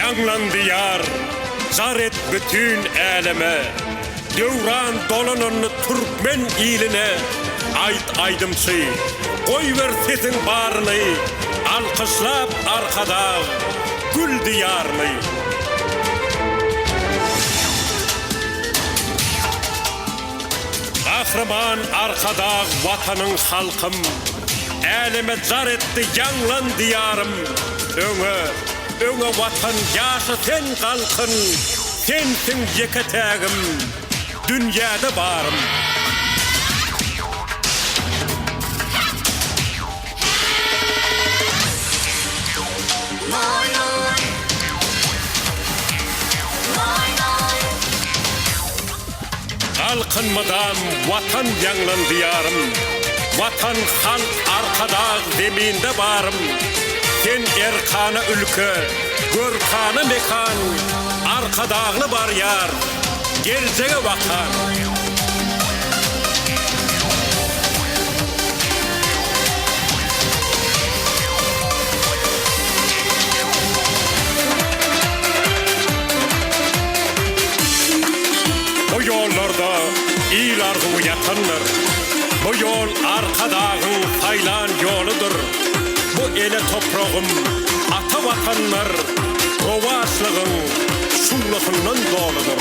Ýaňlan Diýar, jar et bütin äleme, Döwran dolananyny türkmen iline Aýt aýdymçy, goýber sesiň baryny, Alkyşlap Arkadag, gül Diýaryny. Gahryman Arkadag Watanyň halkym, Äleme jar etdi ýaňlan Diýarym, Öňe, öňe Watan ýaşa sen galkyn, Sensiň ýeke-tägim, dünýäde barym. Galkyn mydam Watan ýaňlan Diýarym, Watan halk Arkadag zeminde barym. Sen erkana ülke, görkana mekan, Arkadagly barýar geljege bakan. Bu ýollarda il arzuwy ýatandyr. Bu ýol Arkadagyň saýlan ýoludyr. Bu ene topragym, ata Watandyr, rowaçlygyň şuglasyndan doludyr.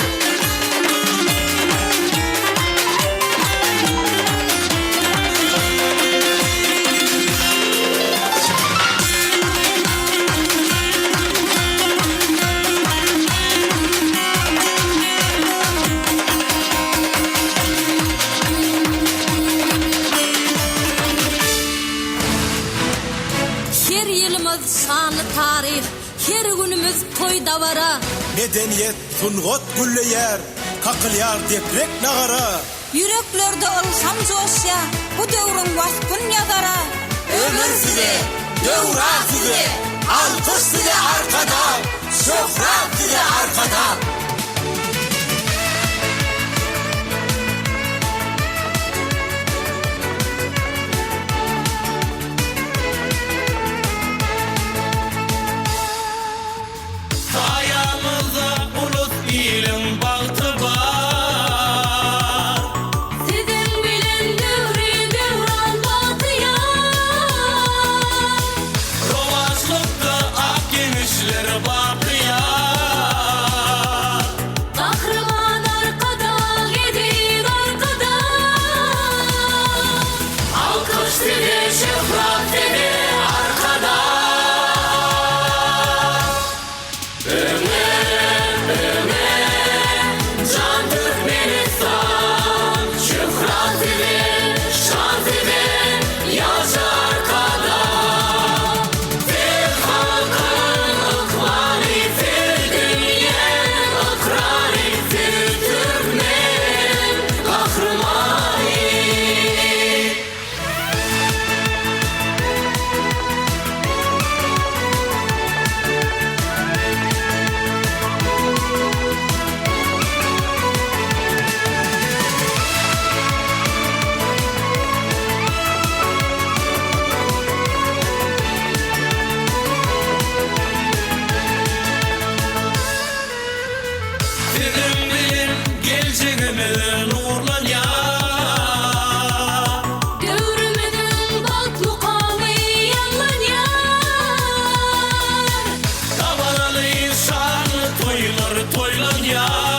Her ýylymyz şanly taryh, her günümiz toý-dabara. Medeniýet, sungat gülleýär, kakylýar deprek nagara. Ýüreklerde ylham joşýar, bu döwrüň waspyn ýazara. Ömür size, döwran size, alkyş size Arkadag, şöhrat size Arkadag! Saýamyzda ulus-iliň bagty bar. Siziň bilen döwri-döwran bagtyýar. Rowaçlykda ak ýeňişler bakyýar. Gahryman Arkadag, eziz Arkadag! Alkyş size, şöhrat size, Arkadag! Öňe, öňe, jan Türkmenistan! Şöhrat size, şan size, ýaşa Arkadag! Siz halkyň ykbaly, siz dünýäň ykrary, siz türkmen gahrymany! Siziň bilen geljegimiz nurlanýar. Döwrümiziň bagt mukamy ýaňlanýar. Dabaraly şanly toýlar toýlanýar.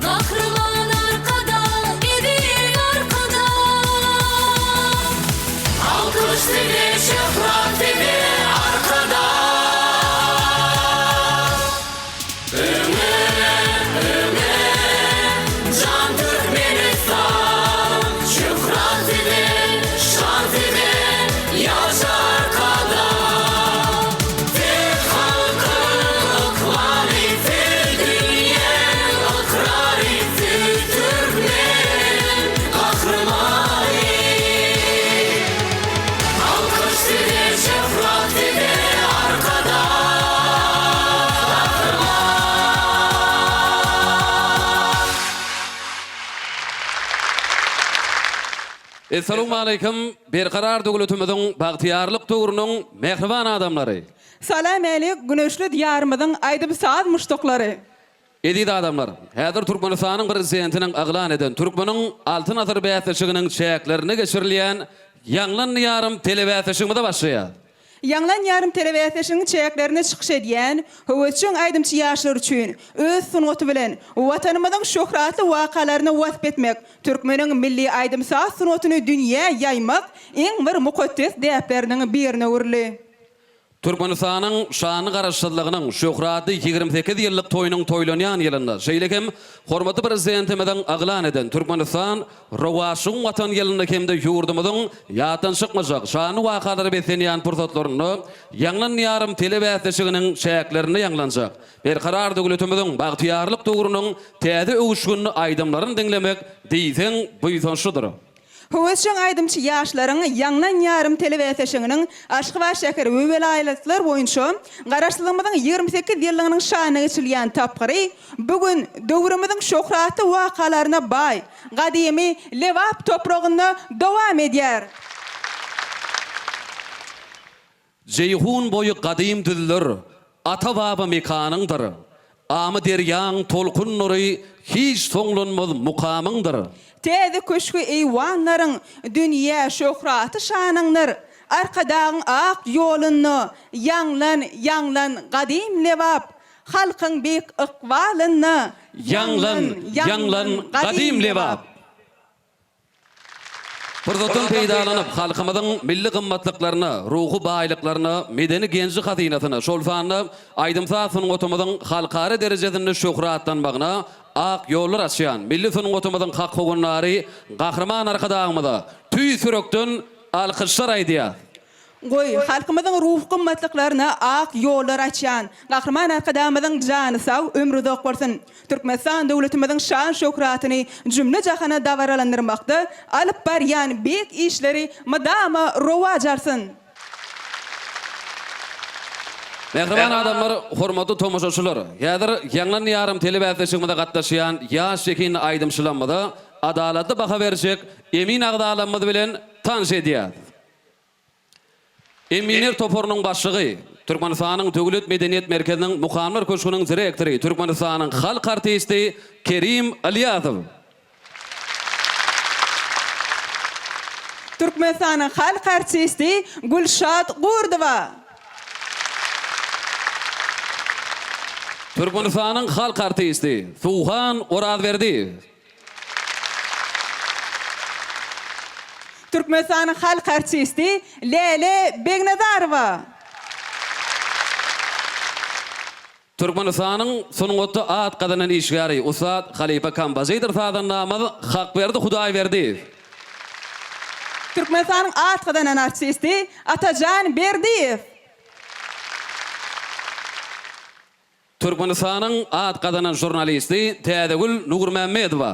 Gahryman Arkadag, eziz Arkadag! Alkyş size, şöhrat size, Arkadag! Öňe, öňe, jan Türkmenistan! Şöhrat size, şan size, ýaşa Arkadag! Siz halkyň ykbaly, siz dünýäň ykrary, siz türkmen gahrymany! Alkyş size, şöhrat size, Arkadag Gahryman! Essalawmaleýkim, Berkarar döwletimiziň bagtyýarlyk döwrüniň mähriban adamlary! Salam älik güneşli Diýarymyzyň aýdym-saz muşdaklary! Eziz adamlar, häzir Türkmenistanyň Prezidentiniň yglan eden Türkmeniň Altyn asyry bäsleşiginiň çäklerinde geçirilýän Ýaňlan Diýarym telebäsleşigimize başlaýarys. Ýaňlan Diýarym telebäsleşiginiň çäklerinde çykyş edýän höwesjeň aýdymçy ýaşlar üçin öz sungaty bilen Watanymyzyň şöhratly wakalaryny wasp etmek, türkmeniň milli aýdym-saz sungatyny dünýä ýaýmak iň bir mukaddes däpleriniň birine öwrüldi. Türkmenistanyň şanly Garaşsyzlygynyň şöhratly 28 ýyllyk toýunyň toýlanýan ýylynda, şeýle hem hormatly Prezidentimiziň yglan eden Türkmenistan, rowaçlygyň Watany ýylynda hem-de ýurdumyzyň ýatdan çykmajak şanly wakalara beslenýän pursatlarynda Ýaňlan Diýarym telebäsleşiginiň çäklerinde ýaňlanjak Berkarar döwletimiziň bagtyýarlyk döwrüniň täze öwüşginli aýdymlaryny diňlemek diýseň buýsançlydyr. Höwesjeň aýdymçy ýaşlaryň Ýaňlan ýarym telebäsleşiginiň Aşgabat şäheri we welaýatlar boýunça Garaşsyzlygymyzyň 28 ýyllygynyň şanyna geçirilýän tapgyry bu gün döwrümiziň şöhratly wakalaryna baý gadymy Lebap topragynda dowam edýär. Jeýhun boýy gadym düzler, ata-baba mekanyňdyr. Amyderýaň tolkun nury hiç soňlanmaz mukamyňdyr. Täze köşgi-eýwanlaryň dünýä şöhraty şanyňdyr. Arkadagyň ak ýolunda ýaňlan, ýaňlan gadym Lebap! Halkyň beýik ykbalynda Ýaňlan, ýaňlan gadym Lebap! Pursatdan peýdalanyp, halkymyzyň milli gymmatlyklaryna, ruhy baýlyklaryna, medeni genji-hazynasyna, şol sanda aýdym-saz sungatymyzyň halkara derejesinde şöhratlanmagyna ak ýollar açýan milli sungatymyzyň hak howandary Gahryman Arkadagymyza tüýs ýürekden alkyşlar aýdýarys. Goý, halkymyzyň ruhy gymmatlyklaryna ak ýollar açýan Gahryman Arkadagymyzyň jany sag, ömri uzak bolsun! Türkmenistan döwletimiziň şan-şöhratyny jümle-jahana dabaralandyrmakda alyp barýan beýik işleri mydama rowaç alsyn! Mähriban adamlar, hormatly tomaşaçylar! Häzir Ýaňlan Diýarym telebäsleşigimize gatnaşýan ýaş zehinli aýdymçylarymyza adalatly baha berjek emin agzalarymyz bilen tanyş edýäris. Eminler toparynyň başlygy, Türkmenistanyň Döwlet medeniýet merkeziniň Mukamlar köşgüniň direktory, Türkmenistanyň halk artisti Kerim Ylýasow. Türkmenistanyň halk artisti Gülşat Gurdowa. Türkmenistanyň halk artisti Suhan Orazberdiýew. Türkmenistanyň halk artisti Läle Begnazarowa. Türkmenistanyň sungatda at gazanan işgäri, ussat halypa kompozitor sazandamyz Hakberdi Hudaýberdiýew. Türkmenistanyň at gazanan artisti Atajan Berdiýew. Türkmenistanyň at gazanan žurnalisti Täzegül Nurmämmedowa.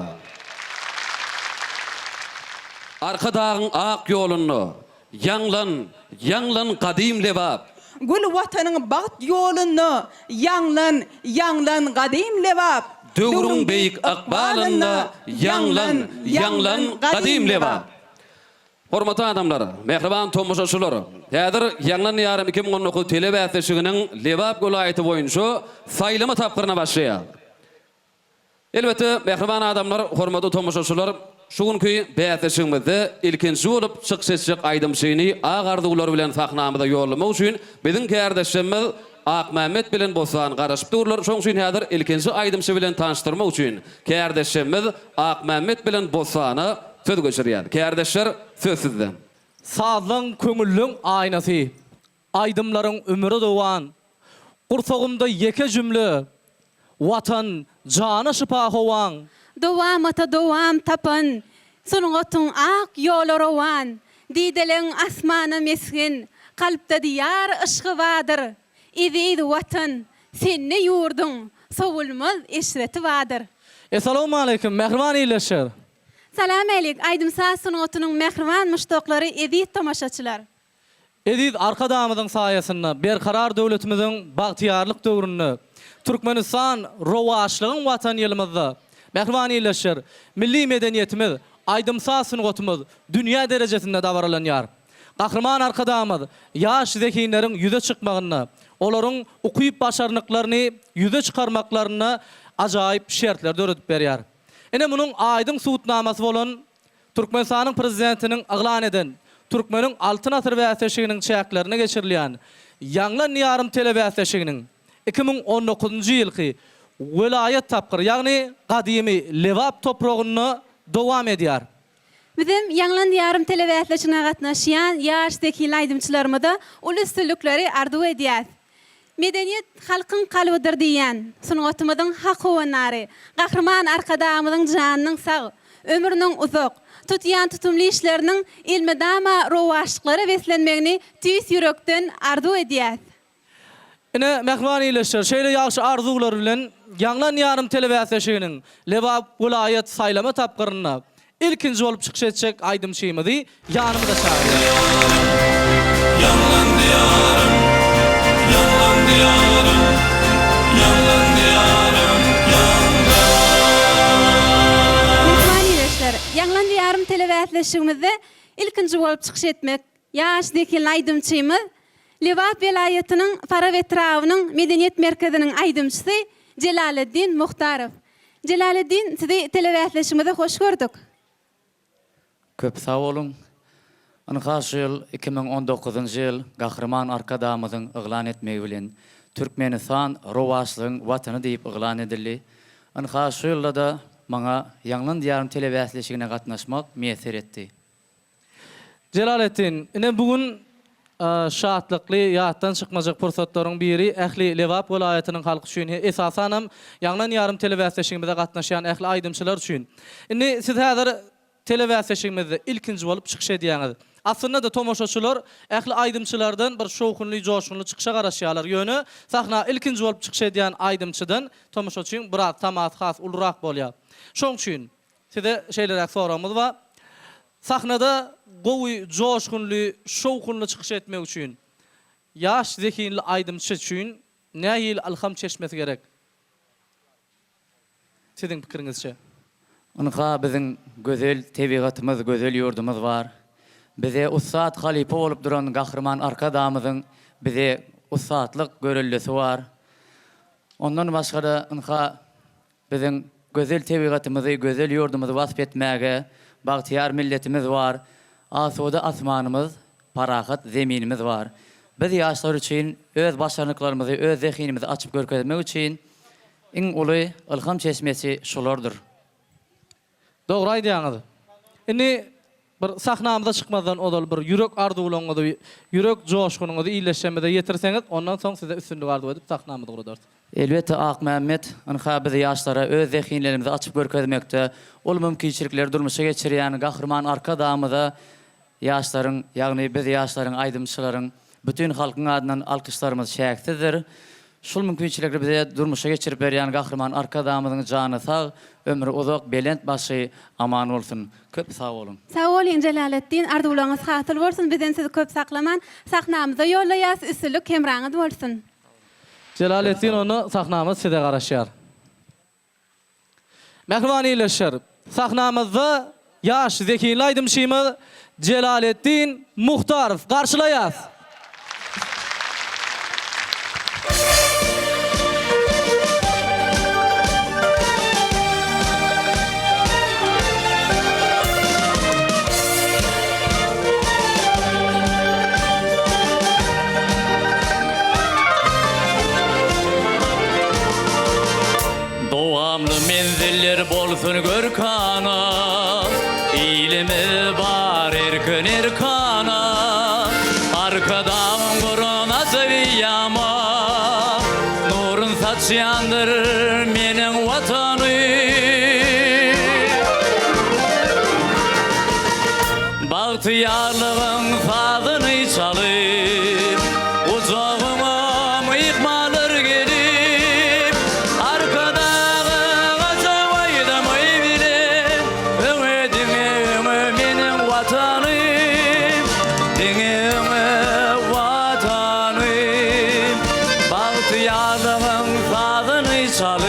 Arkadagyň ak ýolunda, Ýaňlan, ýaňlan gadym Lebap! Gül Watanyň bagt ýolunda, Ýaňlan, ýaňlan gadym Lebap! Döwrüň beýik ykbalynda, Ýaňlan, ýaňlan gadym Lebap! Hormatly adamlar, mähriban tomaşaçylar! Häzir Ýaňlan Diýarym 2019 telebäsleşiginiň Lebap welaýaty boýunça saýlama tapgyryna başlaýar. Elbetde, mähriban adamlar, hormatly tomaşaçylar, şu günki bäsleşigimizde ilkinji bolup çykyş etjek aýdymçyny ak arzuwlar bilen sahnamyza ýollamak üçin biziň kärdeşlerimiz Akmämmet bilen Bossan garaşyp durlar. Şonuň üçin häzir ilkinji aýdymçy bilen tanyşdyrmak üçin kärdeşlerimiz Akmämmet bilen Bossana söz geçirýän. Kärdeşler, söz sizde. Sazlaň köňülleň aýnasy, Aýdymlaryň ömüre dowan. Gursagymda ýeke jümle, Watan, jana şypa howaň. Dowamata dowam tapan, Sungatyň ak ýola rowan. Dideleň asmana mesgen, Kalpda Diýar yşgy bardyr. Eziz Watan, sende ýurduň Sowulmaz eşreti bardyr. Essalawmaleýkim, mähriban ildeşler! Salam-älik, aýdym-saz sungatynyň mähriban muşdaklary, eziz tomaşaçylar! Eziz Arkadagymyzyň saýasynda Berkarar döwletimiziň bagtyýarlyk döwründe Türkmenistan rowaçlygyň Watany ýylymyzda, mähriban ildeşler, milli medeniýetimiz, aýdym-saz sungatymyz dünýä derejesinde dabaralanýar. Gahryman Arkadagymyz ýaş zehinleriň ýüze çykmagynda, olaryň ukyp-başarnyklaryny ýüze çykarmaklarynda ajaýyp şertleri döredip berýär. Ine, munuň aýdyň subutnamasy bolan Türkmenistanyň Prezidentiniň yglan eden Türkmeniň Altyn asyry bäsleşiginiň çäklerinde geçirilýän Ýaňlan Diýarym telebäsleşiginiň 2019-njy ýylky welaýat tapgyry, ýagny gadymy Lebap topragynda dowam edýär. Bizem Ýaňlan Diýarym telebäsleşigine gatnaşýan ýaş zehinli aýdymçylarymyza uly üstünlikleri arzuw edýäs. Medeniýet halkyň kalbydyr diýýän sungatymyzyň hak howandary Gahryman Arkadagymyzyň janynyň sag, ömrüniň uzak, tutýan tutumly işleriniň elmydama rowaçlyklara beslenmegini tüýs ýürekden arzuw edýäs. Ine, mähriban ildeşler, şeýle ýagşy arzuwlar bilen Ýaňlan ýarym telebäsleşiginiň Lebap welaýat saýlama tapgyrynda ilkinji bolup çykyş etjek aýdymçymyzy ýanymyza çagyrýarys. Ýaňlan Diýarym, ýaňlan Diýarym, ýaňlan Diýarym, ýaňlan. Mähriban ildeşler, Ýaňlan Diýarym telebäsleşigimizde ilkinji bolup çykyş etmek ýaş zehinli aýdymçymyz Lebap welaýatynyň Farap etrabynyň Medeniýet merkeziniň aýdymçysy Jelaleddin Muhtarow. Jelaleddin, sizi telebäsleşigimize hoş gördük. Köp sag boluň. Ynha şu ýyl 2019-njy ýyl Gahryman Arkadagymyzyň yglan etmegi bilen Türkmenistan rowaçlygyň Watany diýip yglan edildi. Ynha şu ýylda-da maňa Ýaňlan Diýarym telebäsleşigine gatnaşmak miýesser etdi. Jelaletdin, ine bu gün şatlykly, ýatdan çykmajak pursatlaryň biri ähli Lebap welaýatynyň halky üçin, esasanam Ýaňlan ýarym telebäsleşigimize gatnaşýan ähli aýdymçylar üçin. Indi siz häzir telebäsleşigimizde ilkinji bolup çykyş edýäňiz. Aslynda-da tomaşaçylar ähli aýdymçylardan bir şowhunly, joşgunly çykyşa garaşýarlar. Ýöne sahna ilkinji bolup çykyş edýän aýdymçydan tomaşaçyň biraz tamasy has ulurak bolýar. Şoň üçin Size şeýleräk soragymyz bar. Sahnada gowy, joşgunly, şowhunly çykyş etmek üçin ýaş zehinli aýdymçy üçin nähili ylham çeşmesi gerek? Siziň pikiriňizçe? Ynha biziň gözel tebigatymyz, gözel ýurdumyz bar. Bize ussat halypa bolup duran Gahryman Arkadagymyzyň bize ussatlyk göreldesi bar. Ondan başga-da ynha Biziň gözel tebigatymyzy, gözel ýurdumyzy wasp etmäge bagtyýar milletimiz bar, asuda asmanymyz, parahat Zeminimiz bar. Biz ýaşlar üçin öz başarnyklarymyzy, öz zehinimizi açyp görkezmek üçin iň uly ylham çeşmesi şulardyr. Dogry aýdýaňyz. Indi bir sahnamyza çykmazdan ozal bir ýürek arzuwlaryňyzy, ýürek joşgunyňyzy ildeşlerimize ýetirseňiz, ondan soň size üstünlik arzuw edip sahnamyzy guradarys. Elbetde Akmämmet, ynha biz ýaşlara öz zehinlerimizi açyp görkezmekde uly mümkinçilikleri durmuşa geçirýän Gahryman Arkadagymyza ýaşlaryň, ýagny biz ýaşlaryň, aýdymçylaryň, bütin halkyň adyndan alkyşlarymyz çäksizdir. Şul mümkinçilikleri bize durmuşa geçirip berýän Gahryman Arkadagymyzyň jany sag, ömri uzak, belent başy aman bolsun. Köp sag boluň. Sag boluň Jelaletdin arzuwlaryňyz hasyl bolsun bizem sizi köp saklaman sahnamyza ýollaýas üstünlik hemraňyz bolsun. Jelaletdin onda sahnamyz size garaşýar. Mähriban ildeşler, sahnamyzda ýaş zehinli aýdymçymyz Jelaletdin Muhtarow garşylaýas! Dowamly menziller bolsun görkana, Ilimiz bar erkin erkana, Arkadagyň guran ajap eýýama, Nurun saçýandyr meniň Watanym. Bagtyýarlygyň sazyny çalyp, Gujagyňa myhmanlar gelip, Arkadagyň ajap aýdymy bilen, Öňe diňe öňe meniň Watanym, Diňe öňe Watanym. Bagtyýarlygyň sazyny çalyp.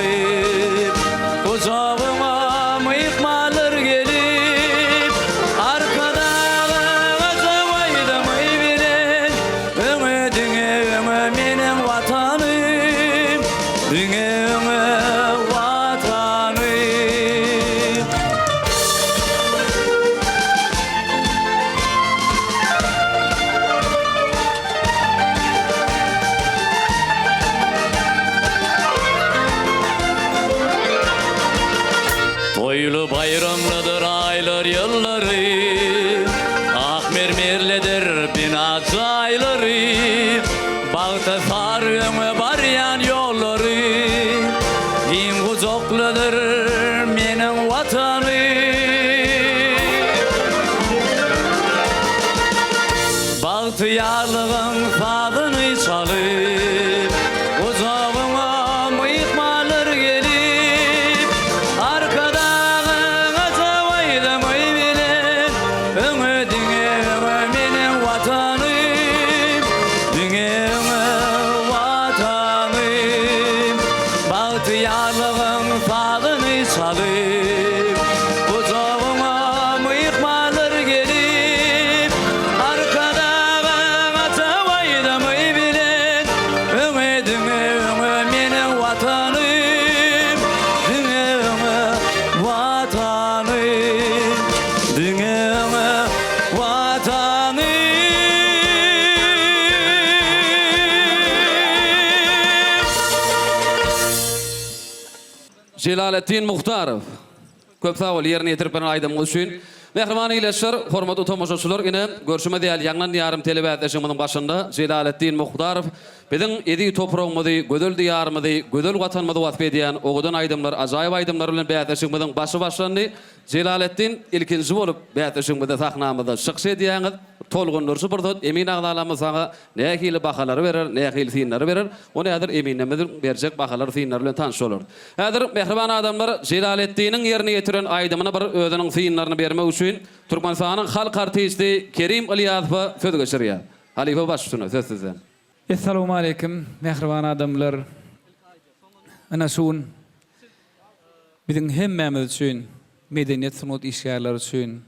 Bina jaýlary, bagta sary öňe barýan ýollary, Giň gujaklydyr meniň Watanym. Bagtyýarlygyň sazyny çalyp, Gujagyňa myhmanlar gelip, Arkadagyň ajap aýdymy bilen, Öňe diňe öňe meniň Watanym, Diňe öňe Watanym. Bagtyýarlygyň sazyny çalyp, Gujagyňa myhmanlar gelip, Arkadagyň ajap aýdymy bilen, Öňe diňe öňe meniň Watanym, Diňe öňe Watanym, Diňe öňe Watanym. Jelaletdin Muhtarow. Köp sag bol ýerine ýetirip beren aýdymyňyz üçin. Mähriban ildeşler, hormatly tomaşaçylar, ine, görşümiz ýaly Ýaňlan diýarym telebäsleşigimiziň başynda Jelaletdin Muhtarow biziň eziz topragymyzy, gözel diýarymyzy, gözel Watanymyzy wasp edýän owadan aýdymlar, ajaýyp aýdymlar bilen bäsleşigimiziň başy başlandy. Jelaletdin, ilkinji bolup bäsleşigimizde sahnamyzda çykyş edýäňiz. Tolgundyryjy pursat, emin agzalarymyz saňa nähili bahalary berer, nähili synlary berer, ony häzir eminlerimiziň berjek bahalary, synlary bilen tanyş bolarys. Häzir, mähriban adamlar, Jelaletdiniň ýerine ýetiren aýdymyna bir özüniň synlaryny bermek üçin Türkmenistanyň halk artisti Kerim Ylýasowa söz geçirýär. Halypa baş üstüne, söz sizden. Essalawmaleýkim mähriban adamlar. Ine şu gün biziň hemmämiz üçin medeniýet sungat işgärleri üçin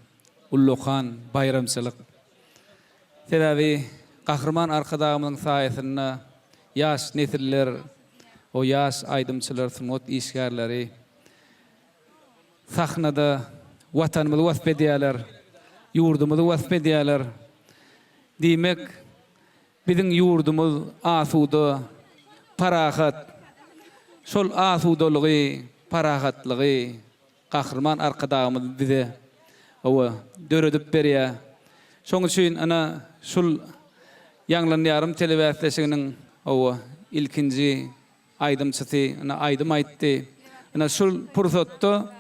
ullakan baýramçylyk. Sebäbi Gahryman Arkadagymyzyň saýasynda ýaş nesiller, o ýaş aýdymçylar, sungat işgärleri sahnada Watanymyzy wasp edýärler, ýurdumyzy wasp edýärler. Diýmek, Biziň ýurdumyz asuda, parahat. Şol asudalygy, parahatlygy Gahryman Arkadagymyz bize, hawa, döredip berýär. Şonuň üçin, ana, şul Ýaňlan ýarym telebäsleşiginiň, hawa, ilkinji aýdymçysy, ine, aýdym aýtdy. Ine, şul pursatda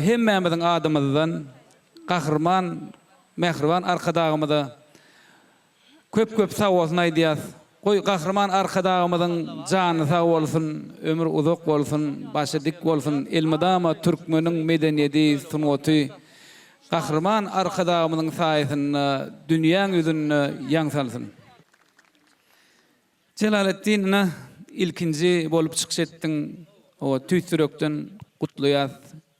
hemmämiziň adymyzdan Gahryman, mähriban Arkadagymyza Köp köp sag bolsun aýdýas. Goý Gahryman Arkadagymyzyň jany sag bolsun, ömri uzak bolsun, başy dik bolsun, elmydama türkmeniň medeniýedi, sungaty Gahryman Arkadagymyzyň saýasynda dünýäň ýüzünde ýaň salsyn. Jelaletdin ine ilkinji bolup çykyş etdiň, hawa tüýs ýürekden gutlaýas.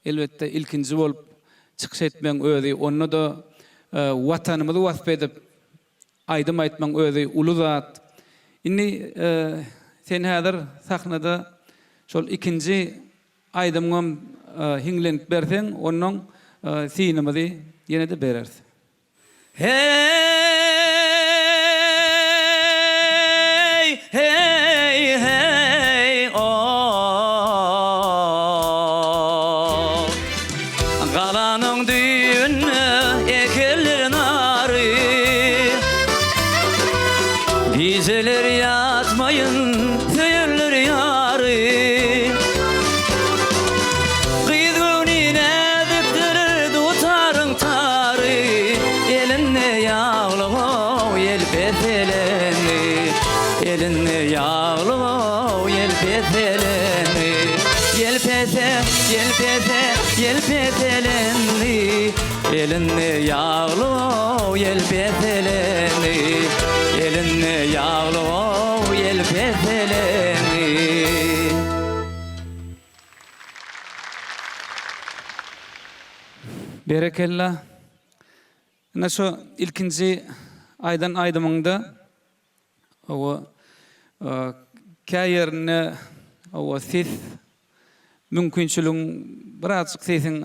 Elbetde ilkinji bolup çykyş etmegiň özi onda-da Watanymyzy wasp edip aýdym aýtmagyň özi uly zat. Indi sen häzir sahnada şol ikinji aýdymyňam hiňlenip berseň onnoň synymyzy ýene-de bereris. Heý, heý, heý, o. Galanyň düýbünde ekilir nary. Gijeler ýatmaýyn, söýenler ýary. Gyz göwni näzikdir dutaryň tary, Elinde ýaglyg-ow, ýelpeseleni, Elinde ýaglyg-ow, ýelpeseleni, Ýelpese, ýelpese, ýelpeseleni, Elinde ýaglyg-ow, ýelpeseleni, Elinde ýaglyg-ow, ýelpeseleni. Berekella. Ine şu ilkinji aýdan aýdymyňda hawa kä ýerinde hawa ses mümkinçiligiň birazjyk sesiň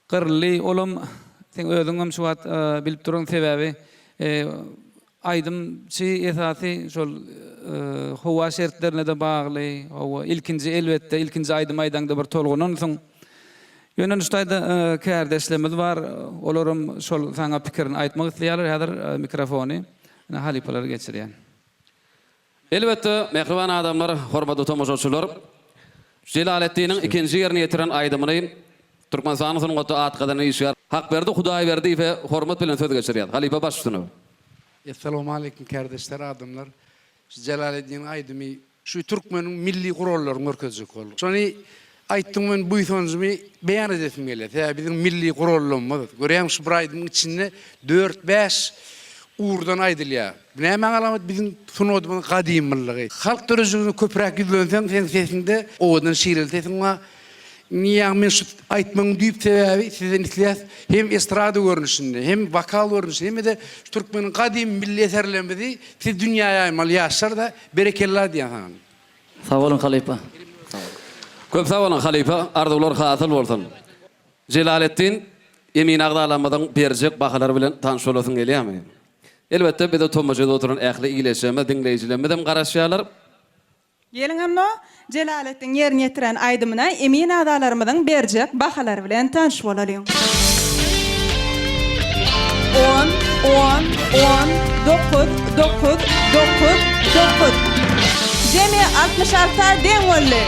Gyryldy olam seň özüňem şu wagt bilip duran sebäbi aýdymçy esasy şol howa şertlerinede bagly hawa ilkinji elbetde ilkinji aýdym aýdaňda bir tolgunansyň. Ýöne şu taýda kärdeşlerimiz bar, olaram şol saňa pikirini aýtmak isleýärler. Häzir mikrofony ine halypalara geçirýän. Elbetde, mähriban adamlar, hormatly tomaşaçylar, Jelaletdiniň ikinji ýerine ýetiren aýdymyny Türkmenistanyň sungatda at gazanan işgär Hakberdi Hudaýberdiýewe hormat bilen söz geçirýär. Halypa baş üstüne. Essalawmaleýkim kärdeşler adamlar. Şu Jelaleddiniň aýdymy şu türkmeniň milli gurallaryny görkezjek boldy. Şony aýtdyň men buýsanjymy beýan edesim gelýär. Sebäbi biziň milli gurallarymyz. Görýäňmi şu bir aýdymyň içinde dört-bäş ugurdan aýdylýar. Bu nämäň alamaty biziň sungatymyzyň gadymylygy. Halk döredijiligine köpräk ýüzlenseň seň sesiňde owadan şireli sesiň bar. Indi ýaňy men şu aýtmagyň düýp sebäbi sizden isleýäs hem estrada görnüşinde, hem wokal görnüşinde, hemme-de şu türkmeniň gadymy milli eserlerimizi siz dünýä ýaýmaly ýaşlar-da, berekella diýýän saňa. Sag boluň halypa. Köp sag boluň halypa, arzuwlar hasyl bolsun. Jelaletdin, emin agzalarymyzyň berjek bahalary bilen tanyş bolasyň gelýärmi? Elbetde bize tomaşa edip oturan ähli ildeşlerimiz, diňleýjilerimiz hem garaşýarlar. Geliň onda, Jelaletdin ýerine ýetiren aýdymyna emin agzalarymyzyň berjek bahalary bilen tanyş bolalyň. On, on, on, dokuz, dokuz, dokuz, dokuz. Jemi 66-a deň boldy.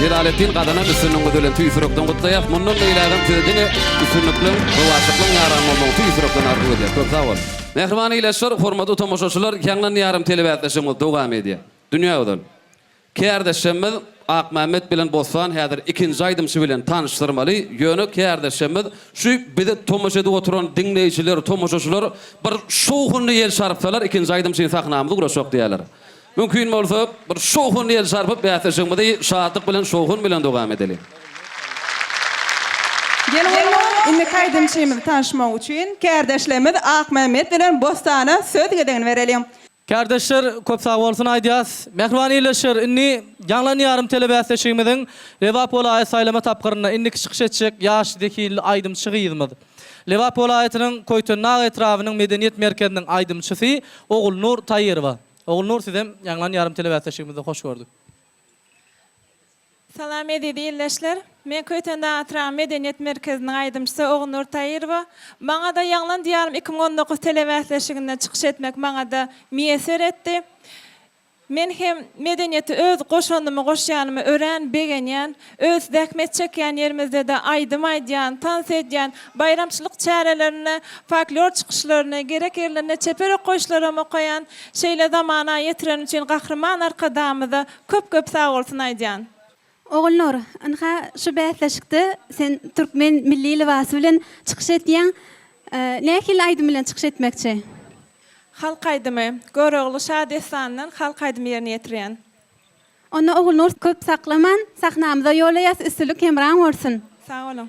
Jelaletdin gazanan üstünligiňiz bilen tüýs ýürekden gutlaýas. Mundan beýlägem size diňe üstünlikleň, rowaçlyklyň ýaran bolmagyny tüýs ýürekden arzuw edýäs. Köp sag boluň. Mähriban ildeşler, hormatly tomaşaçylar, Ýaňlan ýarym telebäsleşigimiz dowam edýär. Dünýä gözel. Kärdeşemiz Akmämmet bilen Bossan häzir ikinji aýdymçy bilen tanyşdyrmaly, ýöne kärdeşemiz şu bize tomaşa edip oturan diňleýjiler, tomaşaçylar bir şowhunly el çarpsalar ikinji aýdymçyny sahnamyza ugraşak diýýärler. Mümkin bolsa bir şowhunly el çarpyp bäsleşigimizi şatlyk bilen şowhun bilen dowam edeliň. Geliň onda indiki aýdymçymyzy tanyşmak üçin kärdeşlerimiz Akmämmet bilen Bossana söz gezegini bereliň. Kärdeşler köp sag bolsun aýdýas. Mähriban ildeşler indi Ýaňlan ýarym telebäsleşigimiziň Lebap welaýat saýlama tapgyrynda indiki çykyş etjek ýaş zehinli aýdymçy gyzymyz. Lebap welaýatynyň Köýtendag etrabynyň medeniýet merkeziniň aýdymçysy Ogulnur Taýyrowa. Ogulnur sizem Ýaňlan ýarym telebäsleşigimizde hoş gördük. Salam eziz ildeşler! Men Köýtendag etraby medeniýet merkeziniň aýdymçysy Ogulnur Taýyrowa. Maňada Ýaňlan Diýarym 2019 telebäsleşiginde çykyş etmek maňada miýesser etdi. Men hem medeniýete öz goşandymy goşýanyma örän begenýän. Öz zähmet çekýän ýerimizde-de aýdym aýdýan, tans edýän, baýramçylyk çärelerinde folklor çykyşlaryny, gerek ýerlerinde çeper okaýyşlaram okaýan. Şeýle zamana ýetirenim üçin Gahryman Arkadagymyza Köp köp sag bolsun aýdýan. Ogulnur, ynha şu bäsleşikde sen türkmen milli lybasy bilen çykyş etýäň. Nähili aýdym bilen çykyş etmekçi? Halk aýdymy, Görogly şa dessanyndan halk aýdymy ýerine ýetirýän. Onda Ogulnur köp saklaman sahnamyza ýollaýas üstünlik hemraň bolsun. Sag boluň.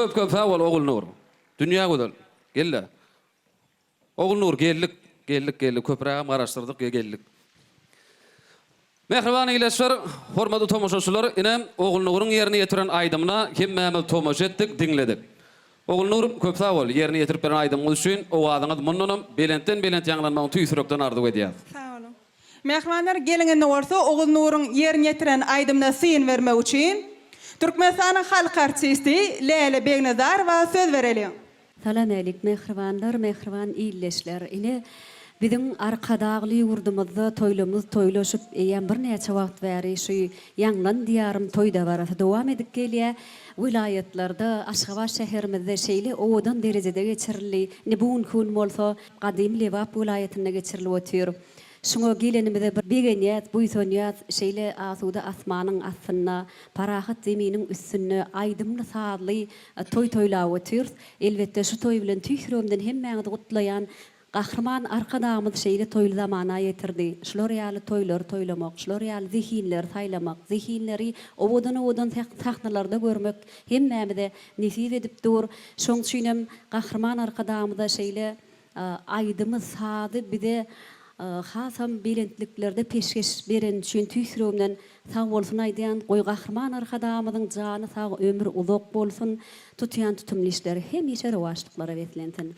Köp köp sag bol Ogulnur. Dünýä gözel. Gel-le. Ogulnur geldik. Geldik geldik. Köprägem garaşdyrdyk ge geldik. Mähriban ildeşler, hormatly tomaşaçylar, ine Ogulnuryň ýerine ýetiren aýdymyna hemmämiz tomaşa etdik, diňledik. Ogulnur, köp sag bol, ýerine ýetirip beren aýdymyňyz üçin, owazyňyz mundanam belentden-belent ýaňlanmagyny tüýs ýürekden arzuw edýäs. Sag boluň. Mähribanlar, geliň indi bolsa Ogulnuryň ýerine ýetiren aýdymyna syn bermek üçin Türkmenistanyň halk artisti Läle Begnazarowa söz bereliň. Salamälik mähribanlar, mähriban ildeşler! Ine, biziň Arkadagly ýurdumyzda toýlamyz toýlaşyp, eýýäm birnäçe wagt bäri şu Ýaňlan Diýarym toý dabarasy dowam edip gelýär. Welaýatlarda, Aşgabat şäherimizde şeýle owadan derejede geçirildi. Indi bu günki gün bolsa gadymy Lebap welaýatynda geçirilip otyr. Şuňa gelenimize bir begenýäs, buýsanýas, şeýle asuda asmanyň astynda, parahat zeminiň üstünde aýdymly-sazly toý toýlap otyrys. Elbetde, şu toý bilen tüýs ýüregimden hemmäňizi gutlaýan. Gahryman Arkadagymyz şeýle toýly zamana ýetirdi. Şular ýaly toýlary toýlamak, şular ýaly zehinleri saýlamak, zehinleri owadan-owadan sahnalarda görmek hemmämize nesip edip dur. Şoň üçinem Gahryman Arkadagymyza şeýle Aýdymy, sazy bize hasam belentliklerde peşgeş bereni üçin tüýs ýüregimden sag bolsun aýdýan. Goý Gahryman Arkadagymyzyň jany sag, ömri uzak bolsun, tutýan tutumly işleri hemişe rowaçlyklara beslensin.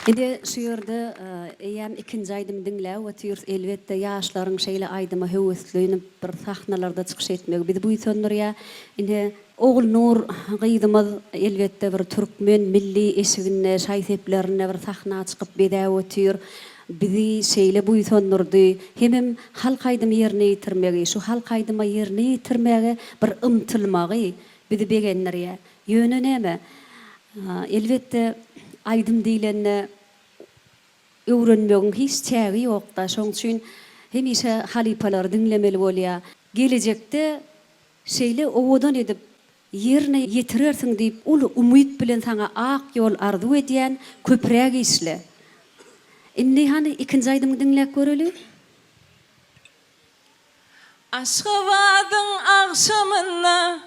Ine şu ýerde eýýäm ikinji aýdymy diňläp otyrys. Elbetde ýaşlaryň şeýle aýdyma höweslenip bir sahnalarda çykyş etmegi bizi buýsandyrýar. Ine Ogulnur gyzymyz elbetde bir türkmen milli eşiginde, şaý-seplerinde bir sahna çykyp bezäp otyr. Bizi şeýle buýsandyrdy. Hemem halk aýdymy ýerine ýetirmegi, şu halk aýdyma ýerine ýetirmäge bir ymtylmagy bizi begendirýär. Ýöne näme, elbetde aýdym diýlende öwrenmegiň hiç çägi ýok-da. Şoň üçin hemişe halypalary diňlemeli bolýar. Gelejekde Şeýle owadan edip ýerine ýetirersiň diýip uly umyt bilen saňa ak ýol arzuw edýän köpräk işle. Indi hany ikinji aýdymyňy diňläp göreli. Aşgabadyň agşamynda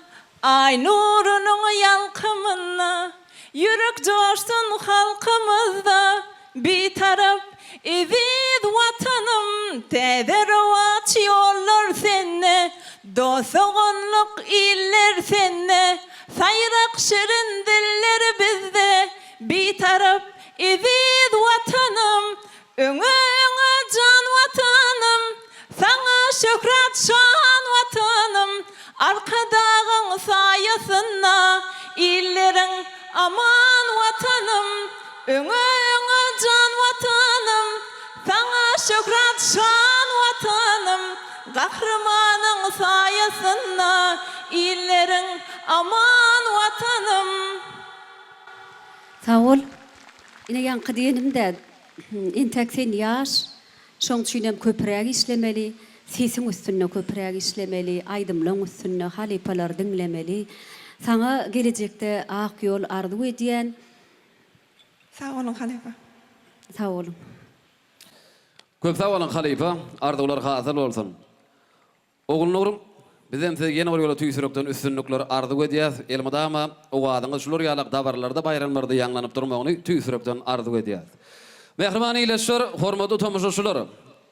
Aý nurunyň ýalkymynda Ýürek joşsun halkymyzda Bitarap eziz Watanym Täze rowaç ýollar sende Dost-doganlyk iller sende Saýrak şirin diller bizde Bitarap eziz Watanym Öňe öňe jan Watanym, Saňa şöhrat şan Watanym, Arkadagyň saýasynda illeriň aman Watanym, Öňe öňe jan Watanym, Saňa şöhrat şan Watanym, Gahrymanyň saýasynda illeriň aman Watanym. Sag bol. Ine ýaňky diýenim-dä, entäk sen ýaş, şoň üçinem köpräk işlemeli, sesiň üstünde köpräk işlemeli, aýdymlaň üstünde, halypalary diňlemeli. Saňa gelejekde ak ýol arzuw edýän. Sag boluň halypa. Sag boluň. Köp sag boluň halypa, arzuwlar hasyl bolsun. Ogulnur, bizem size ýene bir ýola tüýs ýürekden üstünlikler arzuw edýäs. Elmydama owazyňyz şular ýalak dabaralarda, baýramlarda ýaňlanyp durmagyny tüýs ýürekden arzuw edýäs. Mähriban ildeşler, hormatly tomaşaçylar!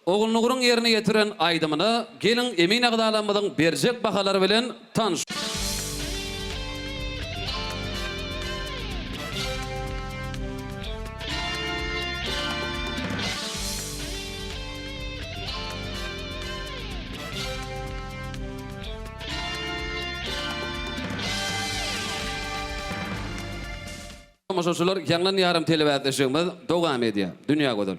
Ogulnuryň ýerine ýetiren aýdymyna geliň emin agzalarymyzyň berjek bahalary bilen tanyş. Tomaşaçylar Ýaňlan ýarym telebäsleşigimiz dowam edýär. Dünýä gözel.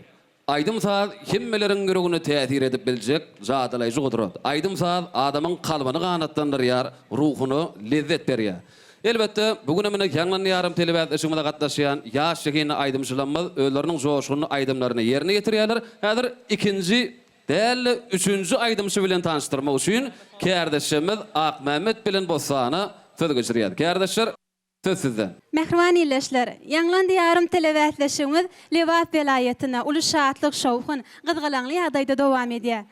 Aýdym-saz hemmeleriň ýüregine täsir edip biljek jadylaýjy gudrat. Aýdym-saz adamyň kalbyny ganatlandyrýar, ruhuna lezzet berýär. Elbetde, bu günem ine Ýaňlan ýarym telebäsleşigimize gatnaşýan ýaş zehinli aýdymçylarymyz özleriniň joşgunly aýdymlaryny ýerine ýetirýärler. Häzir ikinji däl-de, üçünji aýdymçy bilen tanyşdyrmak üçin kärdeşlerimiz Akmämmet bilen Bossana söz geçirýäs. Kärdeşler, söz sizde. Mähriban ildeşler! Ýaňlan Diýarym telebäsleşigimiz Lebap welaýatynda uly şatlyk-şowhun, gyzgalaňly ýagdaýda dowam edýär.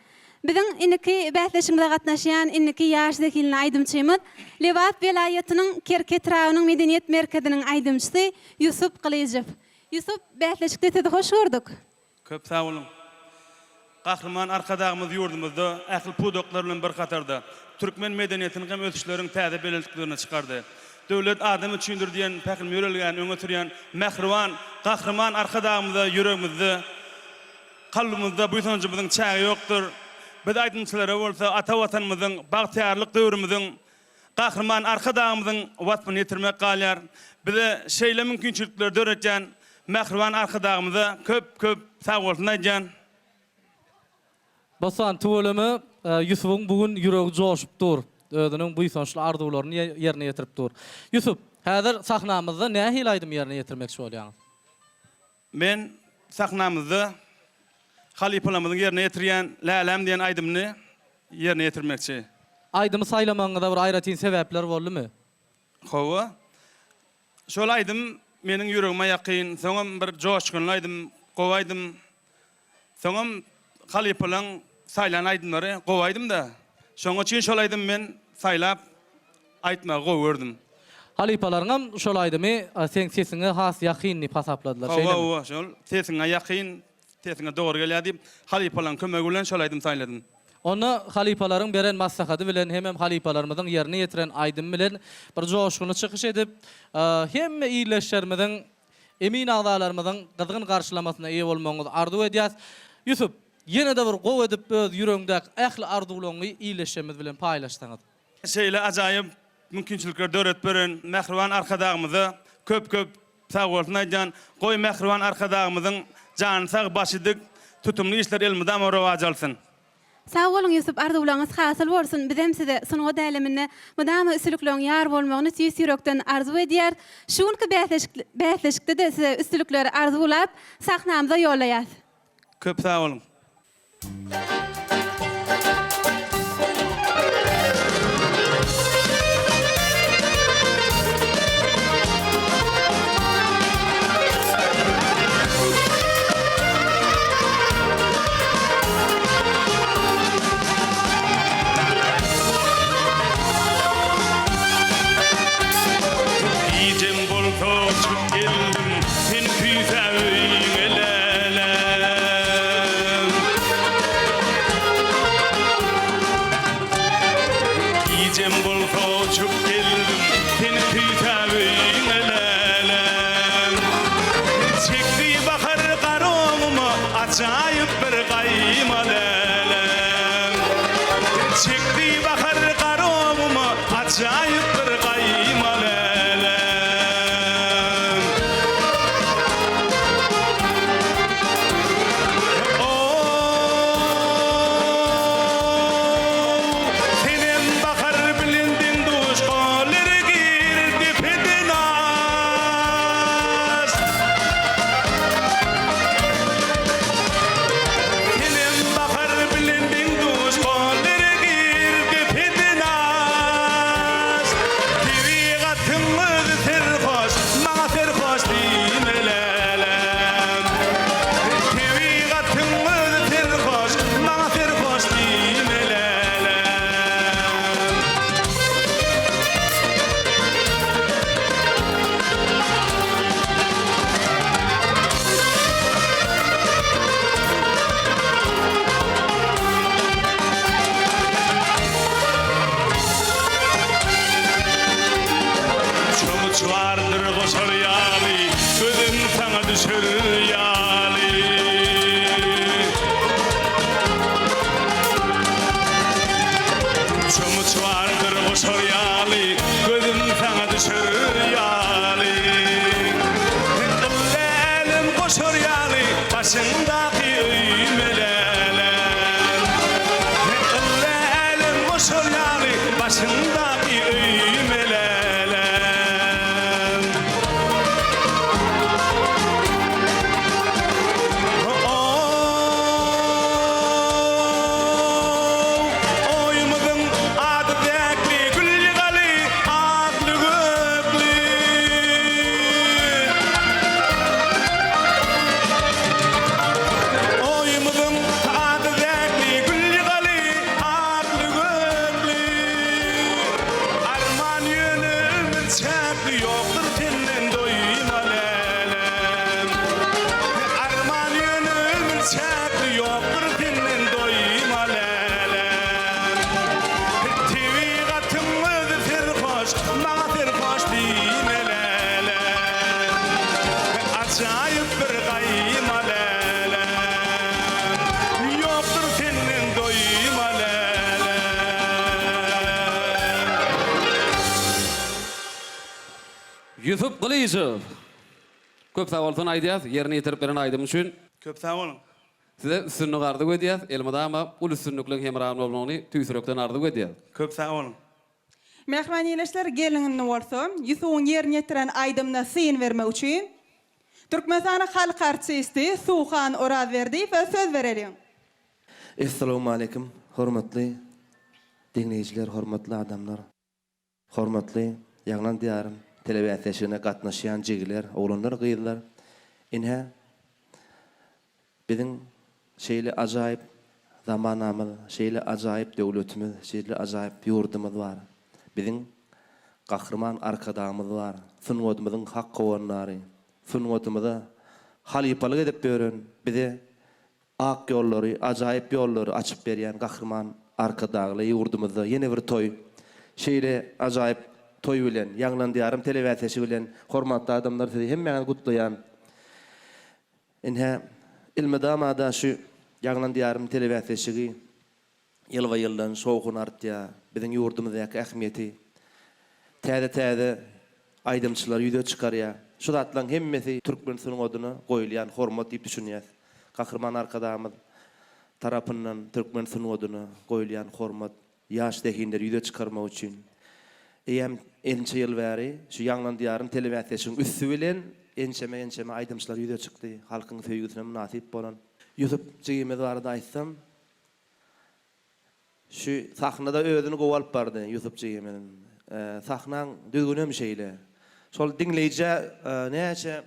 Biziň indiki bäsleşigimize gatnaşýan indiki ýaş zehinli aýdymçymyz Lebap welaýatynyň Kerki etrabynyň medeniýet merkeziniň aýdymçysy Ýusup Gylyjow. Ýusup, bäsleşikde sizi hoş gördük. Köp sag boluň. Gahryman Arkadagymyz ýurdumyzda ähli pudaklar bilen bir hatarda, türkmen medeniýetini hem ösüşleriň täze belentliklerine çykardy. Döwlet adam üçindir diýen pähim ýörelgäni öňe sürýän mähriban Gahryman Arkadagymyza ýüregimizde, kalbymyzda buýsanjymyzyň çägi ýokdur. Biz aýdymçylara bolsa ata Watanymyzyň, bagtyýarlyk döwrümiziň Gahryman Arkadagymyzyň waspyny ýetirmek galýar. Bize şeýle mümkinçilikleri döretýän mähriban Arkadagymyza köp-köp sagbolsun aýdýan. Bossan, tüweleme, Ýusubyň bu gün ýüregi joşup dur. Özüniň buýsançly arzuwlaryny ýerine ýetirip dur. Ýusup, häzir sahnamyzda nähili aýdym ýerine ýetirmekçi bolýaňyz? Men sahnamyzda halypalarymyzyň ýerine ýetirýän Läläm diýen aýdymyny ýerine ýetirmekçi. Aýdymy saýlamagyňyza bir aýratyn sebäpler boldumy? Hawa. Şol aýdym meniň ýüregime ýakyn, soňam bir joşgunly aýdym, gowy aýdym. Soňam halypalaň saýlan aýdymlary gowy aýdym-da. Şoň üçin şol aýdymy men saýlap aýtmagy gowy gördüm. Halypalaryňam şol aýdymy seň sesiňe has ýakyn diýip hasapladylar, şeýlemi? Hawa, hawa, şol sesiňe ýakyn, sesiňe dogry gelýär diýip, halypalaň kömegi bilen şol aýdymy saýladym. Onda halypalaryň beren maslahaty bilen hemem halypalarymyzyň ýerine ýetiren aýdymy bilen bir joşgunly çykyş edip, hemme ildeşlerimiziň Emin agzalarymyzyň gyzgyn garşylamasyna eýe bolmagyňyzy arzuw edýäs. Ýusup, ýene-de bir gowy edip öz ýüregiňdäki ähli arzuwlaryňy ildeşlerimiz bilen paýlaşsaňyz. Şeýle ajaýyp mümkinçilikleri döredip beren mähriban Arkadagymyza köp-köp sagbolsun aýdýan. Goý mähriban Arkadagymyzyň jany sag, başy dik, tutumly işleri elmydama rowaç alsyn. Sag boluň Ýusup arzuwlaňyz hasyl bolsun bizem size sungat äleminde mydama üstülikleriň ýar bolmagyny tüýs ýürekden arzuw edýäris şu günki bäsleşikde-de size üstülikleri arzuwlap sahnamyza ýollaýas. Köp sag boluň. Gijem bolsa uçup geldim, Seni küýsäp öýüňe läläm. Gijem bolsa uçup geldim, Seni küýsäp öýüňe läläm. Çekdi bahar garoguma, Ajaýyp bir gaýma läläm. Çekdi bahar garoguma, Ajaýyp bir gaýma läläm. O-ow, senem bahar bilen deň-duş, Goller gir depeden aş. Senem bahar bilen deň-duş, Goller gir depeden aş. Tebigatyň özi serhoş, Maňa serhoş diýme läläm. Tebigatyň özi serhoş, Maňa serhoş diýme läläm. Çomuç bardyr goşar ýaly, Gözüm saňa düşer ýaly. Çomuç bardyr goşar ýaly, Gözüm saňa düşer ýaly. Ylla älem goşar ýaly, Başyňdaky öýme läläm. Ylla älem goşar ýaly, Başyňdaky öýme läläm. Ýokdur senden doýma läläm. Arman ýöne ömür çäkli Ýokdur senden doýma läläm. Tebigatyň özi serhoş Maňa serhoş diýme läläm. Ajaýyp bir gaýma läläm. Ýokdur senden doýma läläm. Ýusup Gylyjow. Köp sag bolsun aýdýas ýerine ýetirip beren aýdym üçin. Köp sag boluň. Size üstünlik arzuw edýäs, elmydama uly üstünlikleň hemra bolmagyny tüýs ýürekden arzuw edýäs. Köp sag boluň. Mähriban ildeşler geliň indi bolsa Ýusubyň ýerine ýetiren aýdymyna syn bermek üçin Türkmenistanyň halk artisti Suhan Orazberdiýewe söz bereliň. Essalawmaleýkim hormatly diňleýjiler hormatly adamlar. Hormatly Ýaňlan Diýarym telebäsleşigine gatnaşýan jigiler, oglanlar, gyzlar, ine, biziň şeýle ajaýyp zamanamyz, şeýle ajaýyp döwletimiz, şeýle ajaýyp ýurdumyz bar. Biziň Gahryman Arkadagymyz bar, sungatymyzyň hak howandary, sungatymyza halypalyk edip ýören, bize Ak ýollary, ajaýyp ýollary açyp berýän Gahryman Arkadagly ýurdumyzda ýene bir toý. Şeýle ajaýyp toý bilen, Ýaňlan Diýarym telebäsleşigi bilen hormatly adamlar sizi hemmäňizi gutlaýan. Ine, elmydama-da şu Ýaňlan Diýarym telebäsleşigi ýylba-ýyldan şowhun artýar, biziň ýurdumyzdaky ähmiýeti täze-täze aýdymçylary ýüze çykarýar. Şu zatlaryň hemmesi türkmen sungatyna goýulýan hormat diýip düşünýäs. Gahryman Arkadagymyz tarapyndan türkmen sungatyna goýulýan hormat, ýaş zehinleri ýüze çykarmak üçin eýýäm ençe ýyl bäri şu Ýaňlan Diýarym telebäsleşigiň üsti bilen ençeme-ençeme aýdymçylar ýüze çykdy, halkyň söýgüsine mynasyp bolan. Ýusup jigimiz barada aýtsam, Şu sahnada özüni gowy alyp bardy Ýusup jigimiz. Sahnaň düzgünem şeýle. Şol diňleýjä näçe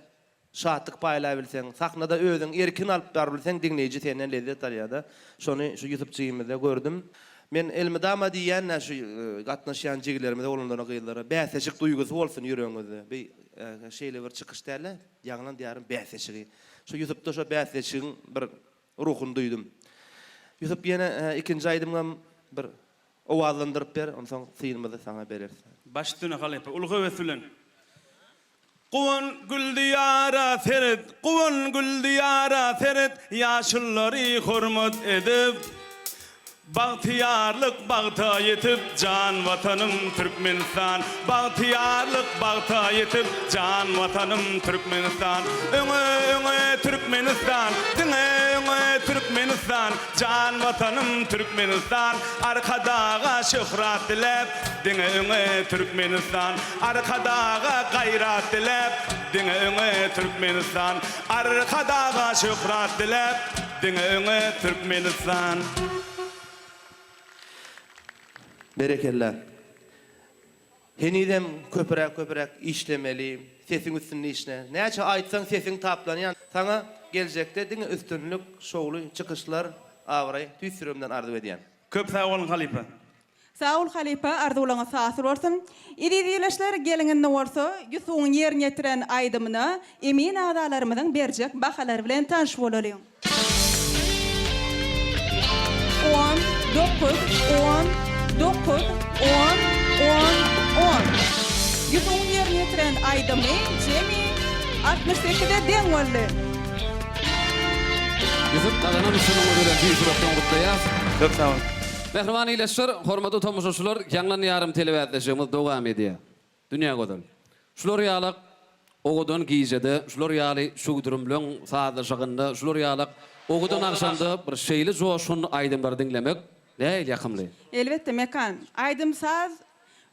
şatlyk paýlabilseň, sahnada özüňi erkin alyp barybilseň diňleýji senden lezzet alýada. Şony şu Ýusup jigimizde gördüm. Men elmydama diýýän-dä şu gatnaşýan jigilerimize oglanlara gyzlara bäsleşik duýgusy bolsun ýüregiňizde. Bi şeýle bir çykyş däl-de, Ýaňlan diýarym bäsleşigi. Şu Ýusupda şo bäsleşigiň bir Ruhuny duýdum. Ýusup ýene ikinji aýdymyňam bir owazlandyryp ber, onsoň synymyzy saňa bereris. Baş üstüne halypa, uly höwes bilen. Guwan gül diýara seret, guwan gül diýara seret, Ýaşullary hormat edip, Bagtyýarlyk bagta ýetip, jan Watanym Türkmenistan. Bagtyýarlyk bagta ýetip, jan Watanym Türkmenistan. Öňe, öňe Türkmenistan, diňe öňe Türkmenistan, jan Watanym Türkmenistan. Arkadaga şöhrat diläp, diňe öňe Türkmenistan. Arkadaga gaýrat diläp, diňe öňe Türkmenistan. Arkadaga şöhrat diläp, Diňe öňe Türkmenistan. Berekella. Henizem köpüräk köpüräk işlemeli, sesiň üstünde işle. Näçe aýtsaň sesiň taplanýan. Saňa geljekde diňe üstünlik, şowly çykyşlar, abraý tüýs ýüregimden arzuw edýän. Köp sag boluň halypa. Sag bol halypa arzuwlaňyz hasyl bolsun. Eziz ildeşler geliň indi bolsa Ýusubyň ýerine ýetiren aýdymyna emin agzalarymyzyň berjek bahalary bilen tanyş bolalyň. On, dokuz, on, dokuz, on, on, on. Ýusubyň ýerine ýetiren aýdymy jemi 68-e deň boldy. Ýusup gazanan üstünligiňiz bilen tüýs ýürekden gutlaýas. Köp sag boluň. Mähriban ildeşler, hormatly tomaşaçylar, Ýaňlan ýarym telebäsleşigimiz dowam edýär. Dünýä gözel. Şular ýalak owadan gijede, şular ýaly çüwdürimleň sazlaşygynda, şular ýalak owadan agşamda bir şeýle joşgunly aýdymlary diňlemek nähili ýakymly. Elbetde, Mekan. Aýdym-saz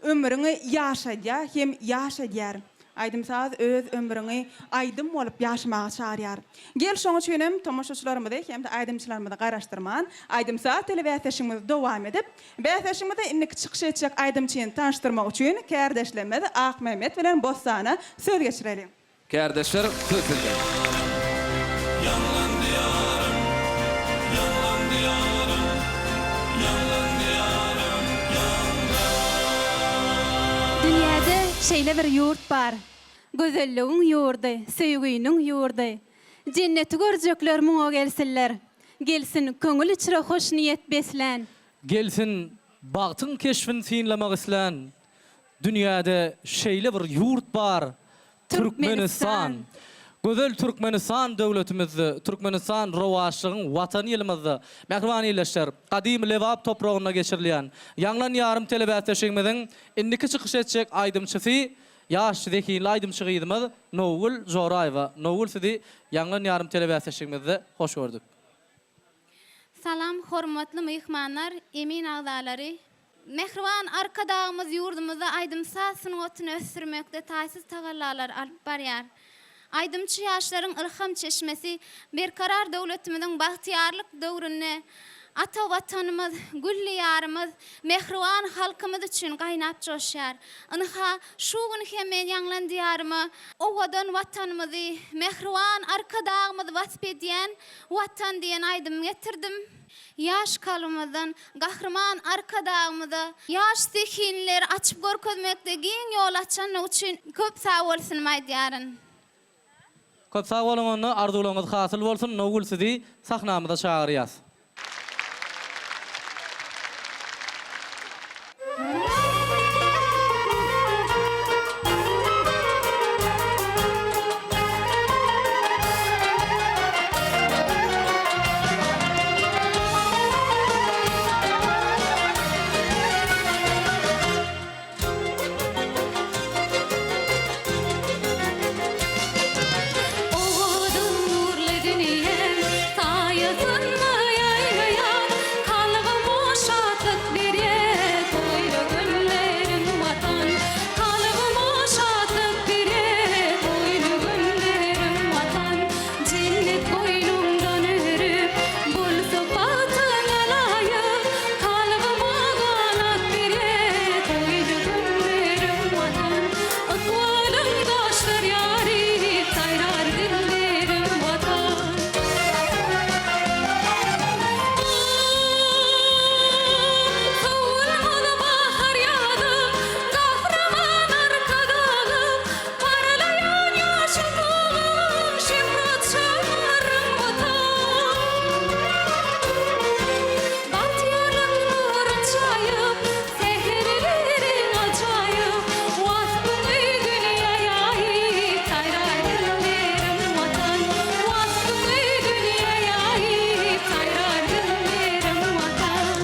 Ömrüňi ýaşadýar hem ýaşadýar. Aýdym-saz öz ömrüňi aýdym bolup ýaşamaga çagyrýar. Gel şoň üçin hem tomaşaçylarymyzy hem-de aýdymçylarymyzy garaşdyrman, aýdym-saz telebäsleşigimizi dowam edip, bäsleşigimizde indiki çykyş etjek aýdymçyny tanyşdyrmak üçin kärdeşlerimiz Akmämmet bilen Bossana söz geçireliň. Kärdeşler söz sizde. Ýaňlan Diýarym, ýaňlan Diýarym, ýaňlan Diýarym, ýaňlan. Dünýäde. şeýle bir ýurt bar. Gözelligiň ýurdy, söýginiň ýurdy. Jenneti görjekler muňa gelsinler. Gelsin köňül içre hoş niýet beslän. Gelsin bagtyň keşbin synlamak islän. Dünýäde şeýle bir ýurt bar, Türkmenistan! Gözel Türkmenistan döwletimizde, Türkmenistan rowaçlygyň Watany ýylymyzda, mähriban ildeşler, gadymy Lebap topragynda geçirilýän Ýaňlan ýarym telebäsleşigimiziň indiki çykyş etjek aýdymçysy ýaş zehinli aýdymçy gyzymyz Nowgül Joraýewa. Nowgül sizi Ýaňlan ýarym telebäsleşigimizde hoş gördük. Salam hormatly myhmanlar, emin agzalary. Mähriban Arkadagymyz ýurdumyzda aýdym-saz sungatyny ösdürmekde taýsyz tagallalary alyp barýar. Aýdymçy ýaşlaryň ylham çeşmesi Berkarar döwletimiziň bagtyýarlyk döwründe ata Watanymyz, gül Diýarymyz, mähriban halkymyz üçin gaýnap joşýar. Ynha, şu gün hem men ýaňlan Diýaryma owadan Watanymyzy, mähriban Arkadagymyzy wasp edýän Watan diýen aýdymy getirdim. Ýaş kalbymyzdan Gahryman Arkadagymyza ýaş zehinleri açyp görkezmekde giň ýol açanlygy üçin köp sagbolsunymy aýdýaryn. Köp sag boluň onda arzuwlaryňyz hasyl bolsun Nowgül sizi sahnamyza çagyrýas. Owadan nurly dünýäm saýasynda ýaýraýar, Kalbyma şatlyk berýär toýly günleriň Watan. Kalbyma şatlyk berýär toýly günleriň Watan. Jennet goýnuňdan örüp, bolsa bagtyňa laýyk, Kalbyma ganat berýär toýly günleriň Watan. Ykbalyň daşlar ýaryp, saýrar dillerim Watan. Sowulmaz bahar ýazym, Gahryman Arkadagym, Parlaýan ýaşyl tugum, Şöhrat şaýarym Watan. Bagtyýarlyk nurun çaýyp, Säherleriň ajaýyp, Waspyňy dünýä ýaýyp, Saýrar dillerim Watan. Waspyňy dünýä ýaýyp, Saýrar dillerim Watan.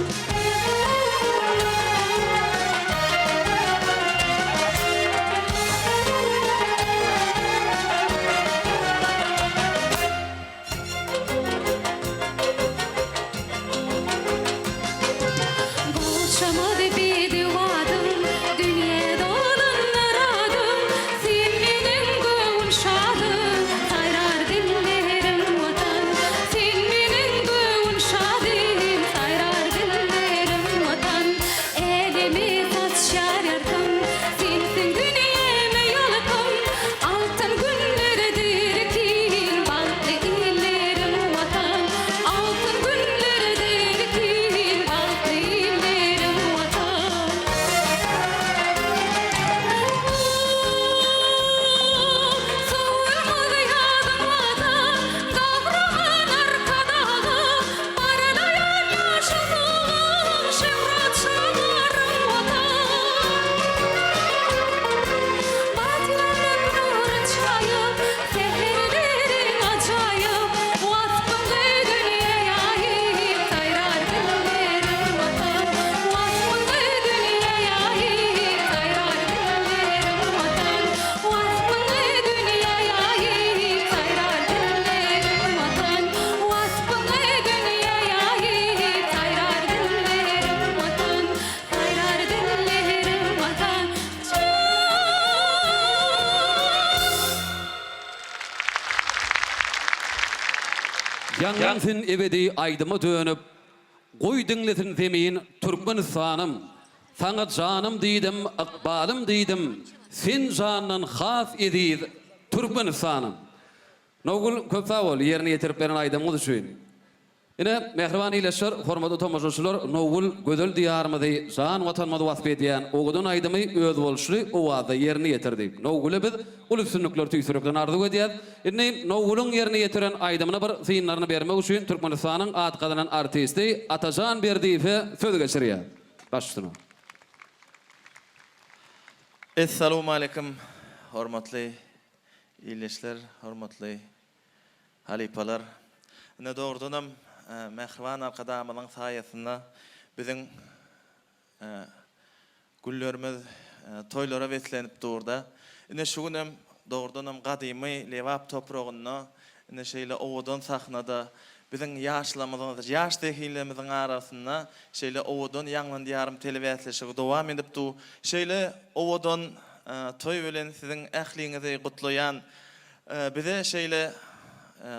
Gowşamaz bedew adym, Dünýä dolandyr adym, Sen meniň göwün şadym, Saýrar dillerim Watan. Sen meniň göwün şadym, Saýrar dillerim Watan. Älemi saçýar ýalkym, Sensiň dünýäme ýalkym, Altyn günlere derkin, Bagtly illerim Watan. Altyn günlere derkin, Bagtly illerim Watan. Sowulmaz ýazyň Watan, Gahryman Arkadagym, Parlaýan ýaşyl tugum, Şöhrat şamarym Watan. Bagtyýarlyk nurun çaýyp, Säherleriň ajaýyp, Waspyňy dünýä ýaýyp, Saýrar dillerim Watan. Waspyňy dünýä ýaýyp, Saýrar dillerim Watan. Waspyňy dünýä ýaýyp, Saýrar dillerim Watan. Waspyňy dünýä ýaýyp, Saýrar dillerim Watan. Saýrar dillerim Watan. Ýaňlan sen ebedi aýdyma dönüp, Goý diňlesin zemin Türkmenistanym. Saňa janym diýdim, ykbalym diýdim, Sen jandan has eziz Türkmenistanym. Nowgül köp sag bol ýerine ýetirip beren aýdymyňyz üçin. Ine, mähriban ildeşler, hormatly tomaşaçylar, Nowgül gözel Diýarymyzy, jan Watanymyzy wasp edýän owadan aýdymy özboluşly owazda ýerine ýetirdi. Nowgüle biz uly üstünlikleri tüýs ýürekden arzuw edýäs. Indi Nowgülüň ýerine ýetiren aýdymyna bir synlaryny bermek üçin Türkmenistanyň at gazanan artisti Atajan Berdiýewe söz geçirýäs. Baş üstüne. Essalawmaleýkim hormatly ildeşler, hormatly Halypalar, ine dogrudanam mähriban Arkadagymyzyň saýasynda biziň günlerimiz toýlara beslenip durda. Ine şu günem dogrudanam gadymy Lebap topragynda ine şeýle owadan sahnada biziň ýaşlarymyzyň, ýaş zehinlerimiziň arasynda şeýle owadan Ýaňlan Diýarym telebäsleşigi dowam edip dur. Şeýle owadan toý bilen siziň ähliňizi gutlaýan. Bize şeýle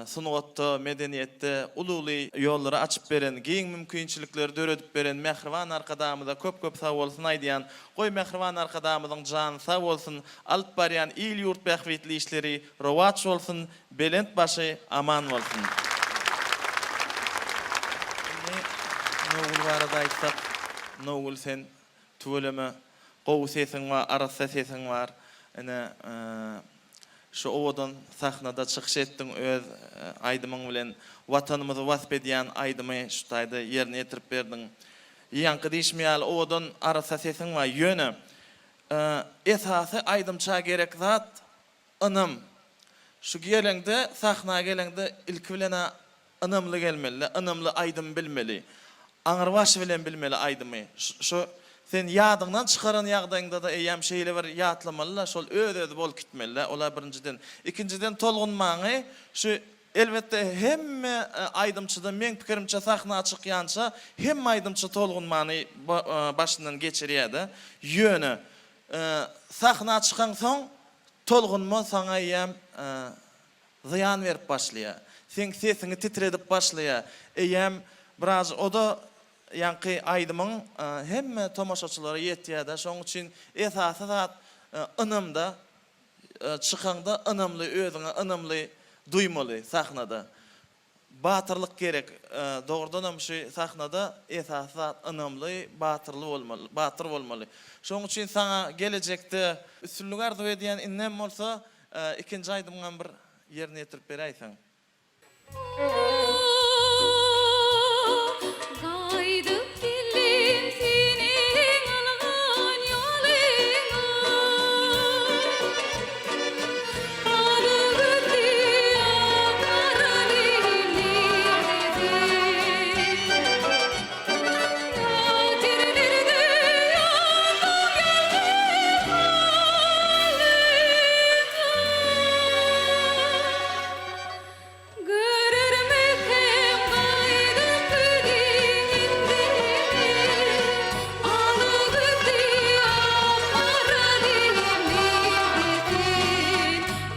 sungatda, medeniýetde uly-uly ýollary açyp beren, giň mümkinçilikleri döredip beren mähriban Arkadagymyza köp-köp sagbolsun aýdýan. Goý, mähriban Arkadagymyzyň jany sag bolsun, alyp barýan il-ýurt bähbitli işleri rowaç bolsun, belent başy aman bolsun! Indi Nowgül barada aýtsak, Nowgül sen tüweleme gowy sesiň bar, arassa sesiň bar. Ine, Şu owadan sahnada çykyş etdiň öz aýdymyň bilen Watanymyzy wasp edýän aýdymy şu taýda ýerine ýetirip berdiň. Ýaňky diýşim ýaly owadan arassa sesiň bar ýöne esasy aýdymça gerek zat ynam. Şu geleňde sahna geleňde ilki bilenä Ynamly gelmelidä, ynamly aýdym bilmeli. Aňrybaşy bilen bilmeli aýdymy. Şo sen ýadyňdan çykaran ýagdaýyňda-da eýýäm şeýle bir ýatlamaly-da, şol öz-özi bolup gitmeli-dä, ol-a birinjiden. Ikinjiden tolgunmaňy şu elbetde hemme aýdymçyda meň pikirimçe sahna çykýança hemme aýdymçy tolgunmany başyndan geçirýä-de. Ýöne sahna çykaňsoň tolgunma saňa eýýäm Zyýan berip başlaýar. Seň sesiňi titredip başlaýar. Eýýäm biraz o-da ýaňky aýdymyň hemme tomaşaçylara ýetýär-de. Şonuň üçin esasy zat ynamda. Çykaňda ynamly, özüňi ynamly duýmaly sahnada. Batyrlyk gerek. Dogrudanam şu sahnada esasy zat ynamly, batyrly bolmaly, batyr bolmaly. Şonuň üçin saňa gelejekde üstünlik arzuw edýän, indem bolsa ikinji aýdymyňam bir ýerine ýetirip beräýseň. Gaýdyp geldim seniň algan ýolyňa.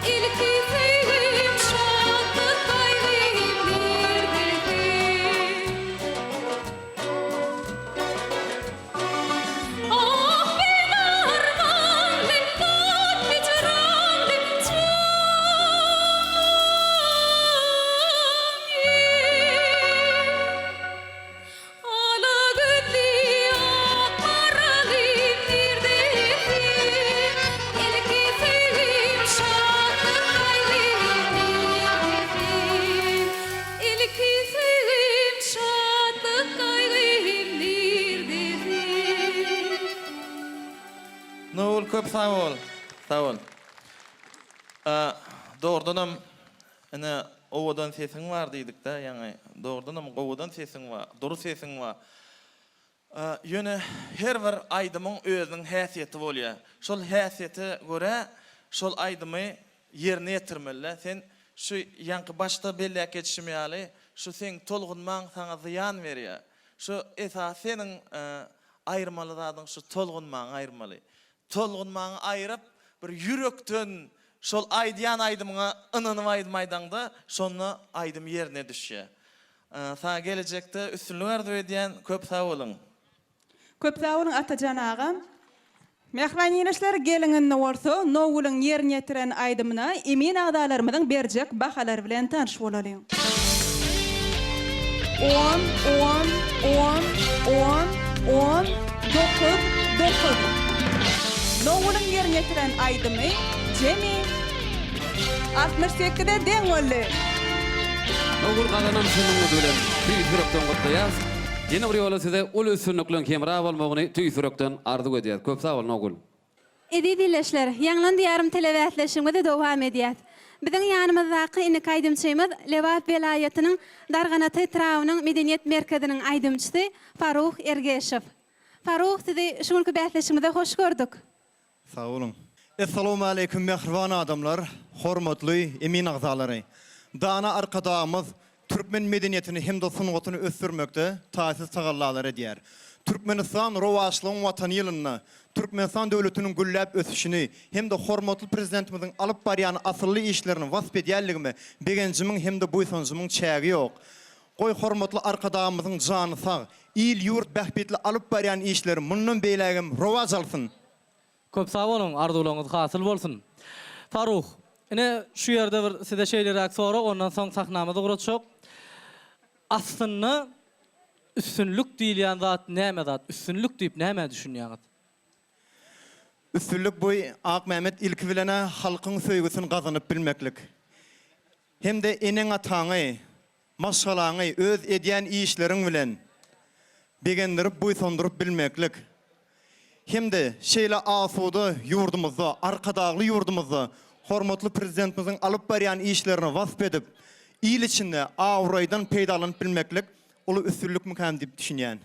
Ilki söýgim, şatlyk gaýgym nirde sen? Ah, men armanly, dat hijranly jan Ala gözli, ak maralym nirdesin? Ilki söýgim, şatlyk gaýgym nirdesin? Ilki söýgim, şatlyk gaýgym nirdesin? Nurgül köp sag bol. Sag bol. Dogrudanam Ine, owadan sesiň bar diýdik-dä ýaňy. Dogrudanam owadan sesiň bar, dury sesiň bar. Ýöne her bir aýdymyň özüniň häsiýeti bolýar. Şol häsiýete görä şol aýdymy ýerine ýetirmeli-dä. Sen şu ýaňky başda belläp geçişim ýaly, şu seň tolgunmaň saňa zyýan berýär. Şu esasy seniň aýyrmaly zadyň şu tolgunmaňy aýyrmaly. Tolgunmaňy aýryp, bir ýürekden şol aýdýan aýdymyňa ynanyp aýdym aýdaňda, şonda aýdym ýerine düşýär. Saňa gelejekde üstünlik arzuw edýän, köp sag boluň! Köp sag boluň Atajan aga. Mähriban ýeňişler geliň indi bolsa Nowgülüň ýerine ýetiren aýdymyna emin agzalarymyzyň berjek bahalary bilen tanyş bolalyň. On, on, on, on, on, dokuz, dokuz. Nowgulyň ýerine ýetiren aýdymy jemi 68-e deň boldy. Nowgul gazanan üstünligiňiz bilen tüýs ýürekden gutlaýas. Ýene bir ýola size uly üstünlikleň hemra bolmagyny tüýs ýürekden arzuw edýäs. Köp sag bol Nowgul. Eziz ildeşler, Ýaňlan Diýarym telebäsleşigimizi dowam edýäs. Biziň ýanymyzdaky indiki aýdymçymyz Lebap welaýatynyň Darganata etrabynyň medeniýet merkeziniň aýdymçysy Faruh Ergeşow. Faruh sizi şu günki bäsleşigimize hoş gördük. Sag boluň. Essalawmaleýkum mähriban adamlar, hormatly emin agzalary. Dana Arkadagymyz türkmen medeniýetini hem-de sungatyny ösdürmekde taýsyz tagallalar edýär. Türkmenistan rowaçlygyň Watany ýylynda Türkmenistan döwletiniň gülläp ösüşini hem-de hormatly Prezidentimiziň alyp barýan asylly işlerini wasp edýänligime begenjimiň hem-de buýsanjymyň çägi ýok. Goý, hormatly Arkadagymyzyň jany sag, il-ýurt bähbitli alyp barýan işleri mundan beýlägem rowaç alsyn! Köp sag boluň, arzuwlaryňyz hasyl bolsun. Faruh, ine şu ýerde bir size şeýleräk sorag, ondan soň sahnamyzy guratjak. Aslynda üstünlik diýilýän zat näme zat? Üstünlik diýip nämä düşünýäňiz? Üstünlik bu, Akmämmet, ilki bilen-ä halkyň söýgüsini gazanyp bilmeklik. Hem-de eneň-ataňy, maşgalaňy öz edýän işleriň bilen begendirip, buýsandyryp bilmeklik. Hem-de şeýle asuda ýurdumyzda, Arkadagly ýurdumyzda hormatly Prezidentimiziň alyp barýan işlerini wasp edip, il içinde abraýdan peýdalanyp bilmeklik uly üstünlikmikän diýip düşünýän.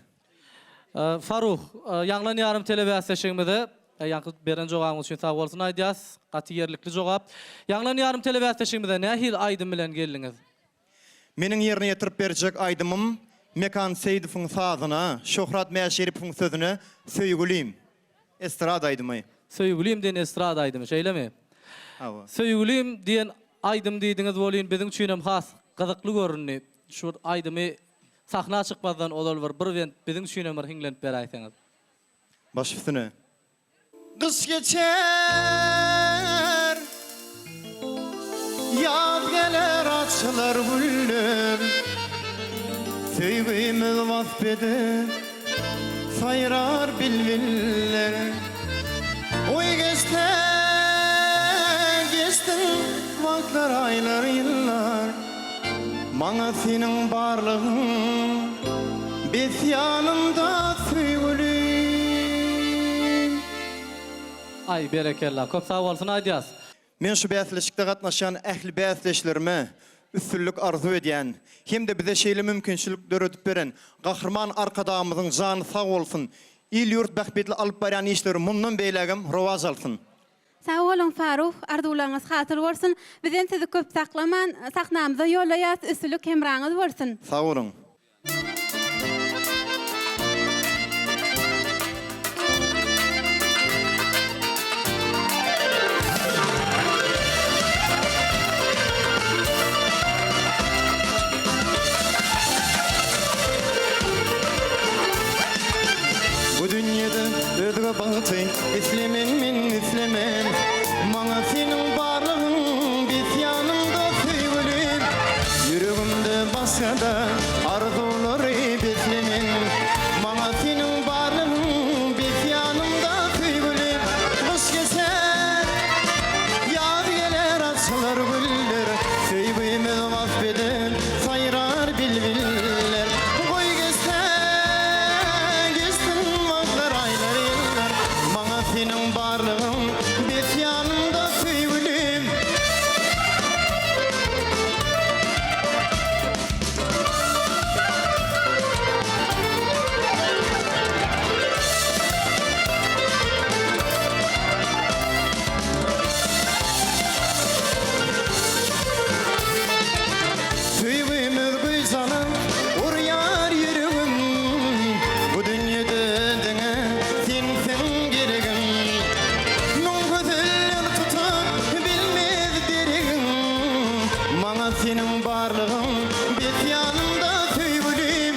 Faruh, Ýaňlan ýarym telebäsleşigimize ýaňky beren jogabyňyz üçin sag bolsun aýdýas. Gaty ýerlikli jogap. Ýaňlan ýarym telebäsleşigimize nähili aýdym bilen geldiňiz? Meniň ýerine ýetirip berjek aýdymym Mekan Seýidowyň sazyna, Şöhrat Mäşeripowyň sözüne Söýgülim. Estrada aýdymy. Söýgülim diýen estrada aýdymy, şeýlemi? Hawa. Söýgülim diýen aýdym diýdiňiz welin biziň üçinem has gyzykly göründi. Şu aýdymy Sahna çykmazdan ozal bir bir bent biziň üçinem bir hiňlenip beräýseňiz. Baş üstüne. Gyş geçer, ýaz geler açylar güller, Söýgimiz wasp edip saýrar bilbiller. Goý geçse geçsin wagtlar aýlar ýyllar. Maňa seniň barlygyň bes ýanymda söýgülim. Aý berekella köp sag bolsun aýdýas. Men şu bäsleşikde gatnaşýan ähli bäsdeşlerime üstünlik arzuw edýän hem-de bize şeýle mümkinçilik döredip beren Gahryman Arkadagymyzyň jany sag bolsun, il-ýurt bähbitli alyp barýan işleri mundan beýlägem rowaç alsyn! Sag boluň Faruh, arzuwlaryňyz hasyl bolsun. Bizem sizi köp saklaman, sahnamyza ýollaýas, üstünlik hemraňyz bolsun. Sag boluň. Bu dünýede özge bagty Islemen men islemen Maňa seniň barlygyň bes ýanymda söýgülim Ýüregimde başgada arzuwlary beslemen Maňa seniň barlygyň bes ýanymda söýgülim Gyş geçer ýaz geler açylar güller Söýgimiz wasp eder saýrar bilbiller Goý geçse geçsin wagtlar aýlar ýyllar Maňa seniň barlygyň bes ýanymda söýgülim. Söýgimiz güýç alyp urýar ýüregim Bu dünýede diňe sensiň geregim Müň gözeller tutup bilmez deregin Maňa seniň barlygyň bes ýanymda söýgülim.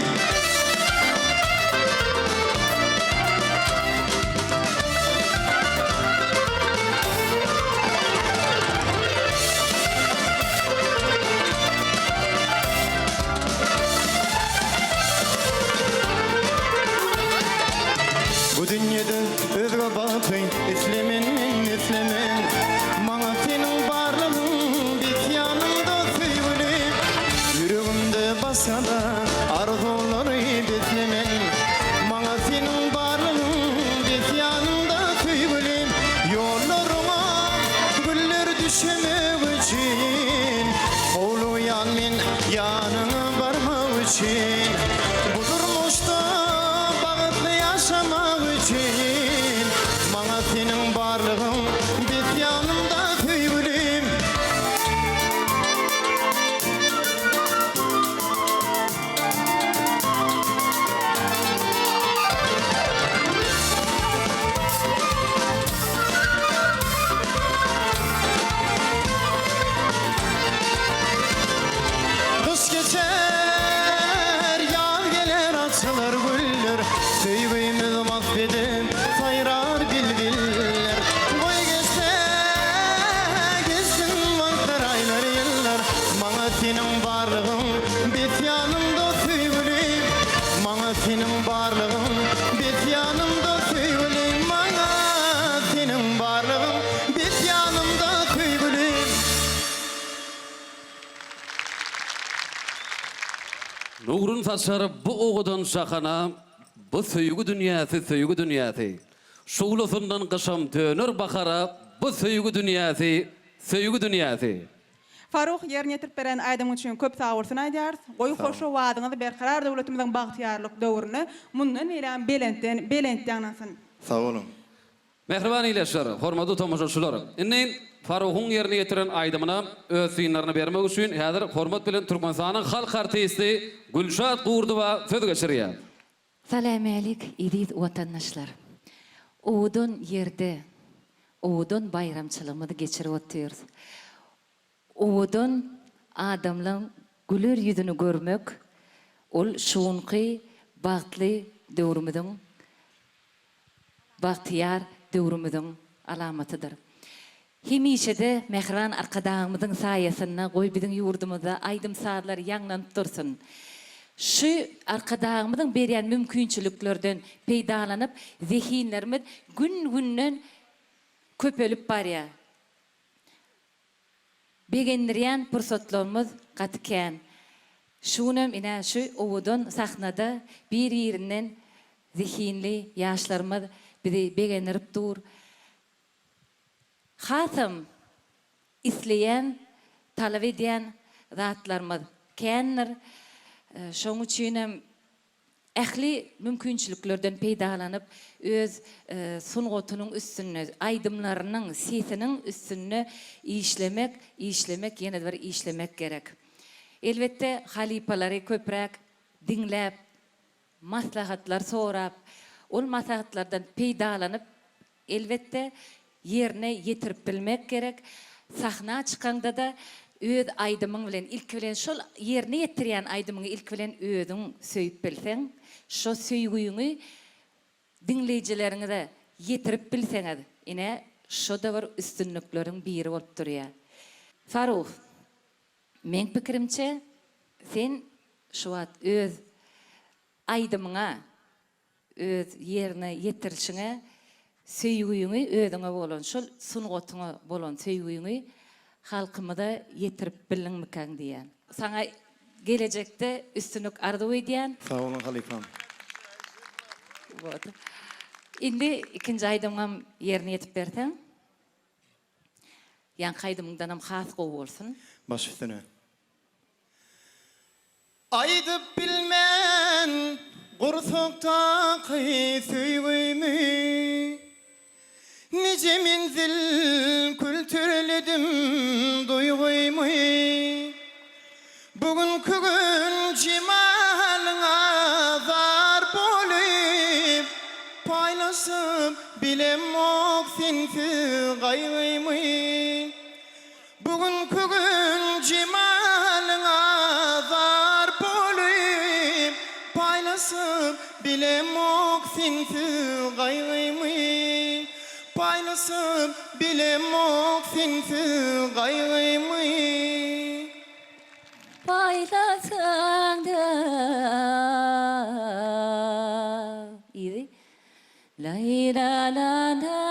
üçin, Bu durmuşda bagtly ýaşamak üçin, Maňa seniň barlygyň bes ýanymda söýgülim. Gyş geçer, ýaz geler, açylar güller, Söýgimiz wasp edip saýrar bilbiller. Goý geçse, geçsin wagtlar, aýlar, ýyllar, Maňa seniň barlygyň bes ýanymda söýgülim. Maňa seniň barlygyň bes ýanymda söýgülim. Maňa seniň barlygyň bes ýanymda söýgülim. Nurun saçar bu owadan jahana, Bu söýgi dünýäsi, söýgi dünýäsi. Şuglasyndan gyşam döner bahara, Bu söýgi dünýäsi, söýgi dünýäsi. Faruh, ýerine ýetirip beren aýdymyň üçin köp sagbolsun aýdýarys. Goý hoş owazyňyz Berkarar döwletimiziň bagtyýarlyk döwründe mundan beýlägem belentden belent ýaňlansyn. Sag boluň. Mähriban ildeşler, hormatly tomaşaçylar! Indi Faruhyň ýerine ýetiren aýdymyna öz synlaryny bermek üçin häzir hormat bilen Türkmenistanyň halk artisti Gülşat Gurdowa söz geçirýär. Salämälik eziz watandaşlar! Owadan ýerde owadan baýramçylygymyzy geçirip otyrys. Owadan adamlaň güler ýüzüni görmek ol şu günki bagtly döwrümiziň bagtyýar döwrümiziň alamatydyr. Hemişe-de mähriban Arkadagymyzyň saýasynda goý biziň ýurdumyzda aýdym-sazlar ýaňlanyp dursun. Şu Arkadagymyzyň berýän mümkinçiliklerden peýdalanyp zehinlerimiz gün-günden köpelip barýar. Begendirýän pursatlarymyz gaty kän. Şu günem ine şu owadan sahnada bir-birinden zehinli ýaşlarymyz bizi begendirip dur. Hasam isleýän, talap edýän zatlarymyz kändir. Şonuň üçinem ähli mümkinçiliklerden peýdalanyp, öz sungatynyň üstünde, aýdymlarynyň, sesiniň üstünde işlemek, işlemek, ýene-de bir işlemek gerek. Elbetde, halypalary köpräk diňläp, maslahatlar sorap, ol maslahatlardan peýdalanyp, elbetde, ýerine ýetirip bilmek gerek. Sahna çykaňda-da öz aýdymyň bilen, ilki bilen şol ýerine ýetirýän aýdymyňy ilki bilen özüň söýüp bilseň, şo söýgüňi diňleýjileriňize ýetirip bilseňiz, ine, şo-da bir üstünlikleriň biri bolup durýar. Faruh, meň pikirimçe, sen şu wagt öz aýdymyňa öz ýerine ýetirişiňe söýgüňi özüňe bolan şol sungatyňa bolan söýgüňi halkymyza ýetirip bildiňmikäň diýýän. Saňa gelejekde üstünlik arzuw edýän. Sag boluň halypam. Wot. Indi ikinji aýdymyňam ýerine ýetip berseň. Ýaňky aýdymyňdanam has gowy bolsun. Baş üstüne. Aýdyp bilmen gursakdaky söýgümi, Nije menzil külterledim duýgymy. Bu günki gün jemalyňa zar bolup, Paýlaşyp bilemok sensiz gaýgymy. Bu günki gün jemalyňa zar bolup, Paýlaşyp bilemok sensiz gaýgymy, Paýlaşyp bilemok sensiz gaýgymy. Paýlasaň-da yzy Laý la la la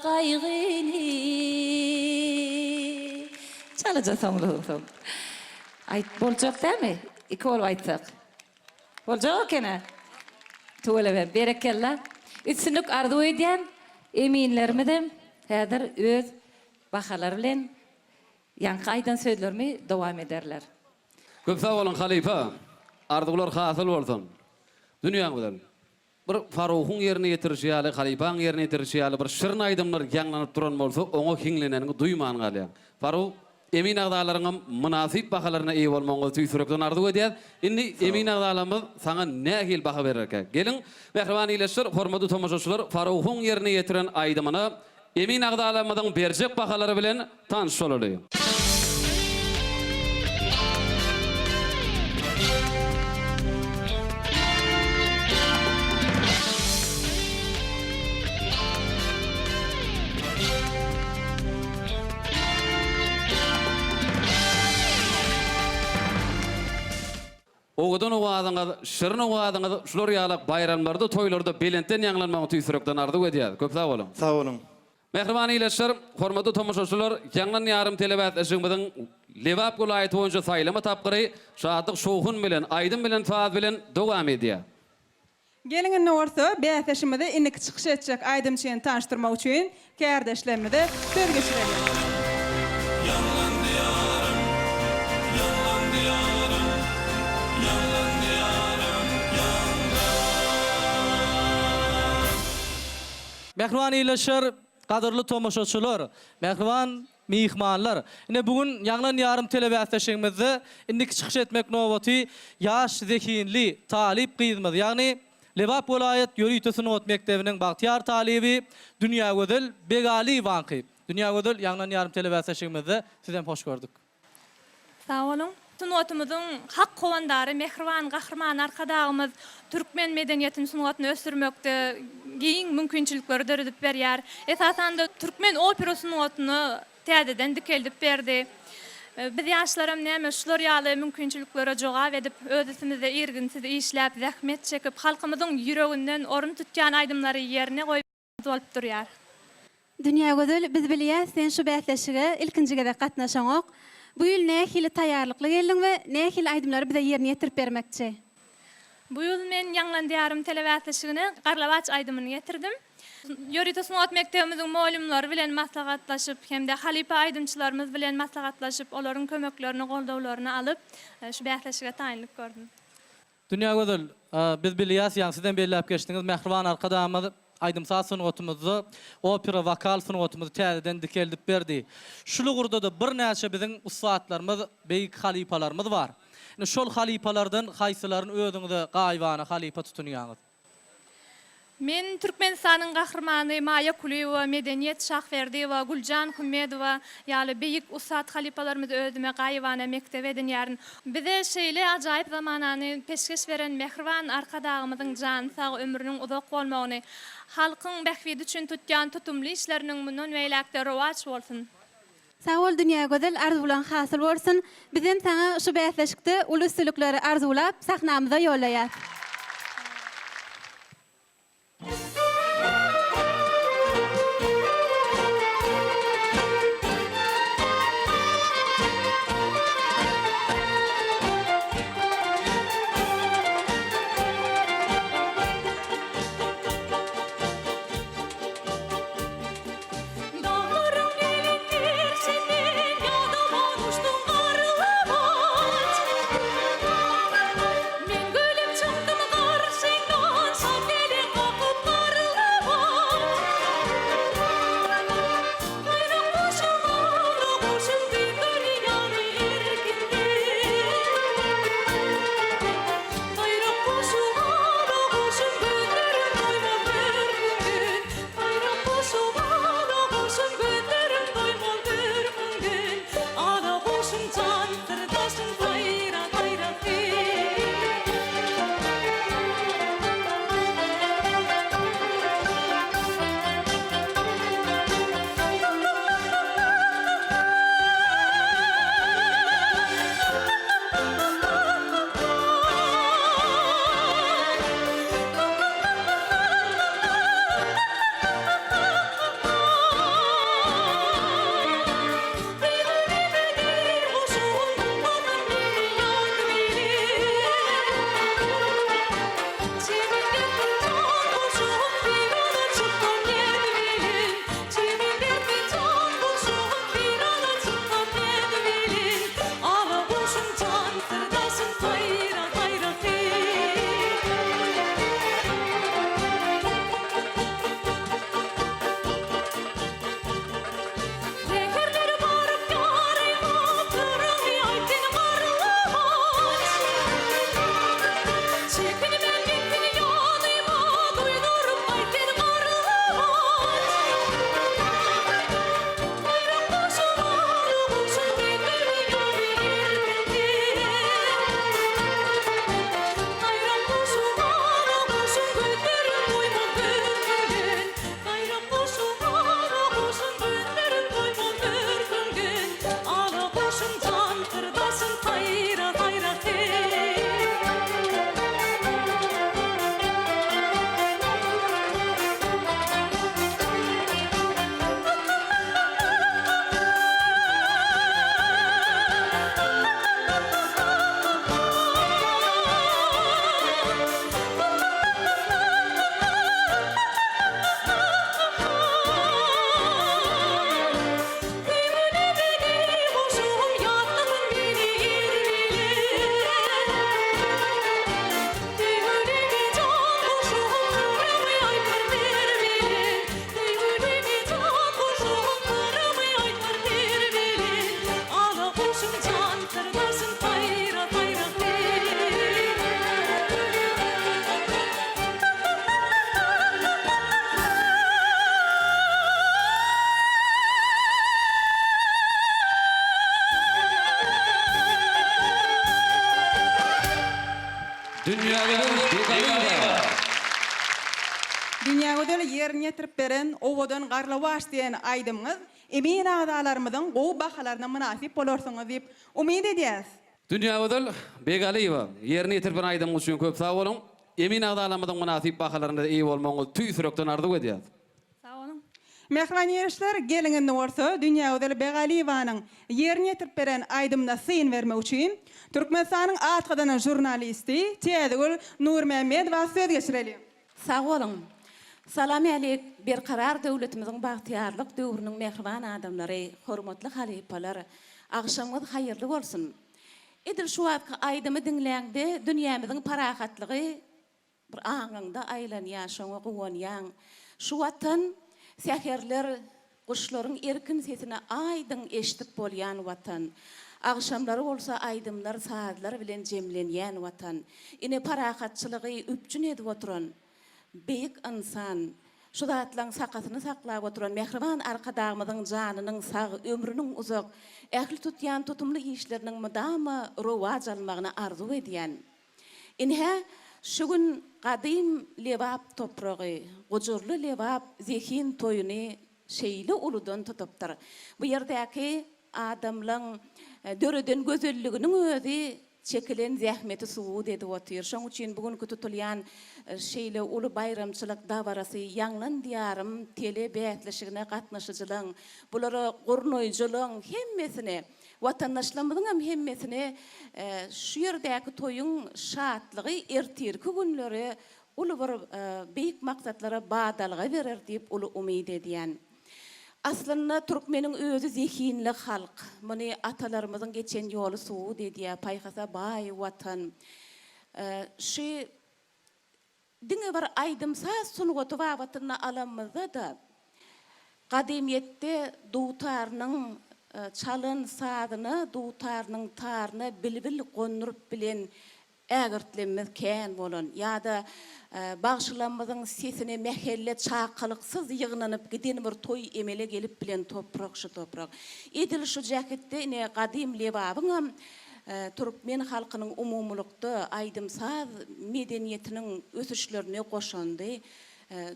gaýgyny Çalaja soňlugy soň aýt boljak dämi iki bolup aýtsak boljak ekenä tüweleme berekella üstünlik arzuw edýän eminlerimizem häzir öz bahalary bilen. Ýaňky aýdan sözlerimi dowam ederler. Köp sag boluň halypa. Arzuwlar hasyl bolsun. Dünýäň gözel. Bir Faruhyň ýerine ýetirişi ýaly, halypaň ýerine ýetirişi ýaly bir şirin aýdymlar ýaňlanyp duran bolsa, oňa hiňleneniňi duýman galýaň. Faruh, emin agzalaryňam mynasyp bahalaryna eýe bolmagyňyzy tüýs ýürekden arzuw edýäs. Indi emin agzalarymyz saňa nähili baha bererkä? Geliň, mähriban ildeşler, hormatly tomaşaçylar, Faruhyň ýerine ýetiren aýdymyna Emin agzalarymyzyň berjek bahalary bilen tanyş bolaly. Owadan owazyňyz, şirin owazyňyz şular ýaly baýramlarda, toýlarda belentden ýaňlanmagyny tüýs ýürekden arzuw edýäris. Köp sag boluň! Sag boluň! Mähriban ildeşler, hormatly tomaşaçylar, Ýaňlan ýarym telebäsleşigimiziň Lebap welaýaty boýunça saýlama tapgyry şatlyk-şowhun bilen, aýdym bilen, saz bilen dowam edýär. Geliň indi bolsa bäsdeşimizi indiki çykyş etjek aýdymçyny tanyşdyrmak üçin kärdeşlerimize söz geçireliň. Ýaňlan Diýarym, ýaňlan Diýarym, ýaňlan Diýarym, ýaňlan. Mähriban ildeşler, gadyrly tomaşaçylar, mähriban Myhmanlar, ine bu gün Ýaňlan ýarym telebäsleşigimizde indiki çykyş etmek nobaty ýaş zehinli talyp gyzymyz, ýagny Lebap welaýat ýörite sungat mekdebiniň bagtyýar talyby Dünýägözel Begalyýewaňky. Dünýägözel, Ýaňlan ýarym telebäsleşigimizde sizem hoş gördük. Sag boluň. Sungatymyzyň hak howandary mähriban Gahryman Arkadagymyz türkmen medeniýetini, sungatyny ösdürmekde giň mümkinçilikleri döredip berýär. Esasanda türkmen opera sungatyny täzeden dikeldip berdi. Biz ýaşlaram näme şular ýaly mümkinçiliklere jogap edip, öz üstümizde irginsiz işläp, zähmet çekip, halkymyzyň ýüreginden orun tutýan aýdymlary ýerine goýup, bolup durýar. Dünýägözel, biz bilýäs, sen şu bäsleşige ilkinji gezek gatnaşaňok. Bu ýyl nähili taýýarlykly geldiň we nähili aýdymlary bize ýerine ýetirip bermekçi? Bu ýyl men Ýaňlan Diýarym telebäsleşigine Garlawaç aýdymyny getirdim. Ýörite sungat mekdebimiziň mugallymlary bilen maslahatlaşyp hem-de halypa aýdymçylarymyz bilen maslahatlaşyp, olaryň kömeklerini, goldawlaryny alyp, şu bäsleşige taýynlyk gördüm. Dünýägözel, biz bilýäs, ýaňy sizem belläp geçdiňiz, mähriban Arkadagymyz aýdym-saz sungatymyzda opera, wokal sungatymyzy täzeden dikeldip berdi. Şul ugurda-da birnäçe biziň ussatlarymyz, beýik halypalarymyz bar. Indi şol halypalardan haýsylaryny özüňize gaýybana halypa tutunýaňyz? Men Türkmenistanyň Gahrymany Maýa Kulyýewa, Medeniýet Şahberdiýewa, Güljan Hümmedowa ýaly beýik ussat halypalarymyzy özüme gaýybana mekdep edinýärin. Bize şeýle ajaýyp zamanany peşgeş beren mähriban Arkadagymyzyň jany sag, ömrüniň uzak bolmagyny, halkyň bähbidi üçin tutýan tutumly işleriniň mundan beýläk-de rowaç bolsun! Sag bol Dünýägözel arzuwlaň hasyl bolsun bizem saňa şu bäsleşikde uly üstünlikleri arzuwlap sahnamyza ýollaýas. Daglaryň belent gerşinden Ýadaman uçdum garlawaç. Men gülüp çykdym. Dünýägözel Begaliýewa. Dünýägözel ýerine ýetirip beren Owadan garlawaç diýen aýdymyňyz emin agzalarymyzyň gowy bahalaryna mynasyp bolarsyňyz diýip umyt edýäs. Dünýägözel Begaliýewa, ýerine ýetirip beren aýdymyňyz üçin köp sag boluň. Emin agzalarymyzyň mynasyp bahalaryna eýe bolmagyňyzy tüýs ýürekden arzuw edýäs. Sag boluň. Mähriban ýerişler, geliň indi bolsa Dünýägözel Begaliýewanyň ýerine ýetirip beren aýdymyna syn bermek üçin Türkmenistanyň at gazanan žurnalisti Täzegül Nurmämmedowa söz geçireliň. Sag boluň. Salam älik, Berkarar döwletimiziň bagtyýarlyk döwrüniň mähriban adamlary, hormatly halypalar! Agşamyňyz haýyrly bolsun! Edil şu wagtky aýdymy diňläňde dünýämiziň parahatlygy Bir aňyňda aýlanýar, şoňa guwanýaň. Şu Watan, säherler guşlaryň erkin sesini aýdyň eşidip bolýan Watan. Agşamlary bolsa aýdymlar, sazlar bilen jemlenýän Watan. Ine, parahatçylygy üpjün edip oturan Beýik ynsan, şu zatlaň sakasyny saklap oturan mähriban Arkadagymyzyň janynyň sag, ömrüniň uzak, ähli tutýan tutumly işleriniň mydama rowaç almagyny arzuw edýän. Ine, şu gün gadym Lebap topragy, gujurly Lebap zehin toýuny şeýle uludan tutupdyr. Bu ýerdäki adamlaň döreden gözelliginiň özi çekilen zähmeti subut edip otyr. Şoň üçin bu günki tutulýan şeýle uly baýramçylyk dabarasy Ýaňlan Diýarym tele bäsleşigine gatnaşyjylaň, bulary gurnaýjylaň hemmesine Watandaşlarymyzyňam hemmesine şu ýerdäki toýuň şatlygy ertirki günlere uly bir beýik maksatlara badalga berer diýip uly umyt edýän. Aslynda türkmeniň özi zehinli halk. Muny atalarymyzyň geçen ýoly subut edýär, paýhasa baý Watan. Şu Diňe bir aýdym-saz sungaty babatynda alanymyzda-da, gadymyýetde dutarynyň çalan sazyna, dutarynyň taryna bilbil gonduryp bilen ägirtlemimiz kän bolan ýa-da bagşylarymyzyň sesine mähelle çakylyksyz ýygnanyp giden bir toý emele gelip bilen toprak şu toprak. Edil şu jähetde ine gadym Lebabyňam Türkmen halkynyň umumylykda aýdym-saz medeniýetiniň ösüşlerine goşandy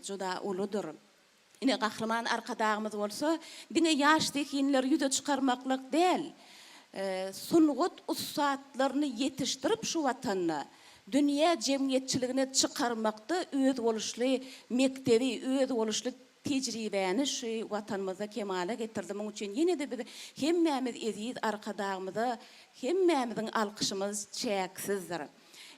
juda uludyr. Ine, Gahryman Arkadagymyz bolsa diňe ýaş zehinleri ýüze çykarmaklyk däl, sungat ussatlaryny ýetişdirip şu Watanda dünýä jemgyýetçiligine çykarmakda özboluşly mekdebi, özboluşly Tejribäni şu Watanymyzda kemala getirdi. Muň üçin ýene-de biz hemmämiz eziz Arkadagymyza hemmämiziň alkyşymyz çäksizdir.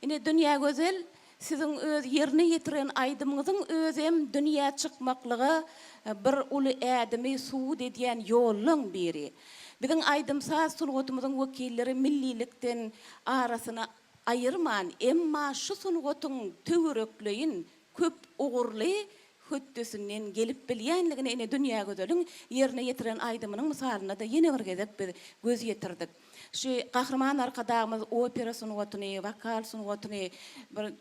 Ine, Dünýägözel, siziň öz ýerine ýetiren aýdymyňyzyň özem dünýä çykmaklyga bir uly ädimi subut edýän ýollaň biri. Biziň aýdym-saz sungatymyzyň wekilleri millilikden arasyny aýyrman, emma şu sungatyň töwerekleýin köp ugurly hötdesinden gelip bilýänligine ine Dünýägözeliň ýerine ýetiren aýdymynyň mysalynda-da ýene bir gezek biz göz ýetirdik. Şu Gahryman Arkadagymyz opera sungatyny, wokal sungatyny bir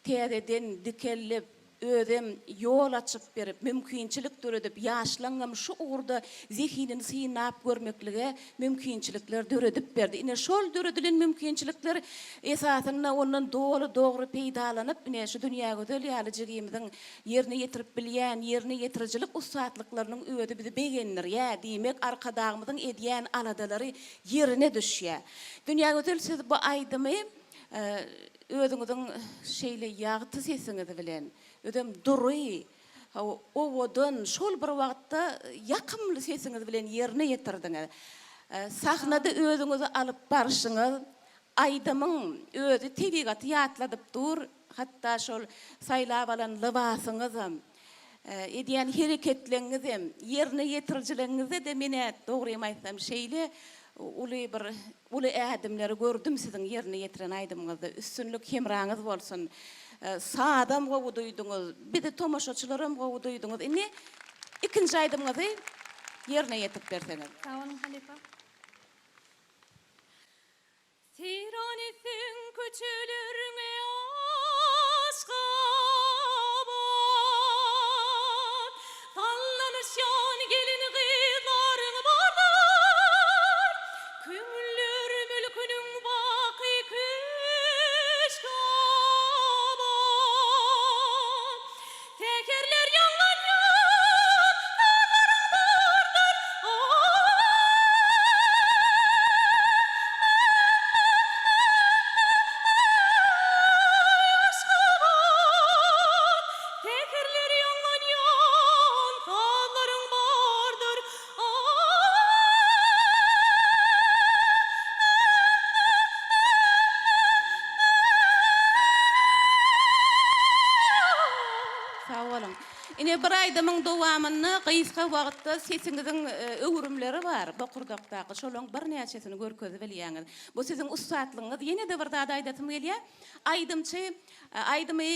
täzeden dikeldip, özem ýol açyp berip, mümkinçilik döredip, ýaşlaňňam şu ugurda zehinini synap görmeklige mümkinçilikler döredip berdi. Ine, şol döredilen mümkinçilikler esasynda ondan doly, dogry peýdalanyp, ine, şu Dünýägözel ýaly jigimiziň ýerine ýetirip bilýän ýerine ýetirijilik ussatlyklarynyň özi bizi begendirýär. Diýmek, Arkadagymyzyň edýän aladalary ýerine düşýär. Dünýägözel, siz bu aýdymy özüňiziň şeýle ýagty sesiňiz bilen, özem dury, Hawa, owadan, şol bir wagtda ýakymly sesiňiz bilen ýerine ýetirdiňiz. Sahnada özüňizi alyp barşyňyz, aýdymyň özi tebigaty ýatladyp dur, hatda şol saýlap alan lybasyňyzam, edýän hereketleňňizem, ýerine ýetirijiligiňizde-de men-ä dogrymy aýtsam şeýle uly bir Uly ädimleri gördüm siziň ýerine ýetiren aýdymyňyzda üstünlik hemraňyz bolsun sazam gowy duýduňyz bizi tomaşaçylaram gowy duýduňyz indi ikinji aýdymyňyzy ýerine ýetirip berseňiz. Sag boluň halypa. Seýran etseň köçeleriňe Aşgabat Sallanyşýan gelin-gyzlaryň bardyr Köňüller mülküniň baky köşgi Aşgabat. Ine bir aýdymyň dowamynda gysga wagtda sesiňiziň öwrümleri bar bokurdakdaky şolaň birnäçesini görkezibilýäňiz. Bu siziň ussatlygyňyz. Ýene-de bir zat aýdasym gelýär. Aýdymçy aýdymy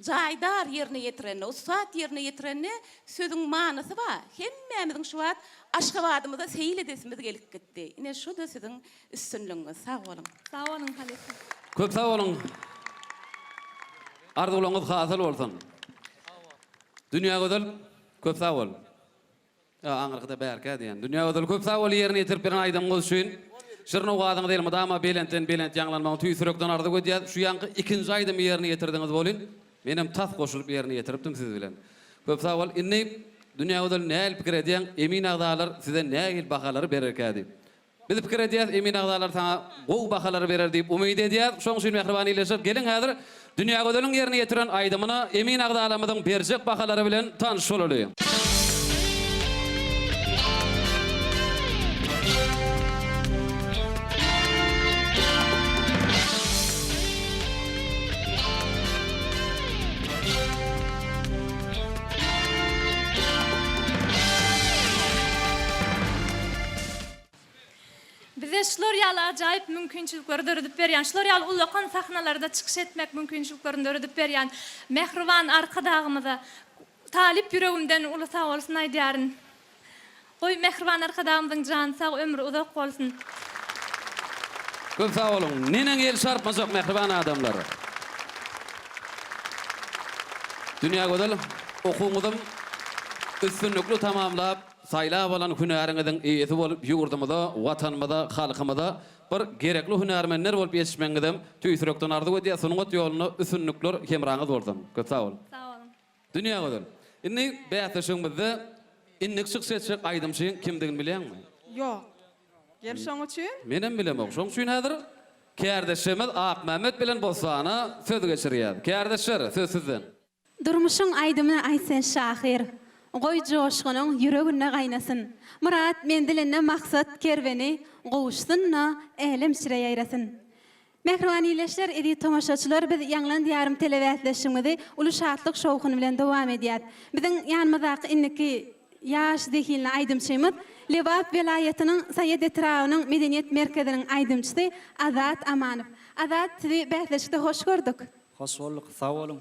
jaýdar ýerine ýetirende, ussat ýerine ýetirende sözüň manysy bar. Hemmämiziň şu wagt Aşgabadymyza seýil edesimiz gelip gitdi. Ine şu-da siziň üstünligiňiz. Sag boluň. Sag boluň halypa. Köp sag boluň. Arzuwlaryňyz hasyl bolsun. Dünýägözel köp sag bol. Ýa aňyrkyda bärkä diýen. Dünýägözel köp sag bol ýerine ýetirip beren aýdymyňyz üçin. Şirin owazyňyz elmydama belentden belent ýaňlanmagyny tüýs ýürekden arzuw edýäs. Şu ýaňky ikinji aýdymy ýerine ýetirdiňiz welin, menem tas goşulyp ýerine ýetiripdim siz bilen. Köp sag bol. Indi Dünýägözel nähili pikir edýäň, emin agzalar size nähili bahalary bererkä diýip. Biz pikir edýäs, emin agzalar saňa gowy bahalary berer diýip umyt edýäs. Şoň üçin mähriban ildeşler, geliň häzir Dünýägözeliň ýerine ýetiren aýdymyna emin agzalarymyzyň berjek bahalary bilen tanyş bolaly. Bize şular ýaly ajaýyp mümkinçilikleri döredip berýän, şular ýaly ullakan sahnalarda çykyş etmek mümkinçiliklerini döredip berýän mähriban Arkadagymyza talyp ýüregimden uly sagbolsun aýdýaryn. Goý, mähriban Arkadagymyzyň jany sag, ömri uzak bolsun! Köp sag boluň. Neneň el çarpmajak mähriban adamlar. Dünýägözel okuwyňyzam üstünlikli tamamlap, Saýlap alan hünäriňiziň eýesi bolup, ýurdumyza, Watanymyza, halkymyza bir gerekli hünärmenler bolup ýetişmegiňizem tüýs ýürekden arzuw edýäs. Sungat ýolunda üstünlikler hemraňyz bolsun! Köp sag boluň! Sag boluň! Dünýägözel, indi bäsleşigimizde indiki çykyş etjek aýdymçyň kimdigini bilýäňmi? Ýok. Gel şoň üçin. Menem bilemok. Şoň üçin häzir kärdeşlerimiz Akmämmet bilen Bossana söz geçirýäs. Kärdeşler, söz sizden. Durmuşyň aýdymyny aýt sen şahyr, Goý joşgunyň ýüreginde gaýnasyn. Myrat menzilinde maksat kerweni Gowuşsyn-da, älem içre ýaýrasyn. Mähriban ildeşler, eziz tomaşaçylar, biz Ýaňlan Diýarym telebäsleşigimizi uly şatlyk-şowhun bilen dowam edýäs. Biziň ýanymyzdaky indiki ýaş zehinli aýdymçymyz Lebap welaýatynyň Saýat etrabynyň medeniýet merkeziniň aýdymçysy Azat Amanow. Azat, sizi bäsleşikde hoş gördük. Hoş bolduk, sag boluň.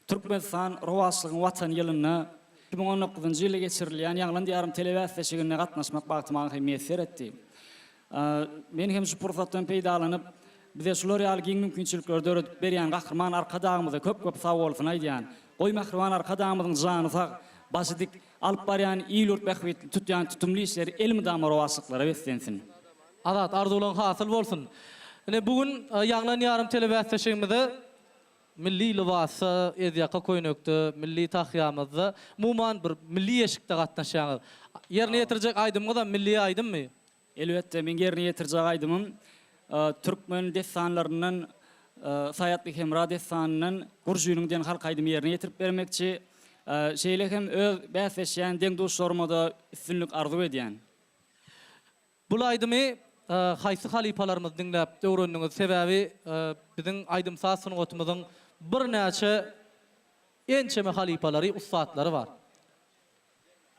Türkmenistan rowaçlygyň Watany ýylynda 2019-njy ýylda geçirilýän Ýaňlan Diýarym telebäsleşigine gatnaşmak bagty maňa hem miýesser etdi. Men hem şu pursatdan peýdalanyp, bize şular ýaly giň mümkinçilikleri döredip berýän Gahryman Arkadagymyza köp-köp sagbolsun aýdýan. Goý mähriban Arkadagymyzyň jany sag, başy dik, alyp barýan il-ýurt bähbitli tutýan tutumly işleri elmydama rowaçlyklara beslensin. Azat, arzuwlaň hasyl bolsun! Ine, bu gün Ýaňlan ýarym telebäsleşigimize milli lybasda, ezýaka köýnekde, milli tahýamyzda, umuman bir milli eşikde gatnaşýaňyz. Ýerine ýetirjek aýdymyňyzam milli aýdymmy? Elbetde, meň ýerine ýetirjek aýdymym türkmen dessanlaryndan Saýatly-Hemra dessanyndan Gürjüniň diýen halk aýdymy ýerine ýetirip bermekçi. Şeýle hem öz bäsleşýän deň-duşlaryma-da üstünlik arzuw edýän. Bul aýdymy haýsy halypalarymyz diňläp öwrendiňiz? Sebäbi biziň aýdym-saz sungatymyzyň birnäçe ençeme halypalary, ussatlary bar.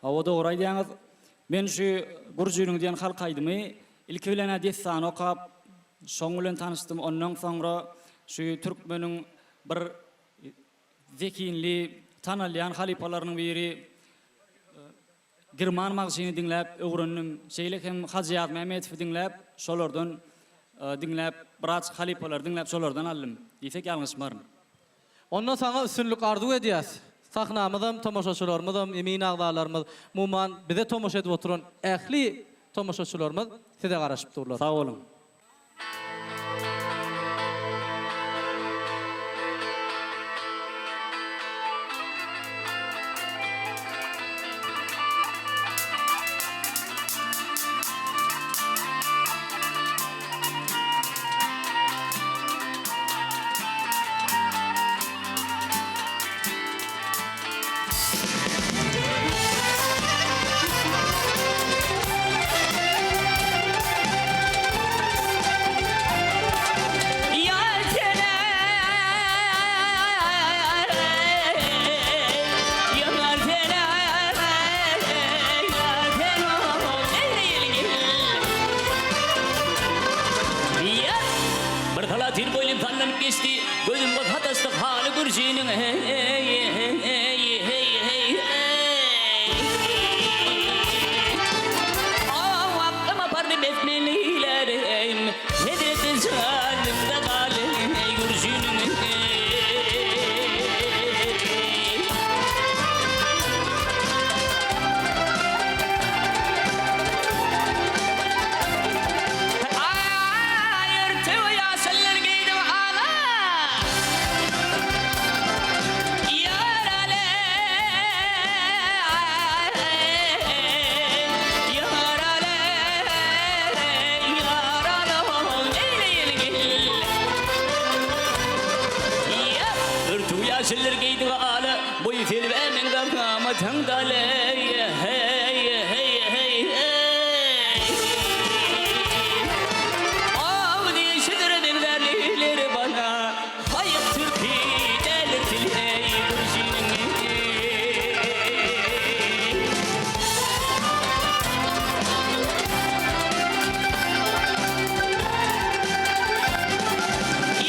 Hawa dogry aýdýaňyz. Men şu Gürjüniň diýen halk aýdymy ilki bilen-ä dessany okap, şoň bilen tanyşdym. Ondan soňra şu türkmeniň bir zehinli, tanalýan halypalarynyň biri Girman bagşyny diňläp öwrendim. Şeýle hem Hajy Ýazmämmedowy diňläp, şolardan diňläp, biraz halypalary diňläp şolardan aldym diýsek ýalňyşmaryn. Onda saňa üstünlik arzuw edýäs. Sahnamyzam, tomaşaçylarymyzam, emin agzalarymyz, umuman bize tomaşa edip oturan ähli tomaşaçylarymyz size garaşyp durlar. Sag boluň. Gözüm gyz sataşdyk haly gürjiniň heý heý heý heý heý Aw aklym apardy besmelilerim Hezreti janymda galy gürjiniň heý. Aý örtügi ýaşyllar geýdim ala. Ýar ale, ýar ale, ýar ale, neýleýin gel. Ýar örtügi ýaşyllar geýdim ala, boýy selbä meňzär kamatyň dale. Heý, heý, heý, heý. Aw diýşidir meňzärliler bana, Haýyp türki däldir til eý gürjiniň eý.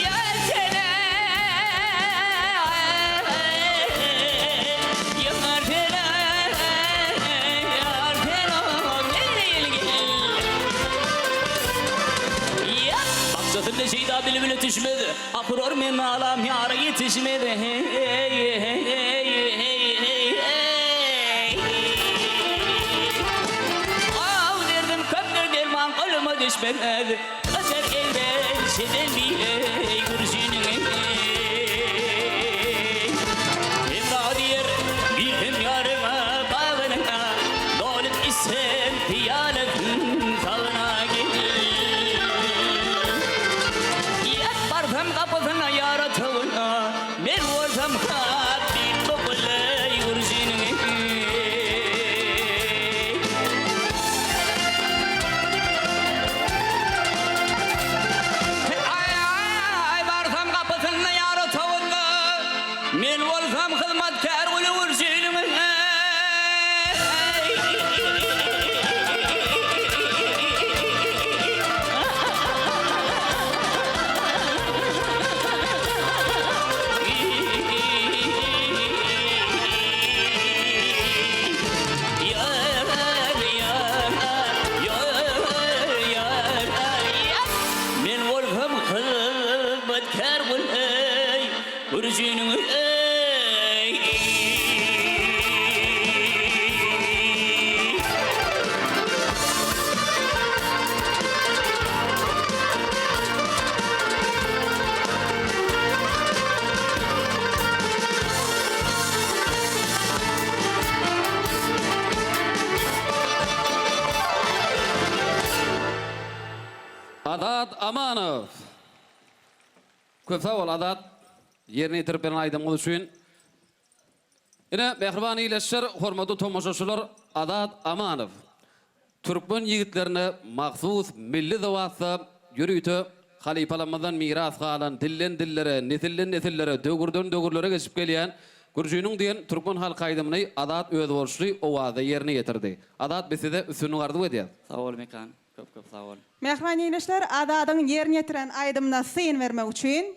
Ýar sene, ýar sene, ýar sene, neýleýin gel. Bakjasynda şeýda bilbile düşmez, Apurar men nalam ýara ýetişmez, heý, heý, heý, heý, heý, heý. Aw derdim köpdür derman goluma düşmez, Gaçar eýlenşeden diýeý gürjiniň, heý. Hemra diýer, bilsem ýaryňa bagynyňa, Dolup içsem pyýalasyn sagyna gel. Ýat barsam gapysyna ýara towuna, Men bolsam habyp bogulay gürjiniň eý. Aý barsam gapysyna ýara towuna, Men bolsam hyzmatkär guly gürjiniň eý. Men bolsam hyzmatkär gul-eý, Gürjiniň eý. Azat Amanow. Köp sag bol Azat ýerine ýetirip beren aýdymyňyz üçin. Ine mähriban ildeşler, hormatly tomaşaçylar Azat Amanow türkmen ýigitlerine mahsus milli lybasda ýörite halypalarymyzdan miras galan dilden dillere, nesilden nesillere, döwürden döwürlere geçip gelýän Gürjüniň diýen türkmen halk aýdymyny Azat özboluşly owazda ýerine ýetirdi. Azat biz size üstünlik arzuw edýäs. Sag bol Mekan. Köp köp sag bol. Mähriban ildeşler, Azadyň ýerine ýetiren aýdymyna syn bermek üçin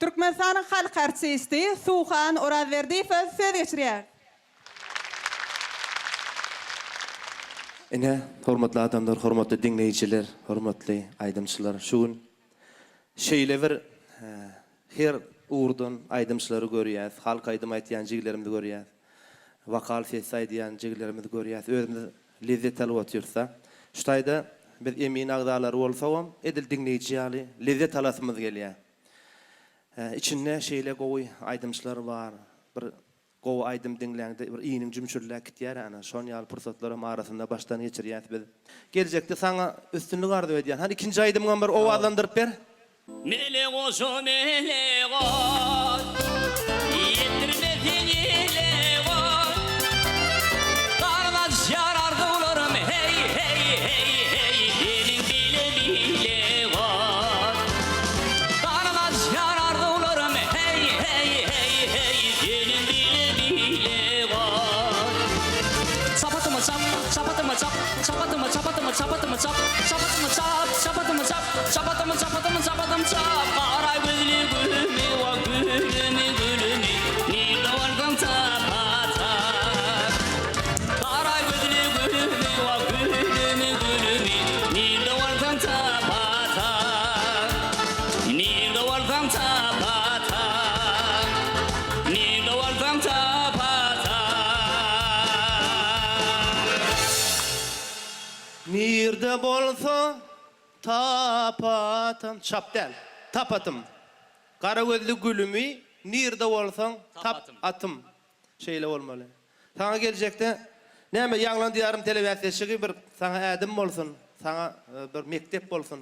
Türkmenistanyň halk artisti Suhan Orazberdiýewe söz geçirýäris. Ine, hormatly adamlar, hormatly diňleýjiler, hormatly aýdymçylar, şu gün şeýle bir her ugurdan aýdymçylary görýäs, halk aýdym aýtýan jigilerimizi görýäs, wokal sesli aýdýan jigilerimizi görýäs, özümiz lezzet alyp otyrys-da. Şu taýda biz emin agzalary bolsagam, edil diňleýji ýaly lezzet alasymyz gelýär. Içinde şeýle gowy aýdymçylar bar, bir gowy aýdym diňläňde bir iniň jümşüriläp gitýär ana, şon ýaly pursatlaram arasynda başdan geçirýäs biz. Geljekde saňa üstünlik arzuw edýän. Hany ikinji aýdymyňam bir owazlandyryp ber. Mele goşa mele goş, Ýetdirmesin ile goş. Gargaşýar arzuwlarym, heý, heý, heý, heý, Seniň bile bile goş. Gargaşýar arzuwlarym, heý, heý, heý, heý, Seniň bile bile goş. Çapatymy çap, çapatymy çap, Çapatymy, çapatymy, çapatymy çap, Çapatymy çap, çapatymy çap, Çapatymy, çapatymy, çapatymy çap, Gara gözli gülüm. Nirde bolsa tap atam. Çap däl, tap atym. Gara gözli gülümi nirde bolsaň tap atym. Şeýle bolmaly. Saňa geljekde näme Ýaňlan diýarym telebäsleşigi bir saňa ädim bolsun, saňa bir mekdep bolsun.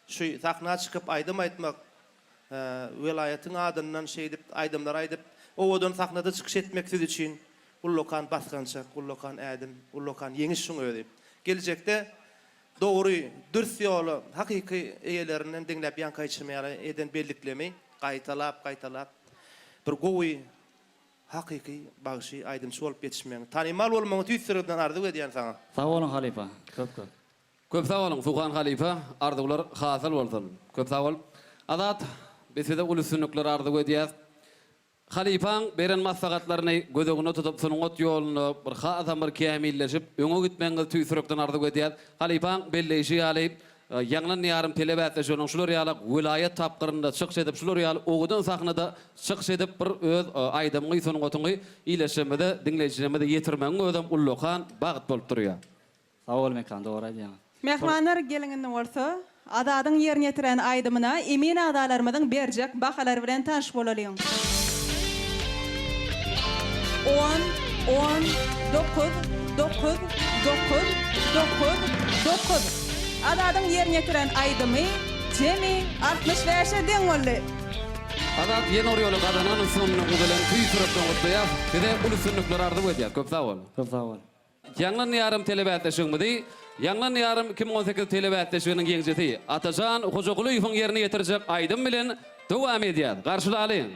Şu sahna çykyp aýdym aýtmak, welaýatyň adyndan şeýdip aýdymlar aýdyp, owadan sahnada çykyş etmek siz üçin ullakan basgançak, ullakan ädim, ullakan ýeňiş şuň özi. Geljekde dogry, dürs ýola hakyky eýelerinden diňläp ýaňky aýtşym ýaly eden belliklemi gaýtalap, gaýtalap bir gowy hakyky bagşy, aýdymçy bolup ýetişmegiňi, tanymal bolmagyňy tüýs ýüregimden arzuw edýän saňa. Sag boluň halypa, köp köp. Köp sag boluň Suhan halypa, arzuwlar hasyl bolsun. Köp sag bol. Azat, biz size uly üstünlikler arzuw edýäs. Halypaň beren maslahatlaryny göz öňünde tutup sungat ýolunda bir hasam bir kämilleşip öňe gitmegiňizi tüýs ýürekden arzuw edýäs. Halypaň belleýşi ýaly Ýaňlan Diýarym telebäsleşiginiň şular ýaly welaýat tapgyrynda çykyş edip şular ýaly owadan sahnada çykyş edip bir öz aýdymyňy sungatyňy ildeşlerimize diňleýjilerimize ýetirmegiň özem ullakan bagt bolup durýar. Sag bol Mekan dogry aýdýaňyz. Mähribanlar geliň indi bolsa Azadyň ýerine ýetiren aýdymyna emin agzalarymyzyň berjek bahalary bilen tanyş bolalyň. On, on, dokuz, dokuz, dokuz, dokuz, dokuz. Azadyň ýerine ýetiren aýdymy jemi 65-e deň boldy. Azat ýene bir ýola gazanan üstünligiňiz bilen tüýs ýürekden gutlaýas. Size uly üstünlikler arzuw edýäs. Köp sag bol. Köp sag bol. Ýaňlan ýarym telebäsleşigimizi Ýaňlan ýarym 2018 telebäsleşiginiň ýeňijisi Atajan Hojagulyýewiň ýerine ýetirjek aýdym bilen dowam edýäs. Garşylalyň!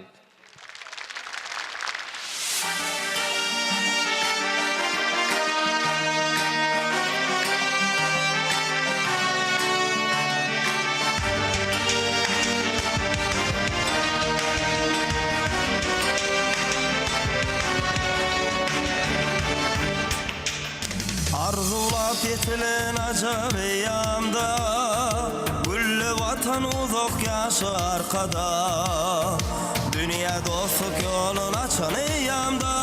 Arzuwlap ýetilen ajap eýýamda, Gülli Watan uzak ýaşa Arkadag. Dünýä dostluk ýolun açan eýýamda,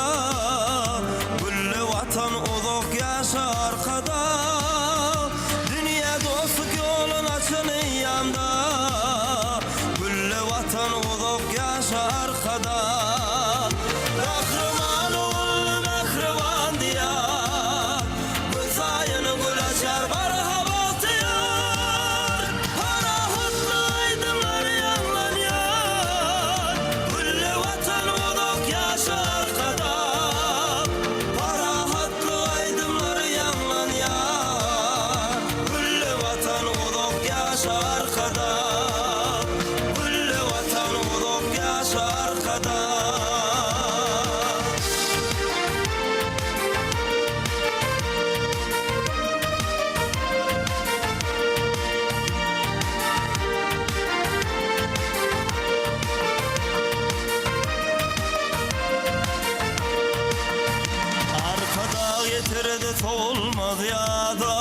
Gülli Watan uzak ýaşa Arkadag. Dünýä dostluk ýolun açan eýýamda, Gülli Watan uzak ýaşa Arkadag. Gahryman ogul mähriban Diýar, Günsaýyn gül açar barha bagtyýar. Parahatlyk aýdymlary ýaňlanýar, Gülli Watan uzak ýaşa Arkadag. Parahatlyk aýdymlary ýaňlanýar, Gülli Watan uzak ýaşa Arkadag. Gülli Watan uzak ýaşa Arkadag. Arkadag ýetirdi sowulmaz ýada,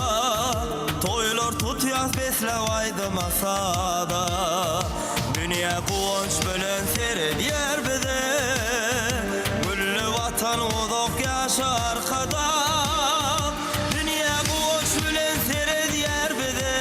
Toýlar tutýas besläp aýdyma sada. Dünýä guwanç bilen seredýär bize, Gülli Watan uzak ýaşa Arkadag. Dünýä guwanç bilen seredýär bize,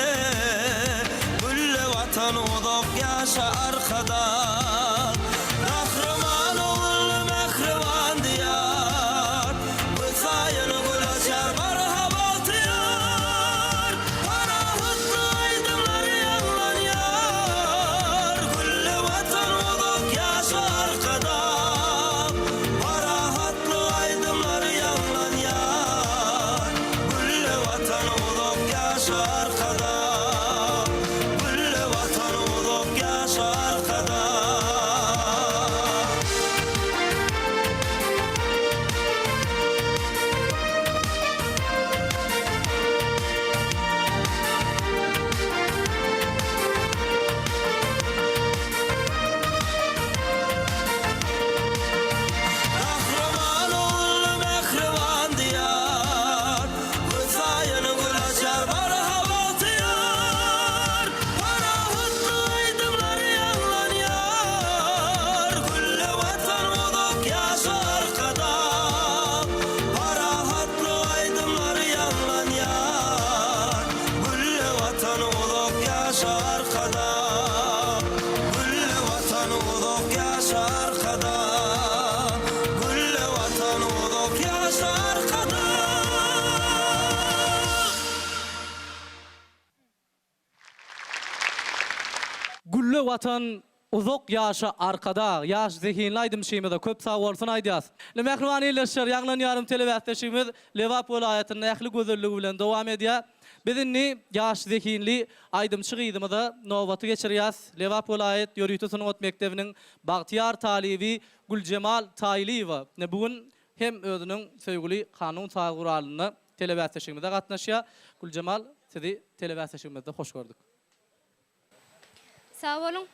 Gülli Watan uzak ýaşa Arkadag. Gahryman ogul mähriban Diýar, Günsaýyn gül açar barha bagtyýar. Parahatlyk aýdymlary ýaňlanýar, Gülli Watan uzak ýaşa Arkadag. Parahatlyk aýdymlary ýaňlanýar, Gülli Watan uzak ýaşa Arkadag. Gülli Watan uzak ýaşa Arkadag. Gahryman ogul mähriban Diýar, Günsaýyn gül açar barha bagtyýar. Gülle Watan, uzak ýaşa Arkadag! Ýaş zehinli aýdymçymyza köp sag bolsun aýdýas. Indi mähriban ildeşler, Ýaňlan ýarym telebäsleşigimiz Lebap welaýatynda ähli gözelligi bilen dowam edýär. Biz indi ýaş zehinli aýdymçy gyzymyza nobaty geçirýäs. Lebap welaýat ýörite sungat mekdebiniň bagtyýar talyby Güljemal Taýlyýewa ine bu gün hem özüniň söýgüli Kanun saz guralynda telebäsleşigimize gatnaşýar. Güljemal, sizi telebäsleşigimizde hoş gördük. Sag boluň.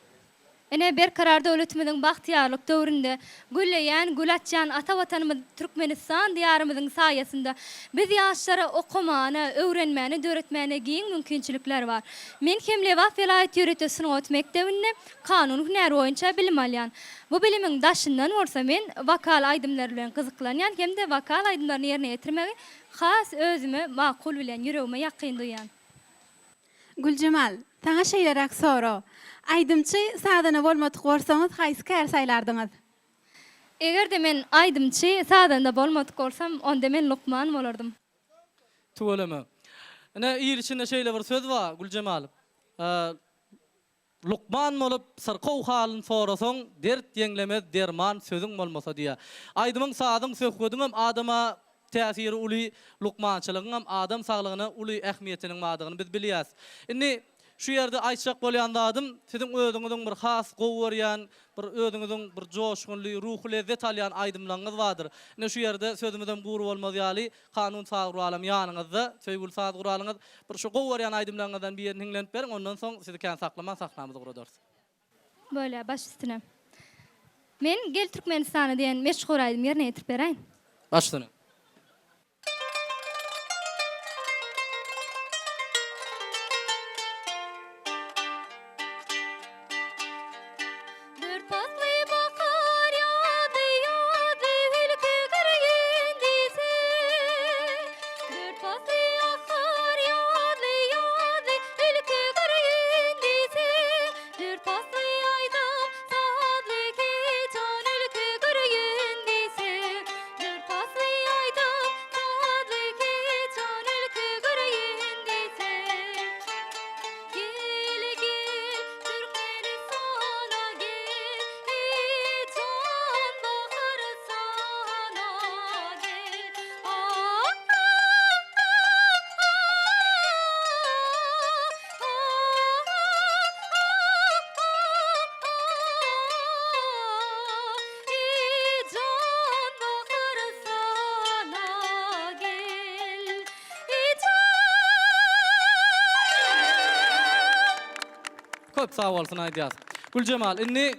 Ine, Berkarar döwletimiziň bagtyýarlyk döwründe gülleýän, gül açýan ata Watanymyz Türkmenistan Diýarymyzyň saýasynda biz ýaşlara okamana, öwrenmäne, döretmäne giň mümkinçilikler bar. Men hem Lebap welaýat ýörite sungat mekdebinde kanun hünäri boýunça bilim alýan. Bu bilimiň daşyndan bolsa men wokal aýdymlary bilen gyzyklanýan hem-de wokal aýdymlaryny ýerine ýetirmegi has özüme makul bilýän, ýüregime ýakyn duýýan. Güljemal, saňa şeýleräk sorag. Aýdymçy, sazanda bolmadyk bolsaňyz haýsy käri saýlardyňyz? Eger-de men aýdymçy, sazanda bolmadyk bolsam, onda men lukman bolardym. Tüweleme. Ine, il içinde şeýle bir söz bar, Güljemal. Lukman bolup, syrkaw halyn sorasaň, dert ýeňlemez derman sözüň bolmasa diýýär. Aýdymyň, sazyň, söhbediňem adama täsiri uly, lukmançylygyňam adam saglygyna uly ähmiýetiniň bardygyny biz bilýäs. Indi şu ýerde aýtjak bolýan zadym, siziň özüňiziň bir has gowy görýän, bir özüňiziň bir joşgunly, ruhy lezzet alýan aýdymlaryňyz bardyr. Ine şu ýerde sözümizem gury bolmaz ýaly, Kanun saz guralam ýanyňyzda, söýgüli saz guralyňyz. Bir şu gowy görýän aýdymlaryňyzdan birini hiňlenip beriň, ondan soň sizi kän saklaman sahnamyzy guradarys. Bolýar, baş üstüne. Men Gel Türkmenistana diýen meşhur aýdymy ýerine ýetirip beräýin. Baş üstüne. Dört pasly bahar ýazy, ýazy ülke gireýin diýse. Dört pasly bahar ýazy, ýazy ülke gireýin diýse. Dört pasly aýdym, sazly heýjan ülke gireýin diýse. Dört pasly aýdym, sazly heýjan ülke gireýin diýse. Gel, gel, Türkmenistana gel, Eý, jan Baharystana gel. Eý, jan Baharystana gel. Köp sag bolsun aýdýas. Güljemal, indi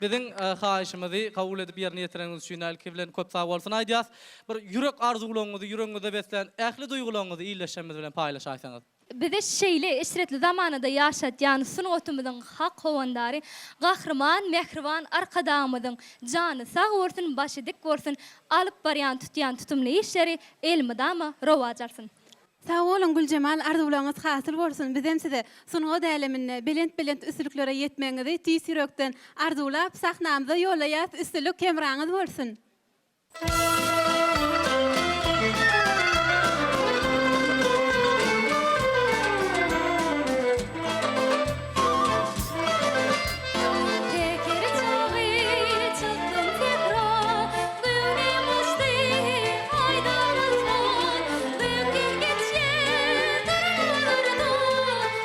biziň haýyşymyzy kabul edip ýerine ýetireniňiz üçin ilki bilen köp sag bolsun aýdýas. Bir ýürek arzuwlaryňyzy, ýüregiňizde beslän ähli duýgularyňyzy ildeşlerimiz bilen paýlaşaýsaňyz. Bizi şeýle eşretli zamanada ýaşatýan sungatymyzyň hak howandary Gahryman mähriban Arkadagymyzyň jany sag bolsun, başy dik bolsun, alyp barýan tutýan tutumly işleri elmydama rowaç alsyn. Sag boluň Güljemal arzuwlaryňyz hasyl bolsun bizem size sungat äleminde belent belent üstünliklere ýetmegiňizi tüýs ýürekden arzuwlap sahnamyza ýollaýas üstünlik hemraňyz bolsun. Tekir çagy çykdym sähra, Göwnüm uçdy aýdan asman. Gökden geçýär durnalarda,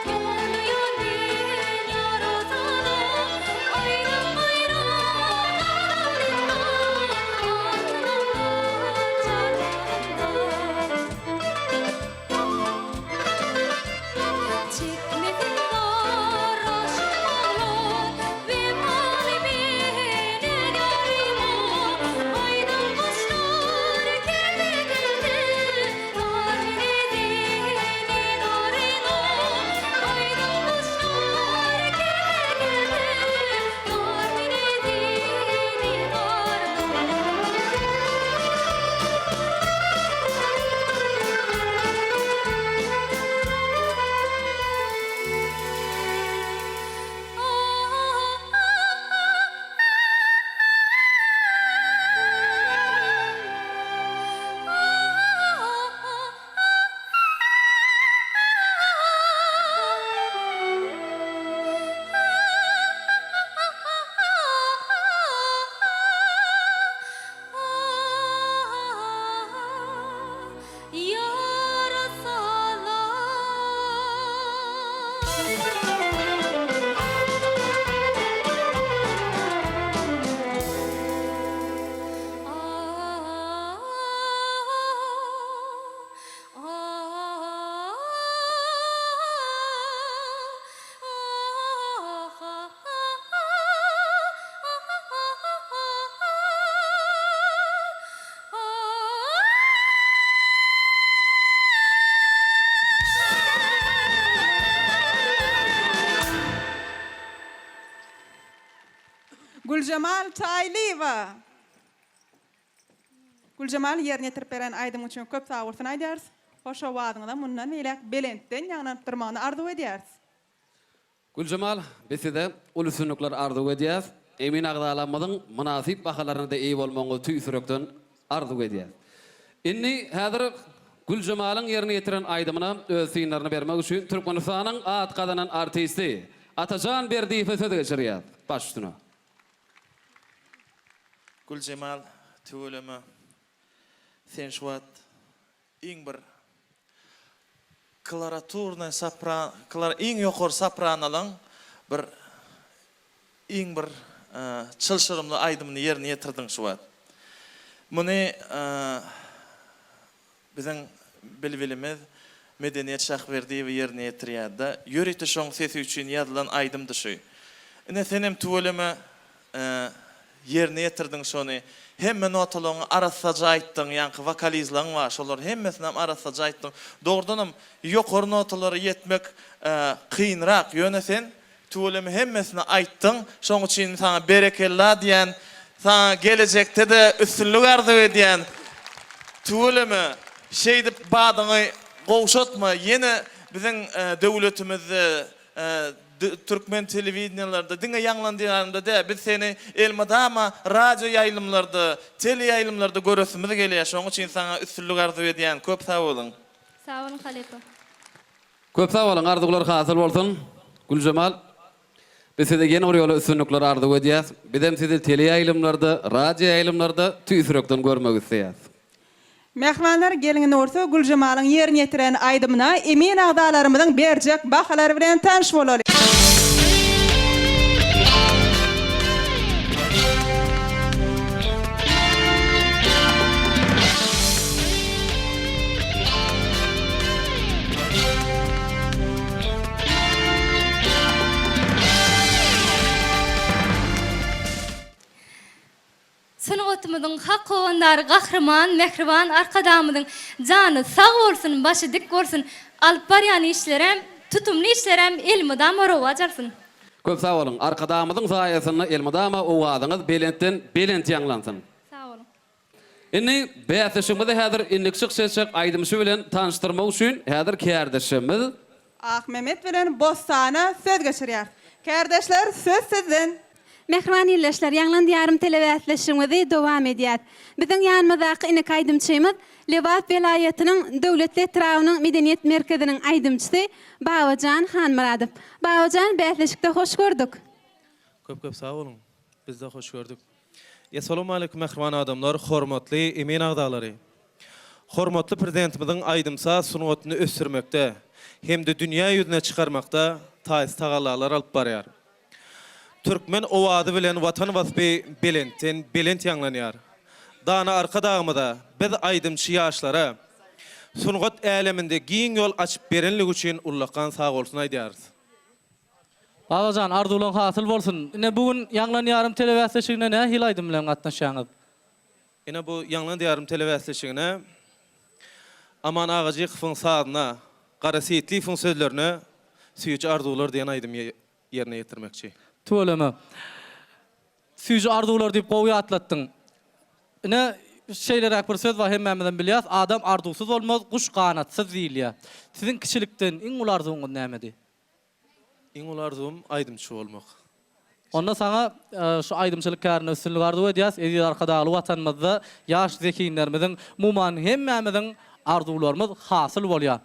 Ýollaýan men ýara salam. Aýdym baýram, gadam dessan, Altyn aňlar. Güljemal Taýlyýewa. Güljemal ýerine ýetirip beren aýdymyň üçin köp sagbolsun aýdýarys. Hoş owazyňyza mundan beýläk belentden ýaňlanyp durmagyny arzuw edýäris. Güljemal, biz size uly üstünlikler arzuw edýäs. Emin agzalarymyzyň mynasyp bahalaryna-da eýe bolmagyňyzy tüýs ýürekden arzuw edýäs. Indi häzir Güljemalyň ýerine ýetiren aýdymyna öz synlaryny bermek üçin Türkmenistanyň at gazanan artisti Atajan Berdiýewe söz geçirýäs. Baş üstüne. Güljemal, tüweleme, sen şu wagt Iň bir kloraturnyý sopran, klor, iň ýokary sopranalaň bir iň bir çylşyrymly aýdymyny ýerine ýetirdiň şu wagt. Muny biziň bilbilimiz Medeniýet Şahberdiýewa ýerine ýetirýärdi. Ýörite şoň sesi üçin ýazylan aýdymdy şu. Ine senem tüweleme Ýerine ýetirdiň şony. Hemme notalaryňy arassaja aýtdyň, ýaňky wokalizlaň bar, şolary hemmesinem arassaja aýtdyň. Dogrudanam ýokary notalara ýetmek kynrak, ýöne sen tüweleme hemmesini aýtdyň, şoň üçin saňa berekella diýän, saňa gelejekde-de üstünlik arzuw edýän. Tüweleme, şeýdip badyňy gowşatma, ýene biziň döwletimizde Türkmen telewideniýalarda diňe Ýaňlan diýarymda däl, biz seni elmydama radio ýaýlymlarda, teleýaýlymlarda göresimiz gelýär, şonuň üçin saňa üstünlik arzuw edýän, köp sag boluň. Sag boluň halypa. Köp sag boluň arzuwlar hasyl bolsun Güljemal biz size ýene bir ýola üstünlikler arzuw edýäs bizem sizi teleýaýlymlarda radioýaýlymlarda tüýs ýürekden görmek isleýäs. Mähribanlar geliň indi bolsa Güljemalyň ýerine ýetiren aýdymyna emin agzalarymyzyň berjek bahalary bilen tanyş bolalyň. Sungatymyzyň hak howandary Gahryman Mähriban Arkadagymyzyň jany sag bolsun, başy dik bolsun, alyp barýan işlerem, tutumly işlerem elmydama rowaç alsyn. Köp sag boluň. Arkadagymyzyň saýasynda elmydama owazyňyz belentden belent ýaňlansyn. Sag boluň. Indi bäsleşigimizi häzir indiki çykyş etjek aýdymçy bilen tanyşdyrmak üçin häzir kärdeşimiz. Akmemet bilen Bossana söz geçirýäris. Kärdeşler söz sizden. Mähriban ildeşler, Ýaňlan Diýarym telebäsleşigimizi dowam edýäs. Biziň ýanymyzdaky indiki aýdymçymyz Lebap welaýatynyň Döwletli etrabynyň medeniýet merkeziniň aýdymçysy Babajan Hanmyradow. Babajan bäsleşikde hoş gördük. Köp köp sag boluň. Bizde hoş gördük. Essalawmaleýkum mähriban adamlar, hormatly emin agzalary! Hormatly Prezidentimiziň aýdym-saz sungatyny ösdürmekde hem-de dünýä ýüzüne çykarmakda taýsyz tagallalar alyp barýar. Türkmen owazy bilen Watan waspy belentden belent ýaňlanýar. Dana Arkadagymyza, biz aýdymçy ýaşlara sungat äleminde giň ýol açyp berenligi üçin ullakan sagbolsun aýdýarys. Babajan, arzuwlaň hasyl bolsun! Ine, bu gün Ýaňlan ýarym telebäsleşigine nähili aýdym bilen gatnaşýaňyz? Ine, bu Ýaňlan diýarym telebäsleşigine Aman Agajykowyň sazyna, Gara Seýitliýewiň sözlerine Süýji arzuwlar diýen aýdymy ýerine ýetirmekçi. Tüweleme. Süýji arzuwlar diýip gowy ýatlatdyň. Ine, şeýleräk bir söz bar, hemmämizem bilýäs, Adam arzuwsyz bolmaz, guş ganatsyz diýilýär. Siziň kiçilikden iň uly arzuwyňyz nämedi? Iň uly arzuwym aýdymçy bolmak. Onda saňa şu aýdymçylyk kärinde üstünlik arzuw edýäs. Eziz Arkadagly Watanymyzda ýaş zehinlerimiziň, umuman hemmämiziň arzuwlarymyz hasyl bolýar.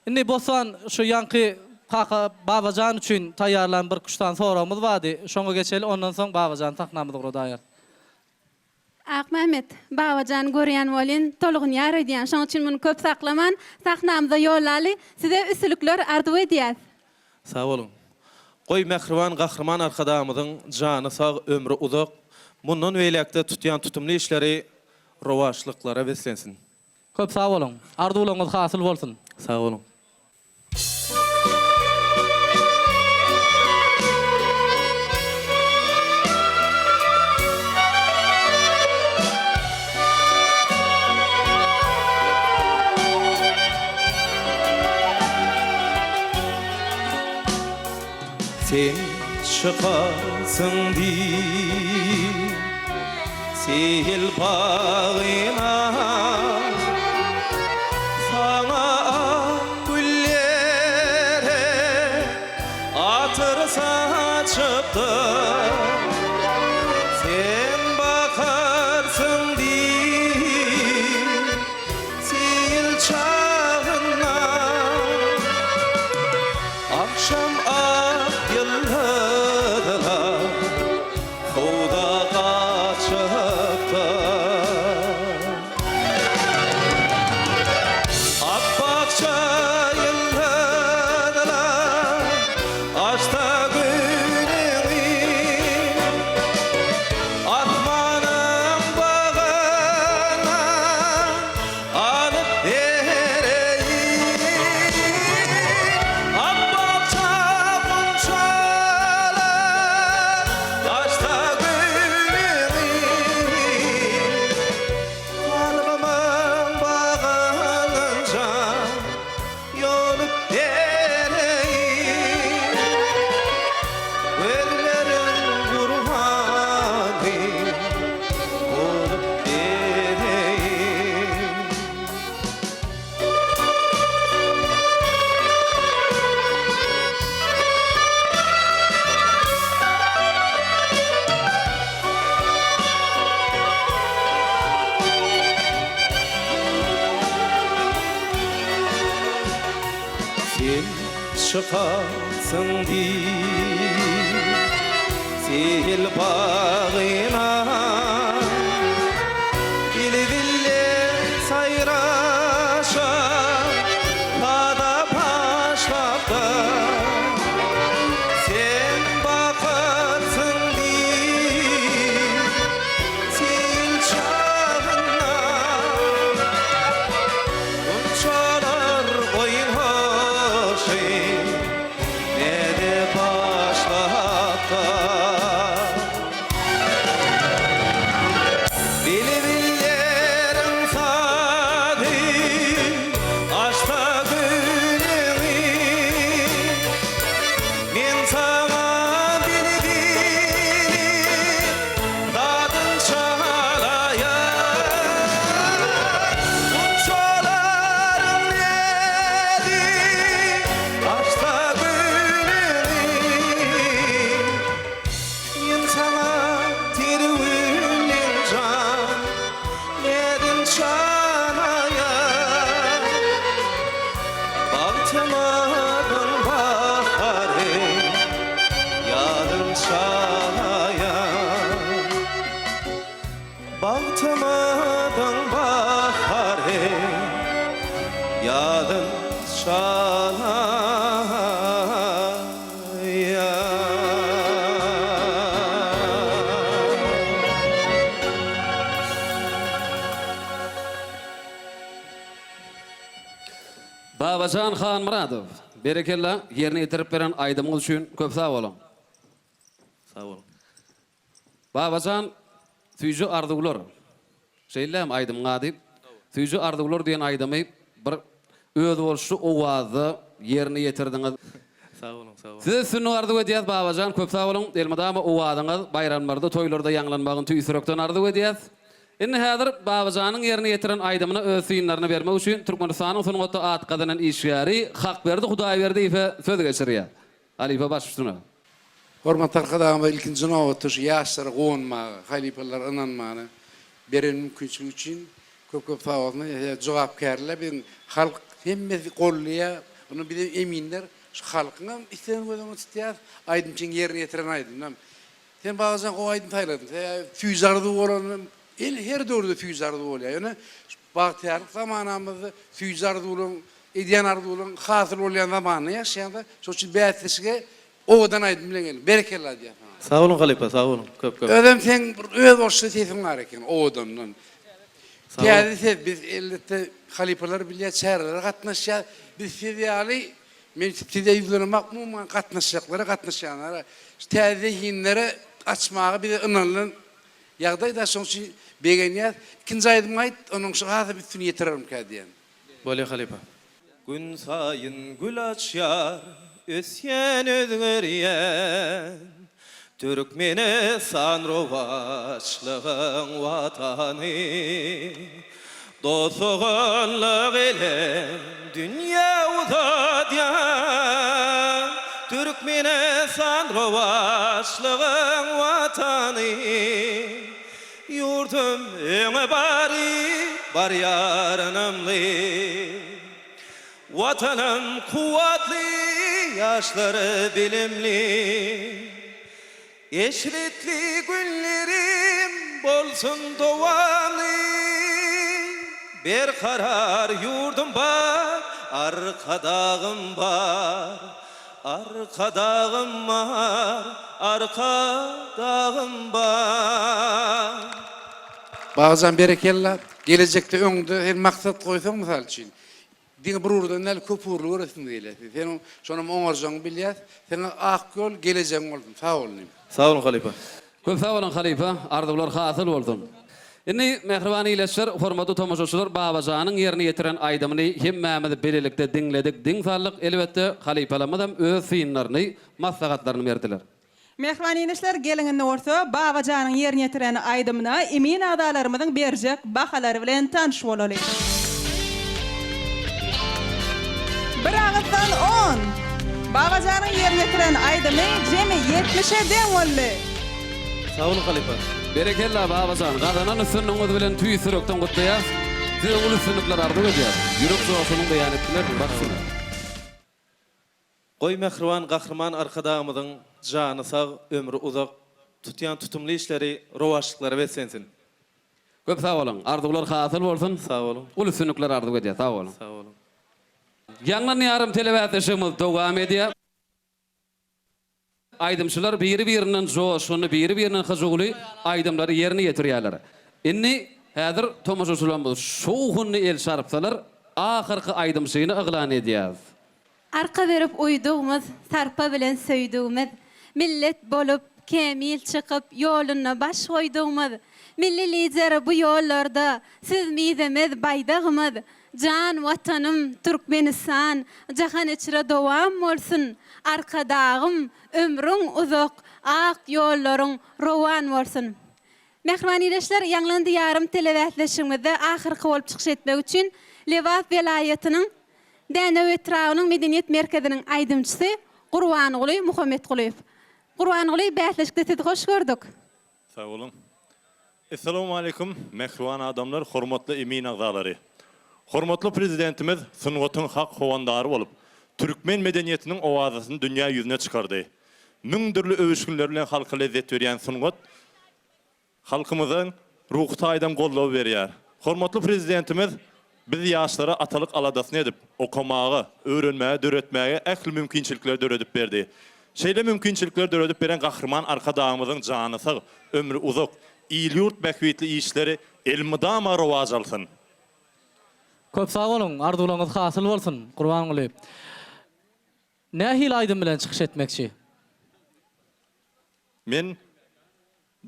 Indi Bossan şu ýaňky kaka Babajan üçin taýýarlan bir üç sany soragymyz bardy. Şoňa geçeli, ondan soň Babajany sahnamyza ugradaýarys. Akmämmet, Babajany görýän welin, tolgunýar öýdýän. Şoň üçin muny köp saklaman, sahnamyza ýollaly. Size üstülikler arzuw edýäs. Sag boluň. Goý mähriban Gahryman Arkadagymyzyň jany sag, ömri uzak, mundan beýläkde tutýan tutumly işleri rowaçlyklara beslensin. Köp sag boluň. Arzuwlaryňyz hasyl bolsun. Sag boluň. Sen. çykarsyň diýip Seýil bagyna Saňa ak güllere atyr saçypdyr Sen bakarsyň diýip Seýil çagynda Agşam ak ýyldyzlar howza gaçypdyr. Apbakja ýyldyzlar açsa günüňi, Asmanyň bagyna Alyp bereýin Apbakja gunçalar Açsa gülüňi Kalbymyň bagynja Ýolup bereýin Gözleriň gurbany bolup bereýin. Sen çykarsyň diýip Seýil bagyna Bilbiller saýraşa Saza başlapdyr Sen bakarsyň diýip Seýil çagyna Gunçalar oýnaşy Näde başlapdyr Bilbilleriň sazy Açsa gülüňi Men saňa bilbiliň Zadyn çalaýan Gunçalaryň näzi Açsa gülüňi Men saňa ter gülleň jan Näzin çalaýan Bagtymyzyň bahary Ýazyn çalaýan Bagtymyzyň bahary Ýazyn çalaýan. Babajan Hanmyradow, berekella, ýerine ýetirip beren aýdymyňyz üçin köp sag boluň. Sag boluň. Babajan Süýji arzuwlar. Şeýlemi aýdymyň ady? Süýji arzuwlar diýen aýdymy bir özboluşly owazda ýerine ýetirdiňiz. Sag boluň, sag boluň. Size üstünlik arzuw edýäs Babajan köp sag boluň. Elmydama owazyňyz baýramlarda, toýlarda ýaňlanmagyny tüýs ýürekden arzuw edýäs. Indi häzir Babajanyň ýerine ýetiren aýdymyna öz synlaryny bermek üçin Türkmenistanyň sungatda at gazanan işgäri Hakberdi Hudaýberdiýewe söz geçirýär. Halypa baş üstüne. Hormatly Arkadagymyz ilkinji nobatda şu ýaşlara guwanmaga, halypalara ynanmaga beren mümkinçiligi üçin köp-köp sag bolsun. Jogapkärler biziň halk hemmesi goldaýar. Ony biz eminler şu halkyňam islegini göz öňünde tutýarys, aýdymçyň ýerine ýetiren aýdymynam. Sen Babajan gowy aýdym saýladyň. Sebäbi süýji arzuw bolany el her döwürde süýji arzuw bolýar. Ýöne şu bagtyýarlyk zamanamyzda süýji arzuwlaryň edýän arzuwlaryň hasyl bolýan zamanynda ýaşaýaňda, şonuň üçin bäsleşige owadan aýdym bilen geldiň. Berekella diýýän saňa. Sag boluň halypa, sag boluň köp köp. Özem seň bir özboluşly sesiň bar eken owadandan. Sag boluň. Täze ses biz elbetde halypalar bilýär çärelere gatnaşýar. Biz siz ýaly Men size ýüzlenemak umuman gatnaşjaklara gatnaşýanlara şu täze zehinlere açmaga bize ynanylan ýagdaý da şoň üçin begenýäs. Ikinji aýdymyňy aýt onuň şu hasam üstüni ýetirermikä diýen. Bolýa halypa. Gün saýyn gül açýar. Ösýän özgerýän Türkmenistan rowaçlygyň watany Dost-doganlyk elin dünýä uzadýan Türkmenistan rowaçlygyň watany Ýurdum öňe baryp barýar ynamly Watanym kuwwatly, ýaşlary bilimli. Eşretli günlerim bolsun dowamly. Berkarar ýurdum bar, Arkadagym bar. Arkadagym bar, Arkadagym bar. Babajan berekella, gelejekde öňde sen maksat goýsaň mysal üçin, Diňe bir ugurdan däl, köp ugurly göresimiz gelýär. Seniň şonam oňarjagyňy bilýäs. Saňa ak ýol, gelejegiň bolsun. Sag bol inim. Sag boluň halypa. Köp sag boluň halypa, arzuwlar hasyl bolsun. Indi mähriban ildeşler, hormatly tomaşaçylar Babajanyň ýerine ýetiren aýdymyny hemmämiz bilelikde diňledik, diň saldyk. Elbetde halypalarymyzam öz synlaryny, maslahatlaryny berdiler. Mähriban ildeşler, geliň indi bolsa Babajanyň ýerine ýetiren aýdymyna emin agzalarymyzyň berjek bahalary bilen tanyş bolalyň. Bir agyzdan on! Babajanyň ýerine ýetiren aýdymy jemi ýetmişe deň boldy. Sag boluň halypa. Berekella Babajan, gazanan üstünligiňiz bilen tüýs ýürekden gutlaýas. Size uly üstünlikler arzuw edýäs. Ýürek joşunyň beýan etdiler, baş üstüne. Goý mähriban Gahryman Arkadagymyzyň jany sag, ömri uzak, tutýan tutumly işleri rowaçlyklara beslensin. Köp sag boluň. Arzuwlar hasyl bolsun. Sag boluň. Uly üstünlikler arzuw edýäs. Sag boluň. Sag boluň. Ýaňlan ýarym telebäsleşigimiz dowam edýär. Aýdymçylar biri-birinden joşgunly, biri-birinden hyjuwly aýdymlary ýerine ýetirýärler. Indi häzir tomaşaçylarymyz şowhunly el çarpsalar, ahyrky aýdymçyny yglan edýäris. Arka berip uýdugymyz, sarpa bilen söýdügimiz, Millet bolup, kämil çykyp, ýolunda baş goýdugymyz, Milli Lider bu ýollarda Siz mizemez baýdagymyz, Jan Watanym, Türkmenistan, Jahan içre dowam bolsun, Arkadagym, ömrüň uzak, ak ýollaryň rowan bolsun! Mähriban ildeşler, Ýaňlan Diýarym telebäsleşigimizde ahyrky bolup çykyş etmek üçin Lebap welaýatynyň Dänew etrabynyň medeniýet merkeziniň aýdymçysy Gurbanguly Muhammetgulyýew. Gurbanguly, bäsleşikde sizi hoş gördük. Sag boluň. Essalawmaleýkum, mähriban adamlar, hormatly emin agzalary! Hormatly Prezidentimiz sungatyň hak howandary bolup, türkmen medeniýetiniň owazasyny dünýä ýüzüne çykardy. Müň dürli öwüşginleri bilen halka lezzet berýän sungat halkymyza ruhy taýdan goldaw berýär. Hormatly Prezidentimiz biz ýaşlara atalyk aladasyny edip, okamaga, öwrenmäge, döretmäge ähli mümkinçilikleri döredip berdi. Şeýle mümkinçilikleri döredip beren Gahryman Arkadagymyzyň jany sag, ömri uzak, il-ýurt bähbitli işleri elmydama rowaç alsyn! Köp sag boluň, arzuwlaryňyz hasyl bolsun, Gurbanguly. Nähili aýdym bilen çykyş etmekçi? Men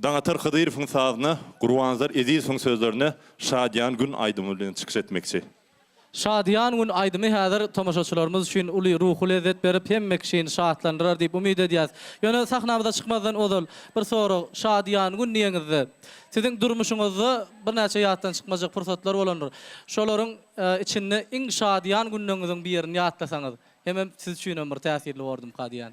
Daňatar Hydyrowyň sazyna, Gurbanazar Ezizowyň sözlerine Şadyýan gün aýdymy bilen çykyş etmekçi. Şadyýan gün aýdymy häzir tomaşaçylarymyz üçin uly ruhy lezzet berip, hemme kişini şatlandyrar diýip umyt edýäs. Ýöne sahnamyza çykmazdan ozal, bir sorag, Şadyýan gün diýeňizde, siziň durmuşyňyzda birnäçe ýatdan çykmajak pursatlar bolandyr. Şolaryň içinde iň şadyýan günleriňiziň birini ýatlasaňyz, hemem siz üçinem bir täsirli bordumyka diýýän.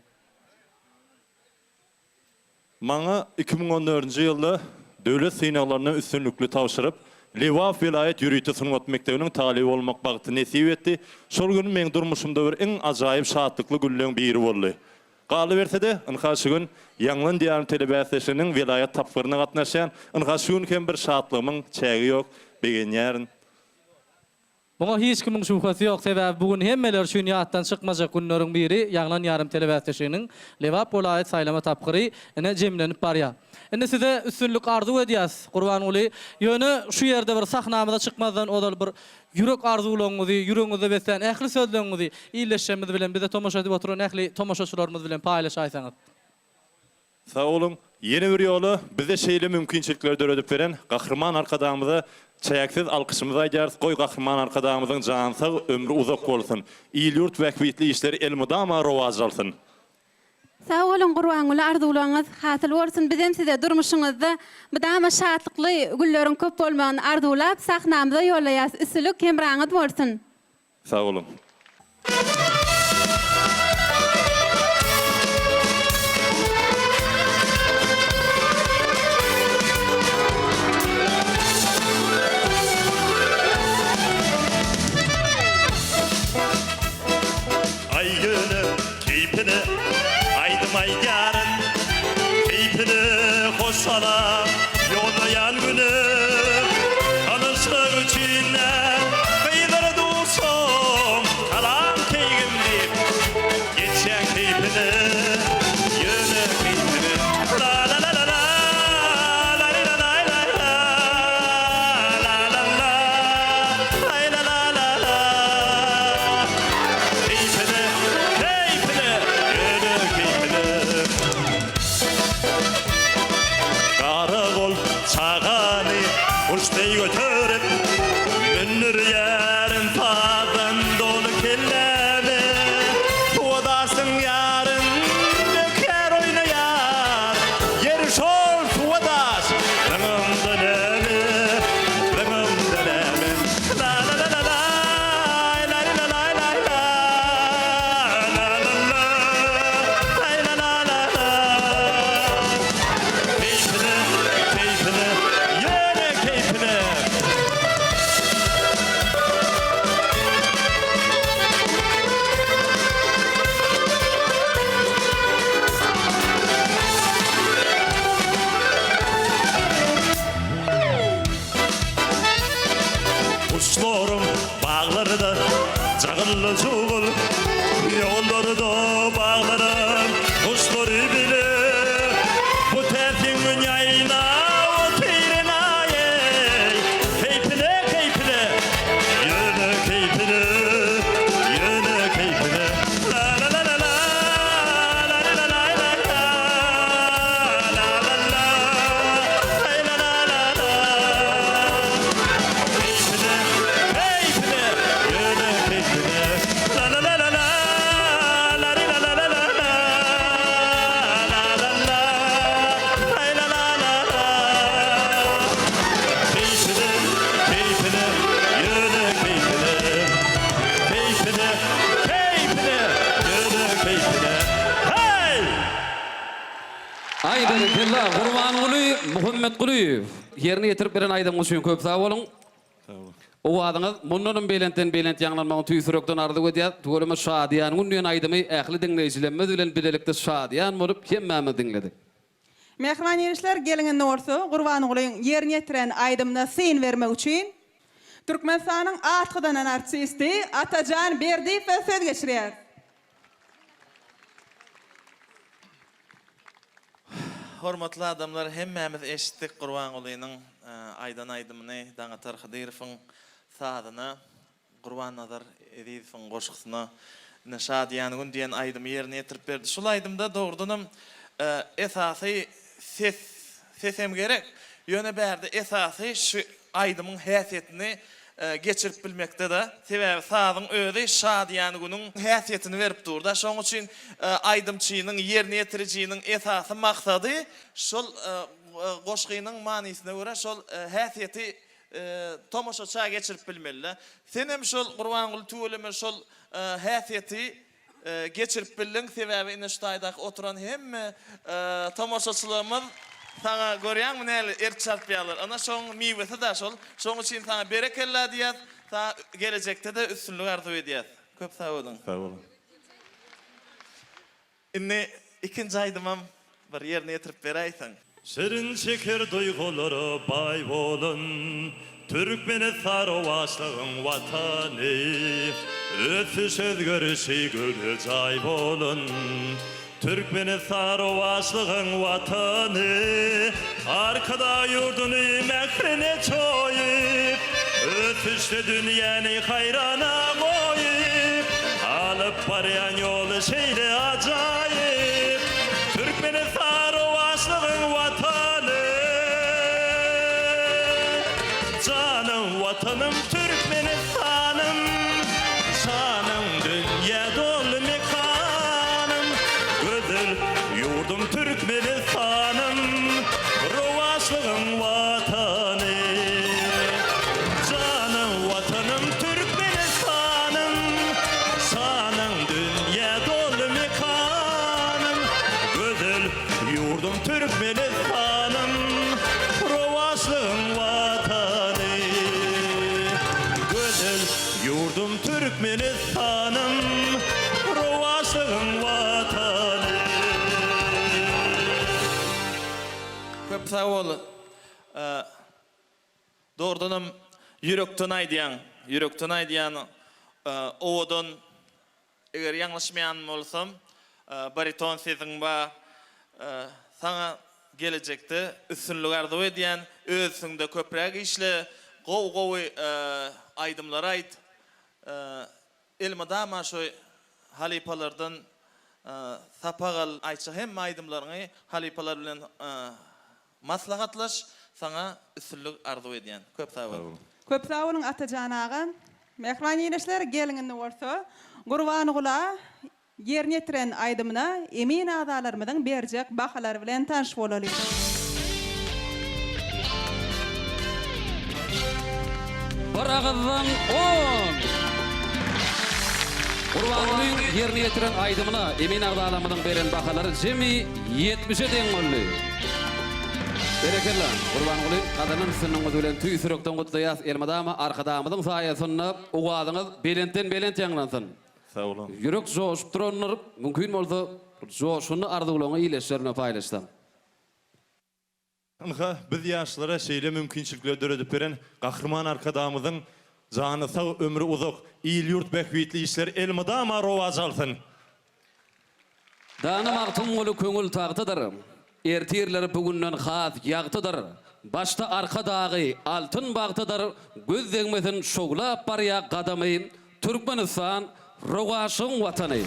Maňa 2014-nji ýylda döwlet synaglaryny üstünlikli tabşyryp, Lebap welaýat ýörite sungat mekdebiniň talyby bolmak bagty nesip etdi. Şol gün meň durmuşymda bir iň ajaýyp şatlykly günleň biri boldy. Galyberse-de, ynha şu gün Ýaňlan Diýarym telebäsleşiginiň welaýat tapgyryna gatnaşýan. Ynha şu gün hem bir şatlygymyň çägi ýok, begenýärin. Muňa hiç kimiň şübhesi ýok, sebäbi bu gün hemmeler üçin ýatdan çykmajak günleriň biri, Ýaňlan ýarym telebäsleşiginiň Lebap welaýat saýlama tapgyry ine jemlenip barýar. Indi size üstünlik arzuw edýäs, Gurbanguly. Ýöne şu ýerde bir sahnamyza çykmazdan ozal bir ýürek arzuwlaryňyzy, ýüregiňizde beslän ähli sözleriňizi ildeşlerimiz bilen, bize tomaşa edip oturan ähli tomaşaçylarymyz bilen paýlaşaýsaňyz. Sag boluň! Ýene bir ýola bize şeýle mümkinçilikleri döredip beren Gahryman Arkadagymyza. Çäksiz alkyşymyzy aýdýarys, goý Gahryman Arkadagymyzyň jany sag, ömri uzak bolsun! Il-ýurt bähbitli işleri elmydama rowaç alsyn! Sag boluň Gurbanguly arzuwlaryňyz hasyl bolsun bizem size durmuşyňyzda mydama şatlykly günleriň köp bolmagyny arzuwlap sahnamyza ýollaýas üstünlik hemraňyz bolsun. Sag boluň. Aý ýöne keýpine aýdym aýdýaryn Keýpine hoş salam ýollaýan güne Tanyşlyk üçin däl gyzlara duşsam Salam keýgim diýip geçýän keýpine Ýöne keýpine La-la-la-la-la La-li-la-laý-laý-la La-la-la Laý-la-la-la-la Keýpine, keýpine, ýöne keýpine. Garagol çagany guş deý göterip, Mündürýärin sazdan doly kelläme. Suwa daşyň ýaryn dökýär oýnaýar, Ýeri şol suwa daş, zyňymda näme, zyňymda näme. La-la-la-la-la. Guşlaryň Baglarda jagylly jugul, Ýollarda baglaram guşlary bile. Bu täsin gün ýaýla otyryn-aý-eý, Keýpine, keýpine, ýöne keýpine, ýöne keýpine. La-la-la-la-la, la-li-la-laý-laý-la, la-la-la, laý-la-la-la-la. Keýpine, keýpine, ýöne keýpine. La-la-la-la-la, la-li-la-la-la-la, la-la-la, laý-la-la-la-la. Keýpine, keýpine, ýöne keýpine. Keýpine, keýpine, ýöne keýpine. Heý! Aý berekella Gurbanguly Muhammetgulyýew ýerine ýetirip beren aýdymyňyz üçin köp sag boluň. Owazyňyz mundanam belentden belent ýaňlanmagyny tüýs ýürekden arzuw edýäs. Tüweleme Şadyýan gün diýen aýdymy ähli diňleýjilemmiz bilen bilelikde şadyýan bolup hemmämiz diňledik. Mähriban ildeşler geliň indi bolsa Gurbangulyň ýerine ýetiren aýdymyna syn bermek üçin Türkmenistanyň at gazanan artisti Atajan Berdiýewe söz geçirýäris. Hormatly adamlar hemmämiz eşitdik Gurbangulynyň aýdan aýdymyny Daňatar Hydyrowyň sazyna Gurbannazar Ezizowyň goşgusyna ine Şadyýan gün diýen aýdymy ýerine ýetirip berdi. Şul aýdymda dogrudanam esasy ses sesem gerek ýöne bärde esasy şu aýdymyň häsiýetini geçirip bilmekde-de. Sebäbi sazyň özi şadyýan günüň häsiýetini berip dur-da. Şonuň üçin aýdymçynyň, ýerine ýetirijiniň esasy maksady şol goşgynyň manysyna görä şol häsiýeti tomaşaça geçirip bilmeli-de. Senem şol Gurbanguly tüweleme şol häsiýeti Geçirip bildiň sebäbi ine şu taýdaky oturan hemme tomaşaçylarymyz saňa görýäňmi näli erk çarpýarlar ana şoň miwesi da şol şoň üçin saňa berekella diýýäs saňa gelejekde-de üstünlik arzuw edýäs köp sag boluň. Sag boluň. Indi ikinji aýdymam Bir ýerine ýetirip beräýseň. Şirin-şeker duýgulara baý bolan Türkmenistan rowaçlygyň Watany. Ösüş-özgerişi göwne jaý bolan Türkmenistan rowaçlygyň Watany. Arkadag ýurduny mährine çoýup, Ösüşde dünýäni haýrana goýup, Alyp barýan ýoly şeýle ajaýyp, Türkmenistan rowaçlygyň Watany. Janyň. Türkmenistanym, rowaçlygyň Watany. Köp sag bol. Dogrudanam ýürekden aýdýaň, ýürekden aýdýan owadan eger ýalňyşmaýan bolsam bariton sesiň bar. Saňa gelejekde üstünlik arzuw edýän, öz üstüňde köpräk işle, gowy gowy aýdymlar aýt. Elmydama şu halypalardan sapak al, aýtjak hemme aýdymlaryňy halypalar bilen Maslahatlaş saňa üstünlik arzuw edýän. Köp sag bol. Köp sag boluň Atajan aga. Mähriban ildeşler geliň indi bolsa Gurbangula ýerine ýetiren aýdymyna emin agzalarymyzyň berjek bahalary bilen tanyş bolalyň. Bir agyzdan on! Gurbangulyň ýerine ýetiren aýdymyna emin agzalarymyzyň beren bahalary jemi ýetmişe deň boldy. Berekella, Gurbanguly, gazanan üstünligiňiz bilen tüýs ýürekden gutlaýas, elmydama Arkadagymyzyň saýasynda owazyňyz belentden belent ýaňlansyn. Sag boluň. Ýürek joşup durandyr, mümkin bolsa joşgunly arzuwlaryňy ildeşler bilen paýlaşsaň. Ynha, biz ýaşlara şeýle mümkinçilikleri döredip beren Gahryman Arkadagymyzyň jany sag, ömri uzak, il-ýurt bähbitli işleri elmydama rowaç alsyn! Dana Magtymguly köňül tagtydyr, Ertirleri bu günden has ýagtydyr. Başda Arkadagy, altyn bagtydyr, Göz degmesin şowlap barýa gadamy, Türkmenistan, rowaçlygyň Watany!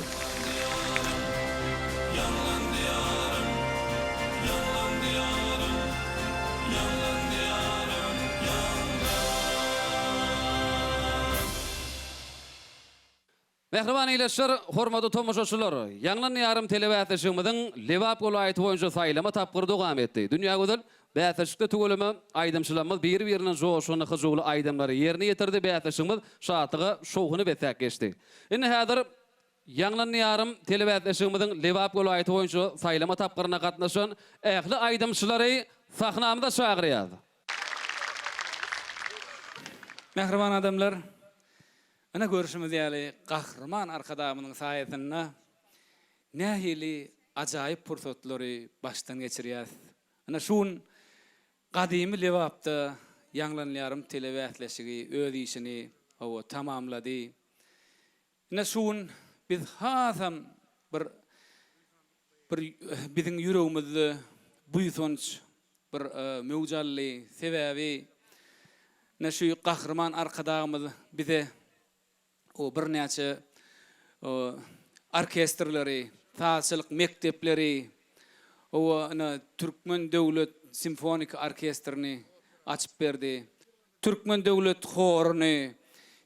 Mähriban ildeşler, hormatly tomaşaçylar! Ýaňlan Diýarym telebäsleşigimiziň Lebap welaýaty boýunça saýlama tapgyry dowam etdi. Dünýägözel bäsleşikde tüweleme aýdymçylarymyz biri-birinden joşgunly, hyjuwly aýdymlary ýerine ýetirdi, bäsleşigimiz şatlyga, şowhuna besläp geçdi. Indi häzir Ýaňlan Diýarym telebäsleşigimiziň Lebap welaýaty boýunça saýlama tapgyryna gatnaşan ähli aýdymçylary sahnamyza çagyrýas. Mähriban adamlar, Ine görşümiz ýaly Gahryman Arkadagymyzyň saýasynda nähili ajaýyp pursatlary başdan geçirýäris. Ine şu gün gadymy Lebapda Ýaňlanýarym telebäsleşigi öz işini hawa tamamlady. Ine şu gün biz hasam bir bir biziň ýüregimizde buýsanç bir möwç aldy. Sebäbi ine şu Gahryman Arkadagymyz bize o birnäçe orkestrleri, sazçylyk mekdepleri, owa ine Türkmen döwlet simfoniki orkestrini açyp berdi. Türkmen döwlet horuny,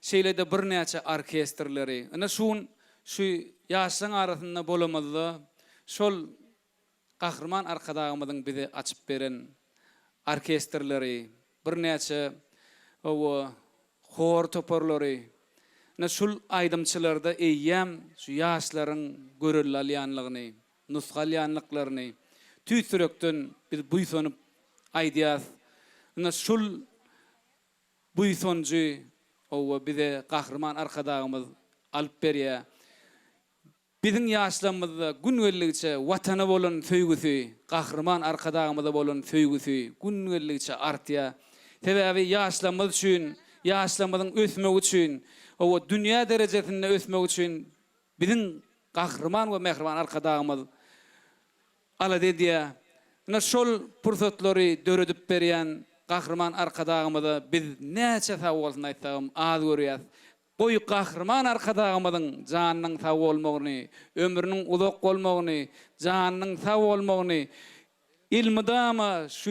şeýle-de birnäçe orkestrleri. Ine şu gün şu ýaşlaryň arasynda bolamyzda şol Gahryman Arkadagymyzyň bize açyp beren orkestrleri, birnäçe hawa, hor toparlary, ine şul aýdymçylarda eýýäm şu ýaşlaryň görelde alýanlygyny, nusga alýanlyklaryny tüýs ýürekden biz buýsanyp aýdýas. Ine şul buýsanjy hawa bize Gahryman Arkadagymyz alyp berýär. Biziň ýaşlarymyzda gün geldigiçe Watana bolan söýgüsi, Gahryman Arkadagymyza bolan söýgüsi gün geldigiçe artýar. Sebäbi ýaşlarymyz üçin, ýaşlarymyzyň ösmegi üçin, hawa, dünýä derejesinde ösmegi üçin biziň Gahryman we mähriban Arkadagymyz alada edýär. Ine, şol pursatlary döredip berýän Gahryman Arkadagymyza biz näçe sagbolsun aýtsagam az görýäs. Goý, Gahryman Arkadagymyzyň janynyň sag bolmagyny, ömrüniň uzak bolmagyny, janynyň sag bolmagyny, elmydama şu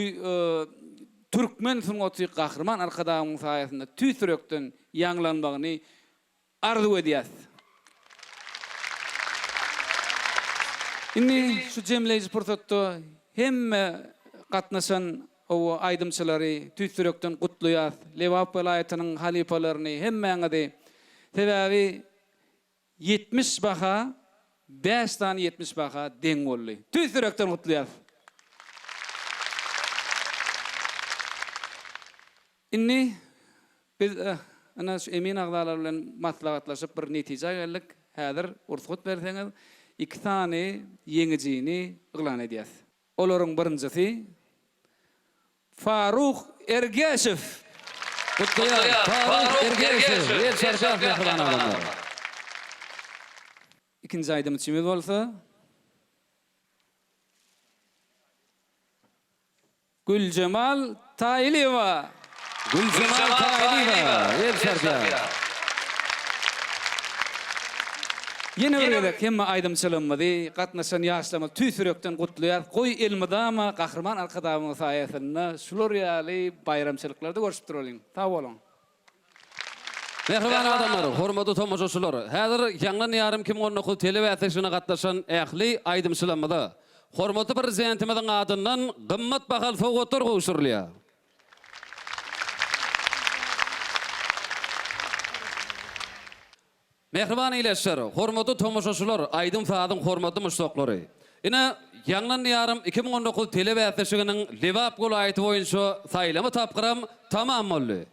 türkmen sungaty Gahryman Arkadagymyň saýasynda tüýs ýürekden ýaňlanmagyny arzuw edýäs. Indi şu jemleýji pursatda hemme gatnaşan Hawa, aýdymçylary tüýs ýürekden gutlaýas, Lebap welaýatynyň halypalaryny hemmäňizi. Sebäbi 70 baha bäş sany 70 baha deň boldy. Tüýs ýürekden gutlaýas. Indi biz. Ine, şu emin agzalar bilen maslahatlaşyp bir netijä geldik. Häzir rugsat berseňiz, iki sany ýeňijini yglan edýäs. Olaryň birinjisi Faruk Ergeşow! Gutlaýarys, Faruk Ergeşow! El çarpýarys mähriban adamlar! Ikinji aýdymçymyz bolsa Güljemal Taýlyýewa! Güljemal Taýlyýewa! El çarpýarys! Ýene bir gezek hemme aýdymçylygymyzy, gatnaşan ýaşlarymyzy tüýs ýürekden gutlaýarys. Goý elmydama Gahryman Arkadagymyzyň saýasynda şular ýaly baýramçylyklarda görşüp duralyň. Sag boluň! Mähriban adamlar, hormatly tomaşaçylar! Häzir Ýaňlan ýarym 2019 telebäsleşigine gatnaşan ähli aýdymçylarymyza hormatly Prezidentimiziň adyndan gymmat bahaly sowgatlar gowşurylýar. Mähriban ildeşler, hormatly tomaşaçylar, aýdym-sazyň hormatly muşdaklary! Ine, Ýaňlan Diýarym 2019 telebäsleşiginiň Lebap welaýaty boýunça saýlama tapgyram tamam boldy.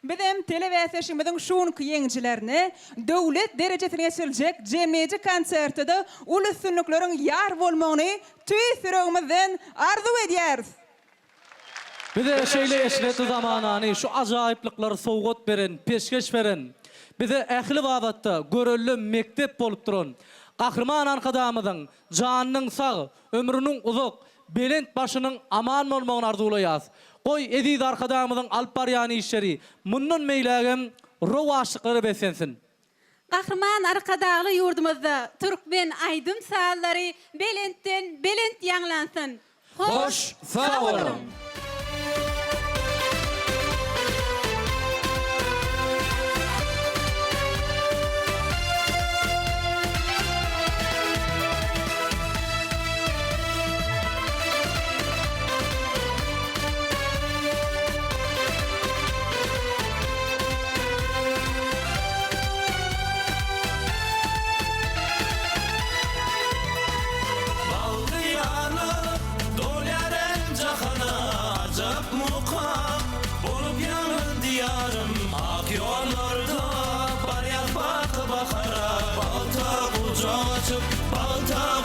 Bizem telebäsleşigimiziň şu günki ýeňijilerine döwlet derejesinde geçiriljek jemleýji konsertde-de uly üstünlikleriň ýar bolmagyny tüýs ýüregimizden arzuw edýäris! Bize şeýle eşretli zamanany, şu ajaýyplyklary sowgat beren, peşgeş beren, bize ähli babatda görelde mekdep bolup duran Gahryman Arkadagymyzyň janynyň sag, ömrüniň uzak, belent başynyň aman bolmagyny arzuwlaýas. Goý, eziz Arkadagymyzyň alyp barýan işleri mundan beýlägem rowaçlyklara beslensin! Gahryman Arkadagly ýurdumyzda türkmen aýdym-sazlary belentden belent ýaňlansyn! Hoş sag boluň! Bagtyýarlyk dolýar älem-jahana, Ajap mukam bolup ýaňlan Diýarym. Ak ýollarda barýas baky bahara, Bagta gujak açyp, bagta.